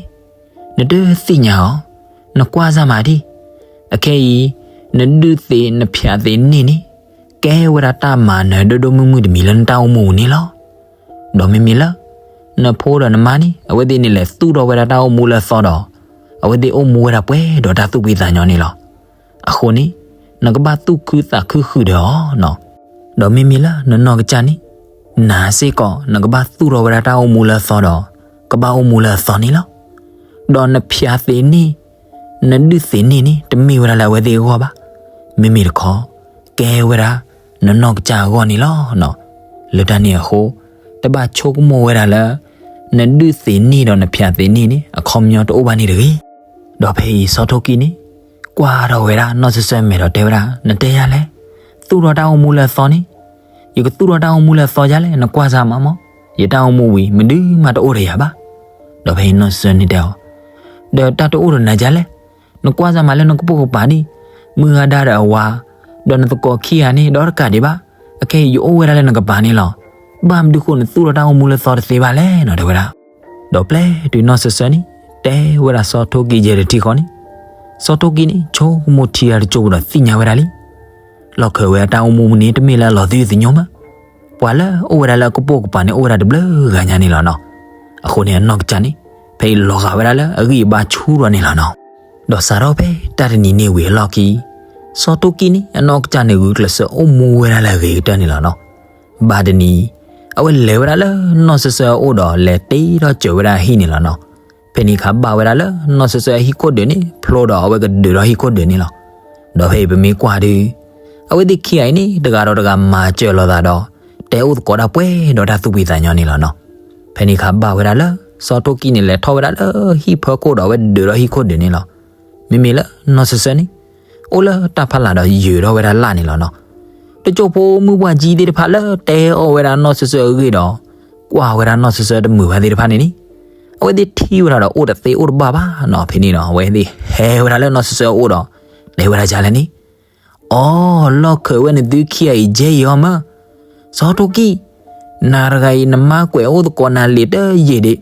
နတသ့ၣ်ညါအီၤ, နကွၢ်စၢ်မးဒံး. အခဲအံၤ နဒုးသ့ၣ်နဖၠးသ့ၣ်န့ၣ်န့ၣ် ကဲဝဲဒၣ်တၢ်မၤနၢၤဒိၣ်ဒိၣ်မုၢ်မုၢ်တမံၤလၢနတၢ်အိၣ်မူပူၤန့ၣ်လီၤ. ဒီးမ့မ့ၢ်လၢ နဖိဒီးနမါန့ၣ် အဝဲသ့ၣ်န့ၣ်လဲၤသူၣ်ထီၣ်ဝဲဒၣ်တၢ်အိၣ်မူလၢအသီဒီး အဝဲသ့ၣ်အိၣ်မူဝဲဒၣ်ပှဲၤဒီးတၢ်သူၣ်ဖှံသးညီန့ၣ်လီၤ. အဃိန့ၣ် နကဘၣ်သူၣ်ခုသးခုဃုာ်ဒီးအီၤနီၤ. ဒီးမ့မ့ၢ်လၢနနီၢ်ကစၢ်န့ၣ် နၤစ့ၢ်ကီး နကဘၣ်သူၣ်ထီၣ်ဝဲဒၣ်တၢ်အိၣ်မူလၢအသီဒီး ကဘၣ်အိၣ်မူလၢအသီန့ၣ်လီၤ. ဒီးနဖၠးသ့ၣ်န့ၣ် နဒုးသ့ၣ်န့ၣ်န့ၣ် တမ့ၢ်ဝဲဒၣ်လၢအဝဲသ့ၣ်အဂီၢ်ဘၣ်. မ့မ့ၢ်တခီ ကဲဝဲဒၣ် နနီၢ်ကစၢ်အဂီၢ်န့ၣ်လီၤနီၤ. လၢတၢ်န့ၣ်အဃိ တဘၣ်ဆိကမိၣ်ဝဲဒၣ်လၢ နဒုးသ့ၣ်န့ၣ်ဒီးနဖၠးသ့ၣ်န့ၣ်န့ၣ် အခီပညီတအိၣ်ဘၣ်န့ၣ်တဂ့ၤ. ဒီးဖဲအံၤစီၤထိၣ်ကံၣ်န့ၣ် ကွၢ်ထီၣ်ဝဲဒၣ်နီၢ်စၢၤစၢၤမဲာ်ဒီးတဲဝဲဒၣ်, နတဲယၤလဲၣ်, သူၣ်ထီၣ်တၢ်အိၣ်မူလၢအသီန့ၣ်, ယကသူၣ်ထီၣ်တၢ်အိၣ်မူလၢအသီယၤလဲၣ်, နကွၢ်စၢ်မးမး, ယတၢ်အိၣ်မူဝံၤ မနုၤမးတအိၣ်ဒီးယၤဘၣ်. ဒီးဖဲအံၤနီၢ်စၢၤစၢၤန့ၣ်တဲအီၤ, ဒီးတၢ်တအိၣ်ဒီးနၤယၤလဲၣ်, နကွၢ်စၢ်မးလၢနကပိာ်ကပၤန့ၣ်, မုၢ်ဂၤဒါဒီးအဝၤ, ဒီးနသကိးခံဂၤန့ၣ် ဒီးတကးဒံးဘၣ်, အခဲအံၤယအိၣ်ဝဲဒၣ်လၢနကပၤန့ၣ်လီၤ. ဘၣ်မနုၤဃိနသူၣ်ထီၣ်တၢ်အိၣ်မူလၢသီတသ့ဘၣ်လဲၣ်နီၤ တဲဝဲဒၣ်. ဒီးပျဲတုၤနီၢ်စၢၤစၢၤန့ၣ် တဲဝဲဒၣ်စီၤထိၣ်ကံယဲၢ်တထံၣ်ဃီန့ၣ်, စီၤထိၣ်ကံန့ၣ် ဆိကမိၣ်ထံအတကၠိပူၤဒီးသ့ၣ်ညါဝဲဒၣ်လံ လီၢ်ခၢၣ်ဝဲအတၢ်အိၣ်မူပူၤန့ၣ် တမ့ၢ်လၢအလီၤသယုၢ်သညိမး, ပှၤလၢအအိၣ်ဝဲဒၣ်လၢအကပိာ်ကပၤန့ၣ် အိၣ်ဝဲဒၣ်တဘျုးဂၤညါန့ၣ်လီၤနီၤ. အဃိန့ၣ်အနီၢ်ကစၢ်န့ၣ် ဖဲအံၤလီၤဂာ်ဝဲဒၣ်လၢအဂံၢ်အဘါဆူၣ်ထီၣ်န့ၣ်လီၤနီၤ. ဒီးစးထီၣ်ဖဲတၢ်တနံၤန့ၣ်ဝံၤအလီၢ်ခံ စီၤထိၣ်ကံန့ၣ် အနီၢ်ကစၢ်န့ၣ်ဂုာ်ကျဲးစၢးအိၣ်မူဝဲဒၣ်လၢအဂ့ၤကတၢၢ်န့ၣ်လီၤနီၤ. ဘၣ်တနံၤ အဝဲလဲၤဝဲဒၣ်လၢနီၢ်စၢၤစၢၤအအိၣ်ဒီးလဲၤတ့ထီၣ်စၢၤဝဲဒၣ်အဟံၣ်န့ၣ်လီၤနီၤ. ဖဲန့ၣ်အခါဘၣ်ဝဲဒၣ်လၢနီၢ်စၢၤစၢၤအဟံၣ်ခိၣ်ဒုးန့ၣ် ဖျိဒီးအဝဲကဒုးထီၣ်ဟံၣ်ခိၣ်ဒုးန့ၣ်လီၤ. ဒီးဖဲအံၤပမ့ၢ်ကွၢ်ဒုး အဝဲသ့ၣ်ခံဂၤအံၤန့ၣ် တဂၤဒီးတဂၤမၤစၢၤလိာ်သးဒီး တဲအိၣ်သကိးတၢ်ပှဲၤဒီးတၢ်သူၣ်ဖှံသးညီန့ၣ်လီၤနီၤ. ဖဲန့ၣ်အခါဘၣ်ဝဲဒၣ်လၢ စီၤထိၣ်ကံန့ၣ် လဲၤထီၣ်ဝဲဒၣ်လၢဟံၣ်ဖၢခိၣ်ဒီးအဝဲဒုးထီၣ်ဟံၣ်ခိၣ်ဒုးန့ၣ်လီၤ. မ့မ့ၢ်လၢနီၢ်စၢၤစၢၤန့ၣ် အိၣ်လၢတၢ်ဖးလၢ်ဒီးယုာ်ထီၣ်ဝဲဒၣ်လၢ်န့ၣ်လီၤနီၤ. တစိၢ်ဖိမုၢ်ပှၢ်ကံသ့ၣ်တဖၣ်လၢတဲအီၣ်ဝဲဒၣ်နီၢ်စၢၤစၢၤအဂ့ၢ်ဒီး ကွၢ်ဝဲဒၣ်နီၢ်စၢၤစၢၤတမုာ်ဘၣ်သ့ၣ်တဖၣ်န့ၣ်န့ၣ် အဝဲသ့ၣ်ထံၣ်ဝဲဒၣ်ဒီးအိၣ်တသ့အိၣ်တဘၣ်ဘၣ်နီၤ. ဖဲန့ၣ်ဒီး အဝဲသ့ၣ်ဟဲဝဲဒၣ်လၢနီၢ်စၢၤစၢၤအအိၣ်ဒီး တဲဝဲဒၣ်ဒ်လဲၣ်န့ၣ်, အိ လီၢ်ခၢၣ်ဝဲနသုခံဂၤအံၤယဲၢ်ယံၤအီၤမး, စီၤထိၣ်ကံ, နၤတဂၤအံၤနမါကွဲးအိၣ်သကိးနၤလံာ်တယံာ်ဒံး,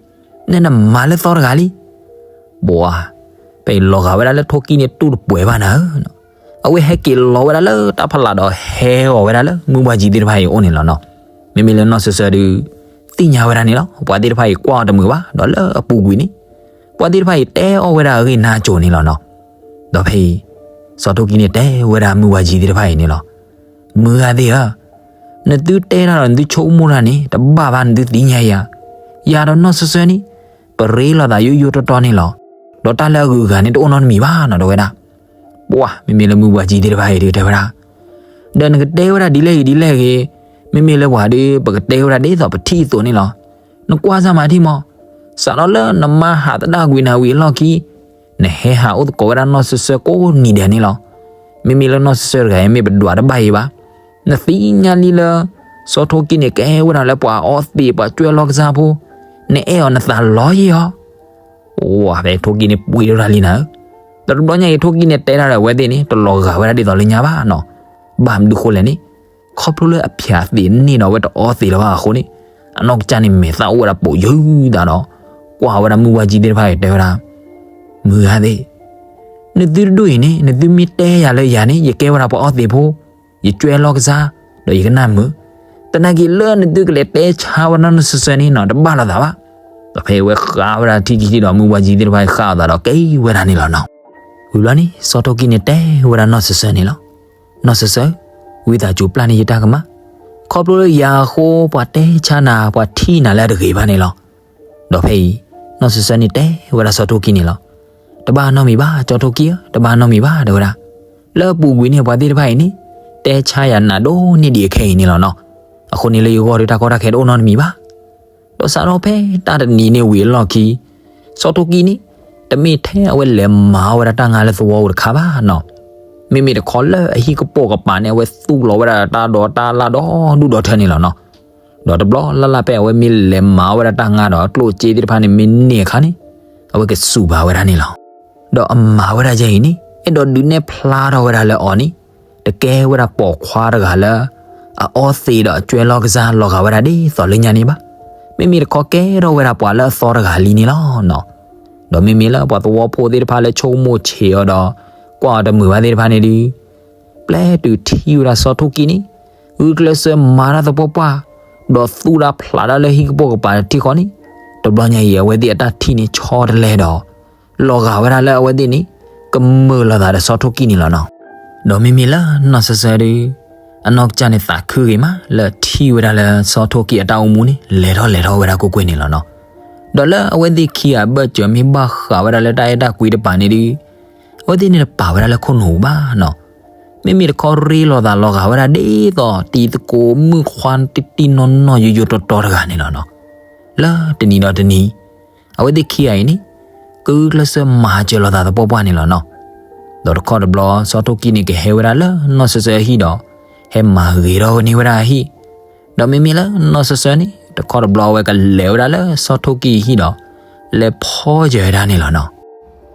နနမၤလၢသီတဂၤလံ. ပှၤ, ဖဲအံၤလီၤဂာ်ဝဲဒၣ်လၢထိၣ်ကံန့ၣ်တူၢ်တပှဲၤဘၣ်နၤဧၢ, အဝဲဟဲက့ၤလီၤဝဲဒၣ်လၢတၢ်ဖးလၢ်ဒီးဟဲဂီၤဝဲဒၣ်လၢမုၢ်ပှၢ်ကံသ့ၣ်တဖၣ်အံၤအအိၣ်န့ၣ်လီၤနီၤ. မ့မ့ၢ်လၢနီၢ်စၢၤစၢၤဒုး သ့ၣ်ညါဝဲဒၣ်န့ၣ်လီၤ. ပှၤသ့ၣ်တဖၣ်အံၤကွၢ်အီၤတမုာ်ဘၣ်, ဒီးလၢအပူၤကွံာ်န့ၣ် ပှၤသ့ၣ်တဖၣ်အံၤတဲအီၣ်ဝဲဒၣ်အဂ့ၢ်နါစိၤန့ၣ်လီၤနီၤ. ဒီးဖဲအံၤ စီၤထိၣ်ကံန့ၣ်တဲဝဲဒၣ်မုၢ်ပှၢ်ကံသ့ၣ်တဖၣ်အံၤန့ၣ်လီၤ. မုၢ်ဂၤသ့ၣ်ဧၢ, နသုတဲတၢ်ဒီးနသုဆိကမိၣ်တၢ်န့ၣ် တဘၣ်ဘၣ်နသုသ့ၣ်ညါယၤ, ယၤဒီးနီၢ်စၢၤစၢၤန့ၣ် ပရ့လိာ်သးယိယိတီတီန့ၣ်လီၤ. ဒီးတၢ်လၢအဂုၤအဂၤန့ၣ်တအိၣ်နီတမံၤဘၣ်နီၤ တဲဝဲဒၣ်. ပှၤ, မ့မ့ၢ်လၢမုၢ်ပှၢ်ကံသ့ၣ်တဖၣ်အံၤဒုးတဲဝဲဒၣ်, ဒီးနကတဲဝဲဒၣ်ဒ်လဲၣ်ဂ့ၤဒ်လဲၣ်ဂ့ၤ, မ့မ့ၢ်လၢပှၤဒုး ပကတဲဝဲဒၣ်ဒ်သိးပထံၣ်အသိးန့ၣ်လီၤ. နကွၢ်စၢ်မၤထံၣ်မး, စးထီၣ်လၢနမါဟးသဒၣ်ကွံာ်နၤဝံၤအလီၢ်ခံ နဟဲဟးအိၣ်သကိးဝဲဒၣ်နီၢ်စၢၤစၢၤကိးနံၤဒဲးန့ၣ်လီၤ. မ့မ့ၢ်လၢနီၢ်စၢၤစၢၤတဂၤအံၤ မ့ၢ်ပဒွးတဘၣ်အံၤဘၣ်. နသ့ၣ်ညါလံလၢ စီၤထိၣ်ကံန့ၣ် ကဲဝဲဒၣ်လၢပှၤအီသံးပှၤကွဲလီၢ်ကစၢ်ဖိ, နအဲၣ်အီၤနသးလီၤယံာ်အီၤ. အိ ဖဲထိၣ်ကံန့ၣ်ပှ့ၤထီၣ်တၢ်လံနၤဧၢ, ဒီးတဘျီညါအံၤထိၣ်ကံန့ၣ်တဲတၢ်ဒီးအဝဲသ့ၣ်န့ၣ် တလီၤဂာ်ဝဲဒၣ်ဒ်သိးလၢညါဘၣ်နီၤ. ဘၣ်မနုၤဃိလဲၣ်န့ၣ်, ခီဖျိလၢအဖျးသံးန့ၢ်ဒီးဝဲတအီသံးလၢၤဘၣ်အဃိန့ၣ်, အနီၢ်ကစၢ်န့ၣ်မဲာ်သၣ်အိၣ်ဝဲဒၣ်ပိာ်ယုၢ်သးဒီး ကွၢ်ဝဲဒၣ်မုၢ်ပှၢ်ကံသ့ၣ်တဖၣ်အံၤတဲဝဲဒၣ်, မုၢ်ဂၤသ့ၣ်, နသုတဒူၣ်အံၤန့ၣ် နသုမ့ၢ်တဲယၤလၢယၤန့ၣ် ယကဲဝဲဒၣ်ပှၤအီသံးဖိ, ယကွဲလီၢ်ကစၢ်, ဒီးယကနၣ်မုာ်, သနာ်က့လၢနသုကလဲၤတဲဆါဝဲဒၣ်နီၢ်စၢၤစၢၤန့ၣ်နီၤ တဘၣ်လိာ်သးဘၣ်. ဒီးဖဲအဝဲဃးဝဲဒၣ်ထံခံထံဒီး မုၢ်ပှၢ်ကံသ့ၣ်တဖၣ်အံၤဃးအသးဒီးကဲဝဲဒၣ်န့ၣ်လီၤနီၤ. ဝံၤဘျီန့ၣ် စီၤထိၣ်ကံန့ၣ်တဲဝဲဒၣ်နီၢ်စၢၤစၢၤန့ၣ်လီၤ. နီၢ်စၢၤစၢၤ, ဝံသးစူၤပျၢ်န့ၢ်ယတၢ်ကမၣ်, ခီဖျိလၢယၤအဃိ ပှၤတဲဆါနၤ ပှၤထံၣ်နၤလၢအတဂ့ၤဘၣ်န့ၣ်လီၤ. ဒီးဖဲအံၤ နီၢ်စၢၤစၢၤန့ၣ်တဲဝဲဒၣ်စီၤထိၣ်ကံန့ၣ်လီၤ. တဘၣ်နီတမံၤဘၣ် စီၤထိၣ်ကံဧၢ, တဘၣ်နီတမံၤဘၣ် တဲဝဲဒၣ်. လၢအပူၤကွံာ်န့ၣ် ပှၤသ့ၣ်တဖၣ်အံၤန့ၣ် တဲဆါယၤနးဒိၣ်န့ၢ်ဒံးအခဲအံၤန့ၣ်လီၤနီၤ. အဃိန့ၣ်လၢယဂီၢ်ဒီးတၢ်ကီတၢ်ခဲတအိၣ်နီတမံၤဘၣ်. ဒီးစးထီၣ်ဖဲတၢ်တနံၤန့ၣ်ဝံၤအလီၢ်ခံ စီၤထိၣ်ကံန့ၣ် တမ့ၢ်ထဲအဝဲလဲၤမၤဝဲဒၣ်တၢ်ငါလၢသဝီပူၤတခါဘၣ်နီၤ. မ့မ့ၢ်တခီလၢအဟံၣ်ကပိာ်ကပၤန့ၣ် အဝဲသူၣ်လီၤဝဲဒၣ်တၢ်ဒိးတၢ်လၣ်ဒီဒူၣ်ဒီထၢန့ၣ်လီၤနီၤ. ဒီးတဘျီလၢ်လၢ်ဖဲအဝဲမ့ၢ်လဲၤမၤဝဲဒၣ်တၢ်ငါဒီးကျိၣ်စ့သ့ၣ်တဖၣ်န့ၣ်မ့ၢ်န့ၢ်အခါန့ၣ် အဝဲကစူးဘၣ်ဝဲဒၣ်န့ၣ်လီၤ. ဒီးအမၤဝဲဒၣ်ယဲအံၤန့ၣ် အဲၣ်ဒိးဒုးနဲၣ်ဖျါထီၣ်ဝဲဒၣ်လၢအီၤန့ၣ် တကဲဝဲဒၣ်ပိာ်ခွါတဂၤလၢ အအီသံးဒီးအကွဲလီၢ်ကစၢ်လီၤဂာ်ဝဲဒၣ်ဒ်သိးလၢညါန့ၣ်ဘၣ်. မ့မ့ၢ်တခီကဲထီၣ်ဝဲဒၣ်ပှၤလၢအသီတဂၤလံန့ၣ်လီၤနီၤ. ဒီးမ့မ့ၢ်လၢပှၤသဝီဖိသ့ၣ်တဖၣ်လၢဆိကမိၣ်ဆံးအီၤဒီး ကွၢ်အီၤတမုာ်ဘၣ်သ့ၣ်တဖၣ်န့ၣ်ဒုး ပျဲတုၤထံၣ်ဝဲဒၣ်စီၤထိၣ်ကံန့ၣ် ဂုာ်ကျဲးစၢးမၤတၢ်သပှၢ်ပှၢ် ဒီးသူၣ်တၢ်ဖျးတၢ်လၢဟံၣ်ကပိာ်ကပၤတထံၣ်ဃီန့ၣ် တဘျီညါအံၤအဝဲသ့ၣ်အတၢ်ထံၣ်န့ၣ်ဆီတလဲဒီး လီၤဂာ်ဝဲဒၣ်လၢအဝဲသ့ၣ်န့ၣ် ကမုာ်လိာ်သးဒီးစီၤထိၣ်ကံန့ၣ်လီၤနီၤ. ဒီးမ့မ့ၢ်လၢနီၢ်စၢၤစၢၤဒုး အနီၢ်ကစၢ်န့ၣ်သးခုဂ့ၤမးလၢထံၣ်ဝဲဒၣ်လၢစီၤထိၣ်ကံအတၢ်အိၣ်မူန့ၣ် လဲၤထီၣ်လဲၤထီၣ်ဝဲဒၣ်ကွ့ၢ်ကွ့ၢ်န့ၣ်လီၤနီၤ. ဒီးလၢအဝဲသ့ၣ်ခံဂၤအဘၢၣ်စၢၤမ့ၢ်ဘၣ်ဃးဝဲဒၣ်လၢတၢ်အဲၣ်တၢ်ကွံတပၤန့ၣ်ဒုး အဝဲသ့ၣ်န့ၣ်တပာ်ဝဲဒၣ်လၢခိၣ်နူာ်ပူၤဘၣ်နီၤ. မ့မ့ၢ်တခီရ့လိာ်သးလီၤဂာ်ဝဲဒၣ်ဒ်သိးတံၤသကိးမုၣ်ခွါတံၢ်တံၢ်နီၢ်နီၢ်ယိယိတီတီတဂၤန့ၣ်လီၤနီၤ. လၢတနံၤဒီးတနံၤ အဝဲသ့ၣ်ခံဂၤအံၤန့ၣ် ကဂုာ်ကျဲးစၢးမၤစၢၤလိာ်သးသပှၢ်ပှၢ်န့ၣ်လီၤနီၤ. ဒီးတခီတဘျီ စီၤထိၣ်ကံန့ၣ် ကဟဲဝဲဒၣ်လၢနီၢ်စၢၤစၢၤအဟံၣ်ဒီး ဟဲမၤဂ့ၤထီၣ်န့ၢ်ဝဲဒၣ်အဟံၣ်, ဒီးမ့မ့ၢ်လၢနီၢ်စၢၤစၢၤန့ၣ် တခီတဘျီအဝဲကလဲၤဝဲဒၣ်လၢစီၤထိၣ်ကံအဟံၣ်ဒီး လဲၤဖီစၢၤဝဲဒၣ်န့ၣ်လီၤနီၤ.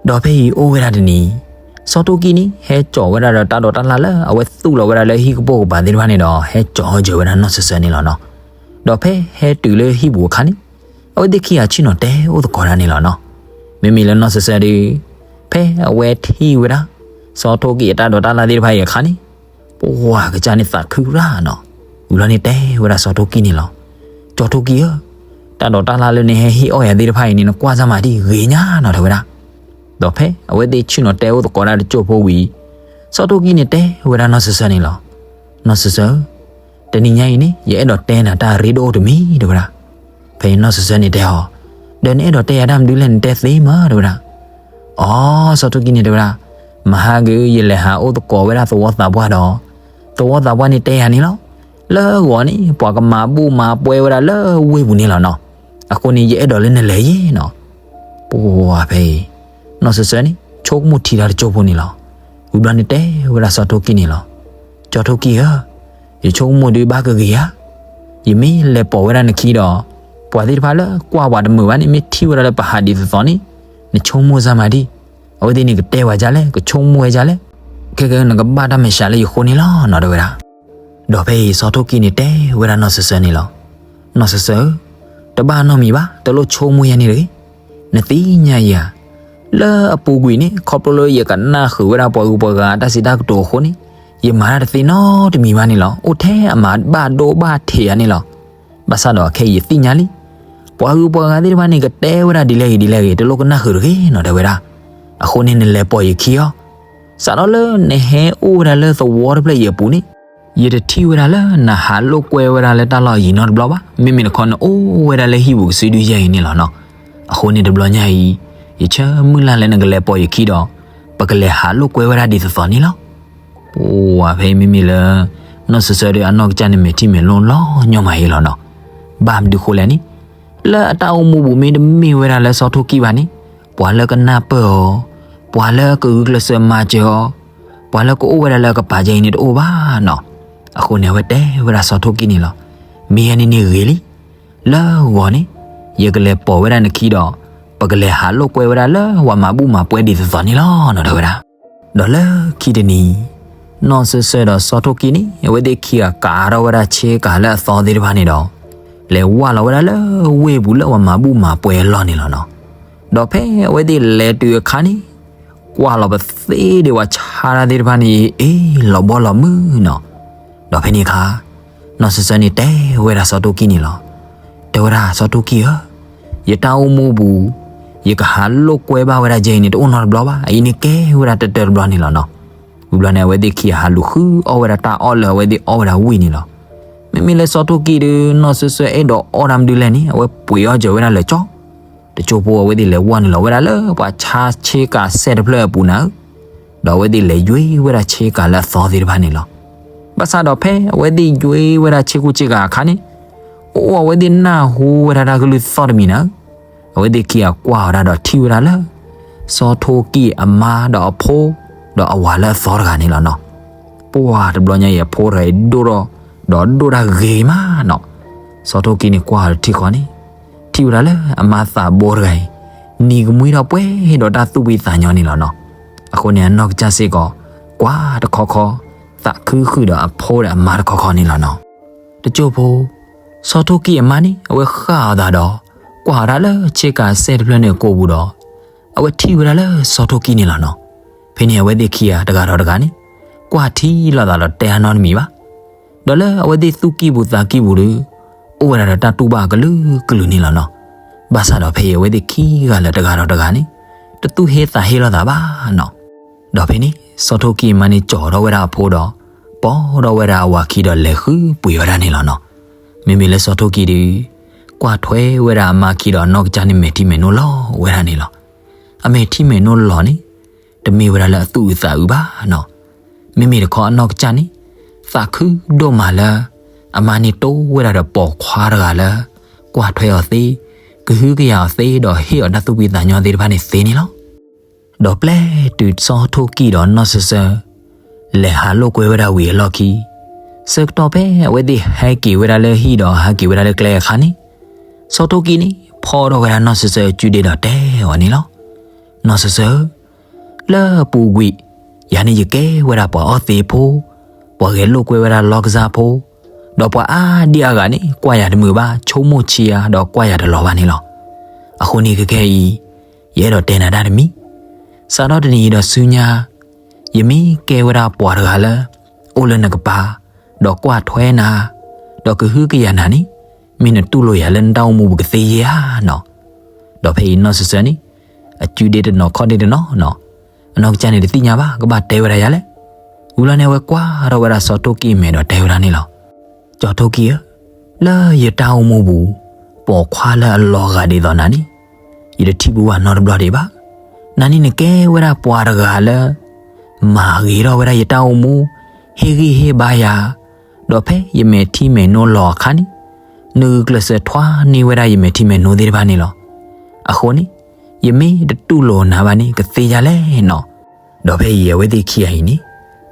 ဒီးဖဲအံၤအိၣ်ဝဲဒၣ်တနံၤ စီၤထိၣ်ကံန့ၣ် ဟဲစိာ်ဝဲဒၣ်ဒီးတၢ်ဒိးတၢ်လၣ်လၢအဝဲသူၣ်လီၤဝဲဒၣ်လၢဟံၣ်ကပိာ်ကပၤသ့ၣ်တဖၣ်န့ၣ်ဒီး ဟဲစိာ်စၢၤဝဲဒၣ်နီၢ်စၢၤစၢၤန့ၣ်လီၤနီၤ. ဒီးဖဲဟဲတုၤလၢဟံၣ်ပူၤအခါန့ၣ်, အဝဲသ့ၣ်ခံဂၤဆ့ၣ်နီၤတဲအိၣ်သကိးတၢ်န့ၣ်လီၤနီၤ. မ့မ့ၢ်လၢနီၢ်စၢၤစၢၤဒီး, ဖဲအဝဲထံၣ်ဝဲဒၣ် စီၤထိၣ်ကံၢ်အတၢ်ဒိးတၢ်လၣ်သ့ၣ်တဖၣ်အံၤအခါန့ၣ်, ပှၤကစၢ်န့ၣ်သးခုရၣ်နီၤ. ဝံၤလီၤန့ၣ်တဲဝဲဒၣ်စီၤထိၣ်ကံၢ်န့ၣ်လီၤ. စီၤထိၣ်ကံၢ်ဧၢ, တၢ်ဒိးတၢ်လၣ်လၢနဟဲဟ့ၣ်အီၣ်ယၤသ့ၣ်တဖၣ်အံၤန့ၣ် နကွၢ်စၢ်မၤဒံးဂ့ၤညါနီၤ တဲဝဲဒၣ်. ဒီးဖဲအဝဲသ့ၣ်ဆ့ၣ်နီၤတဲအိၣ်သကိးတၢ်တစိၢ်ဖိဝံၤ, စီၤထိၣ်ကံၢ်န့ၣ်တဲဝဲဒၣ်နီၢ်စၢၤစၢၤန့ၣ်လီၤ. နီၢ်စၢၤစၢၤဧၢ, တနံၤညါအံၤန့ၣ် ယအဲၣ်ဒိးတဲနၤတၢ်ရ့ဒိၣ်အိၣ်တမံၤ တဲဝဲဒၣ်. ဖဲအံၤနီၢ်စၢၤစၢၤန့ၣ်တဲအီၤ, ဒီးနအဲၣ်ဒိးတဲယၤတၢ်မနုၤလဲၣ် နတဲသ့မး တဲဝဲဒၣ်. အိ စီၤထိၣ်ကံၢ်န့ၣ်တဲဝဲဒၣ်, မဟါက့ၤ ယလဲၤဟးအိၣ်သကိးဝဲဒၣ်သဝီသးပှၢ်ဒီး, သဝီသးပှၢ်န့ၣ်တဲယၤန့ၣ်လီၤ. လၢဂီၤန့ၣ် ပှၤကမၤဘူၣ်မၤပှဲၤဝဲဒၣ်လၢဝ့ၢ်ပူၤန့ၣ်လီၤနီၤ. အဃိန့ၣ် ယအဲၣ်ဒိးလၢနလဲၤယဲနီၤ. ပှၤဖဲအံၤ, နီၢ်စၢၤစၢၤန့ၣ် ဆိကမိၣ်ထံတၢ်တစိၢ်ဖိန့ၣ်လီၤ. ဝံၤဘျီန့ၣ်တဲဝဲဒၣ်စီၤထိၣ်ကံၢ်န့ၣ်လီၤ. စီၤထိၣ်ကံၢ်ဧၢ, ယဆိကမိၣ်ဒုးဘၣ်ကဂ့ၤဧါ. ယမ့ၢ်လဲၤပိာ်ဝဲဒၣ်နခံဒီး, ပှၤသ့ၣ်တဖၣ်လၢကွၢ်ပှၤတမုာ်ဘၣ်န့ၣ် မ့ၢ်ထံၣ်ဝဲဒၣ်လၢပဟးဒ်သိးသိးန့ၣ်, နဆိကမိၣ်စၢ်မၤဒံး, အဝဲသ့ၣ်န့ၣ်ကတဲဝဲဒ်လဲၣ်, ကဆိကမိၣ်ဝဲဒ်လဲၣ်, ခဲကနကဘၣ်တၢ်မဲာ်ဆှးလၢယဃိန့ၣ်လီၤနီၤ တဲဝဲဒၣ်. ဒီးဖဲအံၤစီၤထိၣ်ကံၢ်န့ၣ်တဲဝဲဒၣ်နီၢ်စၢၤစၢၤန့ၣ်လီၤ. နီၢ်စၢၤစၢၤဧၢ, တဘၣ်နီတမံၤဘၣ်, တလိၣ်ဆိကမိၣ်ယဲန့ၣ်တဂ့ၤ. နသ့ၣ်ညါအံၤဧါ, လၢအပူၤကွံာ်န့ၣ် ခီဖျိလၢယကနၣ်ဃုာ်ဝဲဒၣ်ပှၤဂုၤပှၤဂၤအတၢ်စံးတၢ်ကတိၤအဃိန့ၣ်, ယမၤတၢ်တသ့နီတမံၤဘၣ်န့ၣ်လီၤ. အိၣ်ထဲအမၤဘၣ်ဒိဘၣ်ထံးယၤန့ၣ်လီၤ. ဘၣ်ဆၣ်ဒီးခဲအံၤယသ့ၣ်ညါလံ. ပှၤဂုၤပှၤဂၤသ့ၣ်တဖၣ်န့ၣ် ကတဲဝဲဒၣ်ဒ်လဲၣ်ဂ့ၤဒ်လဲၣ်ဂ့ၤ တလိၣ်ကနၣ်ဃုာ်တဂ့ၤနီၤ တဲဝဲဒၣ်. အဃိန့ၣ်နလဲၤပိာ်ယခံအီၤ. စးထီၣ်လၢနဟဲအိၣ်ဝဲဒၣ်လၢသဝီတဖျၢၣ်အံၤအပူၤန့ၣ်, ယတထံၣ်ဝဲဒၣ်လၢနဟးလိာ်ကွဲဝဲဒၣ်လၢတၢ်လီၢ်အယံၤနီတဘျီဘၣ်. မ့မ့ၢ်တခီနအိၣ်ဝဲဒၣ်လၢဟံၣ်ပူၤကစုဒုယဲၢ်အံၤန့ၣ်လီၤနီၤ. အဃိန့ၣ်တဘျီညါအံၤ, ယဆၢမုၢ်လၢ်လၢနကလဲၤပိာ်ယခံဒီး, ပကလဲၤဟးလိာ်ကွဲဝဲဒၣ်ဒ်သိးသိးန့ၣ်လီၤ. ပှၤဖဲအံၤမ့မ့ၢ်လၢ နီၢ်စၢၤစၢၤဒီးအနီၢ်ကစၢ်န့ၣ် မဲာ်ထံမဲာ်နိလီၤညီမးအံၤလီၤနီၤ. ဘၣ်မနုၤဃိလဲၣ်န့ၣ်, လၢအတၢ်အိၣ်မူပူၤမ့ၢ်တမ့ၢ်ဝဲဒၣ်လၢစီၤထိၣ်ကံၢ်ဘၣ်န့ၣ်, ပှၤလၢကနၢ်ပၢၢ်အီၤ, ပှၤလၢကဂုာ်ကျဲးစၢးမၤစၢၤအီၤ, ပှၤလၢကအိၣ်ဝဲဒၣ်လၢအကပၤကဲအံၤန့ၣ်တအိၣ်ဘၣ်နီၤ. အဃိန့ၣ် အဝဲတဲဝဲဒၣ်စီၤထိၣ်ကံၢ်န့ၣ်လီၤ. မ့ၢ်ယဲန့ၣ်န့ၣ်ဂ့ၤလံ. လၢဂီၤန့ၣ်, ယကလဲၤပိာ်ဝဲဒၣ်နခံဒီး, ပကလဲၤဟးလိာ်ကွဲဝဲဒၣ်လၢပှၤမၤဘူၣ်မၤပှဲၤဒ်သိးသိးန့ၣ်လီၤနီၤ တဲဝဲဒၣ်. ဒီးလၢခံတနံၤ, နီၢ်စၢၤစၢၤဒီးစီၤထိၣ်ကံၢ်န့ၣ် အဝဲသ့ၣ်ခံဂၤကးထီၣ်ဝဲဒၣ်ဆ့ကၤလၢအသီသ့ၣ်တဖၣ်န့ၣ်ဒီး, လဲၤဝၢ်လီၤဝဲဒၣ်လၢဝ့ၢ်ပူၤလၢပှၤမၤဘူၣ်မၤပှဲၤအလီၢ်န့ၣ်လီၤနီၤ. ဒီးဖဲအဝဲသ့ၣ်လဲၤတုၤအခါန့ၣ်, ကွၢ်လီၤပသ့ဒံးပှၤဆါတၢ်သ့ၣ်တဖၣ်န့ၣ် အ့ၣ်လီၤဘီလီၤမုၢ်နီၤ. ဒီးဖဲန့ၣ်အခါ, နီၢ်စၢၤစၢၤန့ၣ်တဲဝဲဒၣ်စီၤထိၣ်ကံၢ်န့ၣ်လီၤ. တဲဝဲဒၣ်စီၤထိၣ်ကံၢ်ဧၢ, ယတၢ်အိၣ်မူပူၤ, ယကဟးလိာ်ကွဲဘၣ်ဝဲဒၣ်ကဲအံၤန့ၣ် တအိၣ်နီတဘျီဘၣ်. အအံၤန့ၣ်ကဲဝဲဒၣ်တတၢၢ်တဘျီန့ၣ်လီၤနီၤ. ဝံၤဘျီန့ၣ် အဝဲသ့ၣ်ခံဂၤဟးလူၤဃုအီၣ်ဝဲဒၣ်တၢ်အီၣ်လၢအဝဲသ့ၣ်အီၣ်ဝဲဒၣ်ဝံၤန့ၣ်လီၤ. မ့မ့ၢ်လၢစီၤထိၣ်ကံၢ်ဒီး နီၢ်စၢၤစၢၤအဲၣ်ဒိးအီၣ်တၢ်မနုၤလဲၣ်န့ၣ် အဝဲပှ့ၤအီၣ်စၢၤဝဲဒၣ်လၢာ်ကၠီ. တကၠိဖိအဝဲသ့ၣ်လဲၤဝီၢ်နုာ်လီၤဝဲဒၣ်လၢပှၤဆါဆ့ကၤစဲၣ်တဖျၢၣ်အပူၤနၤဧၢ, ဒီးအဝဲသ့ၣ်လဲၤယွ့ဝဲဒၣ်ဆ့ကၤလၢအသီသ့ၣ်တဖၣ်န့ၣ်လီၤ. ဘၣ်ဆၣ်ဒီးဖဲအဝဲသ့ၣ်ယွ့ဝဲဒၣ်ဆ့ကူဆ့ကၤအခါန့ၣ်, အိၣ်အဝဲသ့ၣ်နၢ်ဟူဝဲဒၣ်တၢ်ကလုၢ်သီၣ်တမံၤနၤဧၢ, အဝဲသ့ၣ်ခံဂၤကွၢ်ဝဲဒၣ်ဒီးထံၣ်ဝဲဒၣ်လၢ စီၤထိၣ်ကံၢ်အမါဒီးအဖိ, ဒီးအဝၤလၢအသီတဂၤန့ၣ်လီၤနီၤ. ပှၤတဘျီညါအံၤအဖိတဂၤအံၤဒိၣ်ထီၣ်, ဒီးဒိၣ်တၢ်ဂ့ၤမးနီၤ. စီၤထိၣ်ကံၢ်န့ၣ်ကွၢ်အီၤတထံၣ်ဃီန့ၣ်, ထံၣ်ဝဲဒၣ်လၢအမါသးဘိတဂၤအံၤ, နံၤကမှံထီၣ်ပှဲၤဒီးတၢ်သူၣ်ဖှံသးညီန့ၣ်လီၤနီၤ. အဃိန့ၣ်အနီၢ်ကစၢ်စ့ၢ်ကီး, ကွၢ်တခီခီ, သးခုဃုာ်ဒီးအဖိဒီးအမါတခီခီန့ၣ်လီၤနီၤ. တကၠိဖိ, စီၤထိၣ်ကံၢ်အမါန့ၣ် အဝဲဃၣ်အီၤသးဒီး, ကွၢ်အီၤဒၣ်လၢဆ့ကၤစဲၣ်တဖျၢၣ်န့ၣ်အကိာ်ပူၤဒီး, အဝဲထံၣ်ဝဲဒၣ်လၢစီၤထိၣ်ကံၢ်န့ၣ်လီၤနီၤ. ဖဲန့ၣ်အဝဲသ့ၣ်ခံဂၤတဂၤဒီးတဂၤန့ၣ်, ကွၢ်ထံလီၤသးဒီးတဲအနီတမံၤဘၣ်. ဒီးလၢအဝဲသ့ၣ်သူၣ်ကံၢ်ပူၤသးကံၢ်ပူၤဒီး, အိၣ်ဝဲဒၣ်ဒီးတၢ်တူၢ်ဘၣ်ကလုာ်ကလုာ်န့ၣ်လီၤနီၤ. ဘၣ်ဆၣ်ဒီးဖဲအံၤအဝဲသ့ၣ်ခံဂၤလၢာ်တဂၤဒီးတဂၤန့ၣ်, တသူၣ်ဟ့သးဟ့လိာ်သးဘၣ်နီၤ. ဒီးဖဲန့ၣ် စီၤထိၣ်ကံၢ်အမါန့ၣ်ကၠီၤထီၣ်ဝဲဒၣ်အဖိဒီး, ပိာ်ထီၣ်ဝဲဒၣ်အဝၤခံဒီးလဲၤဃုပှ့ၤဝဲဒၣ်န့ၣ်လီၤနီၤ. မ့မ့ၢ်လၢစီၤထိၣ်ကံၢ်ဒီး, ကွၢ်ထွဲဝဲဒၣ်အမါခံဒီးအနီၢ်ကစၢ်န့ၣ်မဲာ်ထံမဲာ်နိလီၤဝဲဒၣ်န့ၣ်လီၤ. အမဲာ်ထံမဲာ်နိလီၤန့ၣ်, တမ့ၢ်ဝဲဒၣ်လၢအသူၣ်အုးသးအုးဘၣ်နီၤ. မ့မ့ၢ်တခီအနီၢ်ကစၢ်န့ၣ်, သးခုဒိၣ်မးလၢ, အမါန့ၣ်တိၢ်ဝဲဒၣ်ဒီးပိာ်ခွါတဂၤလၢ, ကွၢ်ထွဲအီၤသ့, ကဟုကယာ်အီၤသ့ဒီးဟ့ၣ်အီၤတၢ်သူၣ်ဖှံသးညီသ့ၣ်တဖၣ်န့ၣ်သ့န့ၣ်လီၤ. ဒီးပျဲတုၤစီၤထိၣ်ကံၢ်ဒီးနီၢ်စၢၤစၢၤ လဲၤဟးလိာ်ကွဲဝဲဒၣ်ဝံၤအလီၢ်ခံ, ဆၢကတီၢ်ဖဲအဝဲသ့ၣ်ဟဲက့ၤဝဲဒၣ်လၢဟံၣ်ဒီးဟဲက့ၤဝဲဒၣ်လၢကျဲအခါန့ၣ်, စီၤထိၣ်ကံၢ်န့ၣ် ဖီၣ်ထီၣ်ဝဲဒၣ်နီၢ်စၢၤစၢၤအစုဒ့ဒီးတဲအီၤန့ၣ်လီၤ. နီၢ်စၢၤစၢၤ, လၢအပူၤကွံာ်, ယၤန့ၣ်ယကဲဝဲဒၣ်ပှၤအီၣ်သ့ဖိ, ပှၤဂဲၤလိာ်ကွဲဝဲဒၣ်လီၢ်ကစၢ်ဖိ, ဒီးပှၤအါဒံအါဂၤန့ၣ် ကွၢ်ယၤတမုာ်ဘၣ်, ဆိကမိၣ်ဆံးယၤ, ဒီးကွၢ်ယၤတလီၤဘၣ်န့ၣ်လီၤ. အဃိန့ၣ်ခဲခဲအံၤ ယအဲၣ်ဒိးတဲနၤတၢ်တမံၤ, စးထီၣ်တနံၤအံၤဒီးဆူညါ ယမ့ၢ်ကဲဝဲဒၣ်ပှၤတဂၤလၢ အိၣ်လၢနကပၤ, ဒီးကွၢ်ထွဲနၤ, ဒီးကဟုကယာ်နၤန့ၣ်, မ့ၢ်နတူၢ်လိာ်ယၤလၢနတၢ်အိၣ်မူပူၤကသ့ဧါနီၤ. ဒီးဖဲအံၤနီၢ်စၢၤစၢၤန့ၣ် အစုဒ့တနီၤခီၣ်ဒ့တနီၤနီၤ, အနီၢ်ကစၢ်န့ၣ်တသ့ၣ်ညါဘၣ် ကဘၣ်တဲဝဲဒၣ်ယၤလဲၣ်. ဝံၤလီၤန့ၣ် အဝဲကွၢ်ထီၣ်ဝဲဒၣ်စီၤထိၣ်ကံၢ်အမဲာ်ဒီးတဲဝဲဒၣ်န့ၣ်လီၤ. စီၤထိၣ်ကံၢ်ဧၢ, လၢယတၢ်အိၣ်မူပူၤ ပိာ်ခွါလၢအလီၤဂာ်ဒ်သိးနၤန့ၣ် ယတထံၣ်ဘူးဘၣ်နီတဘျီဒံးဘၣ်. နၤန့ၣ်နကဲဝဲဒၣ်ပှၤတဂၤလၢ မၤဂ့ၤထီၣ်ဝဲဒၣ်ယတၢ်အိၣ်မူ, ဟ့ၣ်ဂံၢ်ဟ့ၣ်ဘါယၤ, ဒီးဖဲယမဲာ်ထံမဲာ်နိလီၤအခါန့ၣ် နဂုာ်ကျဲးစၢးထွါန့ၢ်ဝဲဒၣ်ယမဲာ်ထံမဲာ်နိသ့ၣ်တဖၣ်န့ၣ်လီၤ. အဃိန့ၣ် ယမ့ၢ်တတူၢ်လိာ်နၤဘၣ်န့ၣ် ကသ့ဧါလဲၣ်နီၤ. ဒီးဖဲအံၤအဝဲသ့ၣ်ခံဂၤအံၤန့ၣ်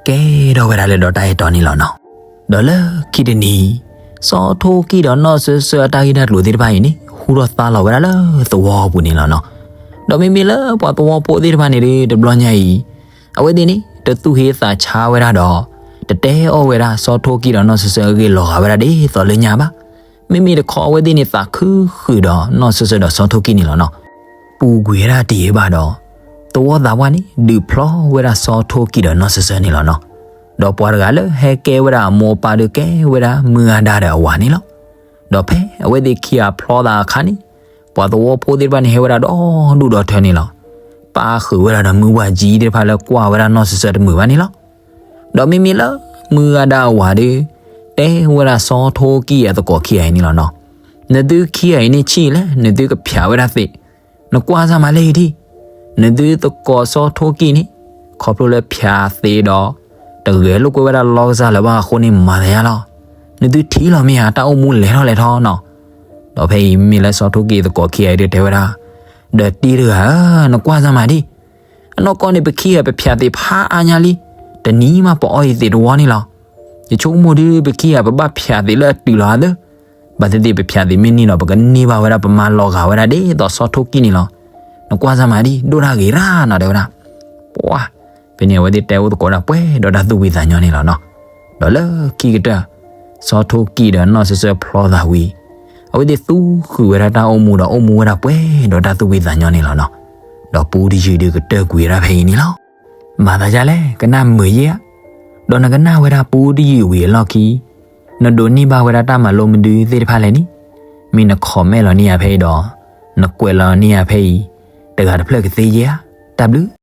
ကဲထီၣ်ဝဲဒၣ်လၢဒီးတၢ်အဲၣ်တီန့ၣ်လီၤနီၤ. ဒီးလၢခံတနံၤ စီၤထိၣ်ကံၢ်ဒီးနီၢ်စၢၤစၢၤအတၢ်ဂ့ၢ်တၢ်ကျိၤသ့ၣ်တဖၣ်အံၤန့ၣ် ဟူထီၣ်သါလီၤဝဲဒၣ်လၢသဝီပူၤန့ၣ်လီၤနီၤ. ဒီးမ့မ့ၢ်လၢပှၤသဝီဖိသ့ၣ်တဖၣ်န့ၣ်ဒီး တဘျီညါအံၤ အဝဲသ့ၣ်န့ၣ် တသူၣ်ဟ့သးဆါဝဲဒၣ်ဒီး တတဲအီၣ်ဝဲဒၣ်စီၤထိၣ်ကံၢ်ဒီးနီၢ်စၢၤစၢၤအဂ့ၢ်လီၤဂာ်ဝဲဒၣ်ဒ်သိးလၢညါဘၣ်. မ့မ့ၢ်တခီအဝဲသ့ၣ်န့ၣ် သးခုဃုာ်ဒီးနီၢ်စၢၤစၢၤဒီးစီၤထိၣ်ကံၢ်န့ၣ်လီၤနီၤ. ပူၤကွံာ်ဝဲဒၣ်တယံာ်ဘၣ်ဒီး သဝီသးပှၢ်န့ၣ် ဒုးဖျီဝဲဒၣ်စီၤထိၣ်ကံၢ်ဒီးနီၢ်စၢၤစၢၤန့ၣ်လီၤနီၤ. ဒီးပှၤတဂၤလၢဟဲကဲဝဲဒၣ်အမိၢ်အပၢ်ဒီးကဲဝဲဒၣ်မုၢ်ဂၤဒါဒီးအဝၤန့ၣ်လီၤ. ဒီးဖဲအဝဲသ့ၣ်ခံဂၤဖျီသးအခါန့ၣ် ပှၤသဝီဖိသ့ၣ်တဖၣ်န့ၣ် ဟဲဝဲဒၣ်ဒီဒူၣ်ဒီထၢန့ၣ်လီၤ. ပာ်ဃုာ်ဝဲဒၣ်ဒီးမုၢ်ဝၤကၠံသ့ၣ်တဖၣ်လၢကွၢ်ဝဲဒၣ်နီၢ်စၢၤစၢၤတမုာ်ဘၣ်န့ၣ်လီၤ. ဒီးမ့မ့ၢ်လၢမုၢ်ဂၤဒါအဝၤဒီး တဲဝဲဒၣ်စီၤထိၣ်ကံၢ်အသကိးခံဂၤအံၤန့ၣ်လီၤနီၤ. နသုခံဂၤအံၤန့ၣ်ဆံးလဲၣ်, နသုကဖၠးဝဲဒၣ်သ့း, နကွၢ်စၢ်မၤလဲၣ်အံၤထံၣ်, နသုသကိးစီၤထိၣ်ကံၢ်န့ၣ် ခီဖျိလၢဖၠးသ့းဒီး တဂဲၤလိာ်ကွဲဝဲဒၣ်လီၢ်ကစၢ်လၢၤဘၣ်အဃိန့ၣ် မၤသးယါလီၤ. နသုထံၣ်လီၤမ့ၢ်ဧါ, တၢ်အိၣ်မူလဲၤထီၣ်လဲၤထီနီၤ. ဒီးဖဲအံၤမ့ၢ်လၢစီၤထိၣ်ကံၢ်သကိးခံဂၤအံၤဒီးတဲဝဲဒၣ်, ဒီးတံၤတဂၤဧၢ, နကွၢ်စၢ်မၤဒံး, အနီၢ်ကီၢ်န့ၣ် ပခံဂၤပဖၠးသ့းဖးအါညါလံ, တနံၤမးပအီၣ်အံၤသ့းတဝီန့ၣ်လီၤ. ယဆိကမိၣ်ဒုး ပခံဂၤပဘၣ်ဖၠးသ့းလၢအတုၤလီၤအသၢ, ဘၣ်သ့ၣ်သ့ၣ်ပဖၠးသ့းမ့ၢ်န့ၢ်ဒီး ပကန့ၢ်ဘၣ်ဝဲဒၣ်ပမါလီၤဂာ်ဝဲဒၣ်ဒ်သိးစီၤထိၣ်ကံၢ်န့ၣ်လီၤ. နကွၢ်စၢ်မၤဒံး, ဒိၣ်တၢ်ဂ့ၤရၣ်နီၤ တဲဝဲဒၣ်. ပှၤ ဖဲန့ၣ်အဝဲသ့ၣ်တဲအိၣ်သကိးဒၣ်ပှဲၤဒီးတၢ်သူၣ်ဖှံသးညီန့ၣ်လီၤနီၤ. ဒီးလၢခံကတၢၢ် စီၤထိၣ်ကံၢ်ဒီးနီၢ်စၢၤစၢၤဖျီသးဝံၤ အဝဲသ့ၣ်သူဃုာ်ဝဲဒၣ်တၢ်အိၣ်မူဒီးအိၣ်မူဝဲဒၣ်ပှဲၤဒီးတၢ်သူၣ်ဖှံသးညီန့ၣ်လီၤနီၤ. ဒီးပူတယုၢ်ဒုးကတၢၢ်ကွံာ်ဝဲဒၣ်ဖဲအံၤန့ၣ်လီၤ. မၤသးဒ်လဲၣ် ကနၣ်မုာ်ယဲဧါ. ဒီးနကနၣ်ဝဲဒၣ်ပူတယုၢ်ဝံၤအလီၢ်ခံ နဒိးန့ၢ်ဘၣ်ဝဲဒၣ်တၢ်မၤလိမနုၤသ့ၣ်တဖၣ်လဲၣ်န့ၣ် မ့ၢ်န comment လီၤန့ၢ်ယၤဖဲအံၤဒီး နကွဲးလီၤန့ၢ်ယၤဖဲအံၤ တဂၤတဖျၢၣ်ကသ့ယဲဧါ. တၢ်ဘျုး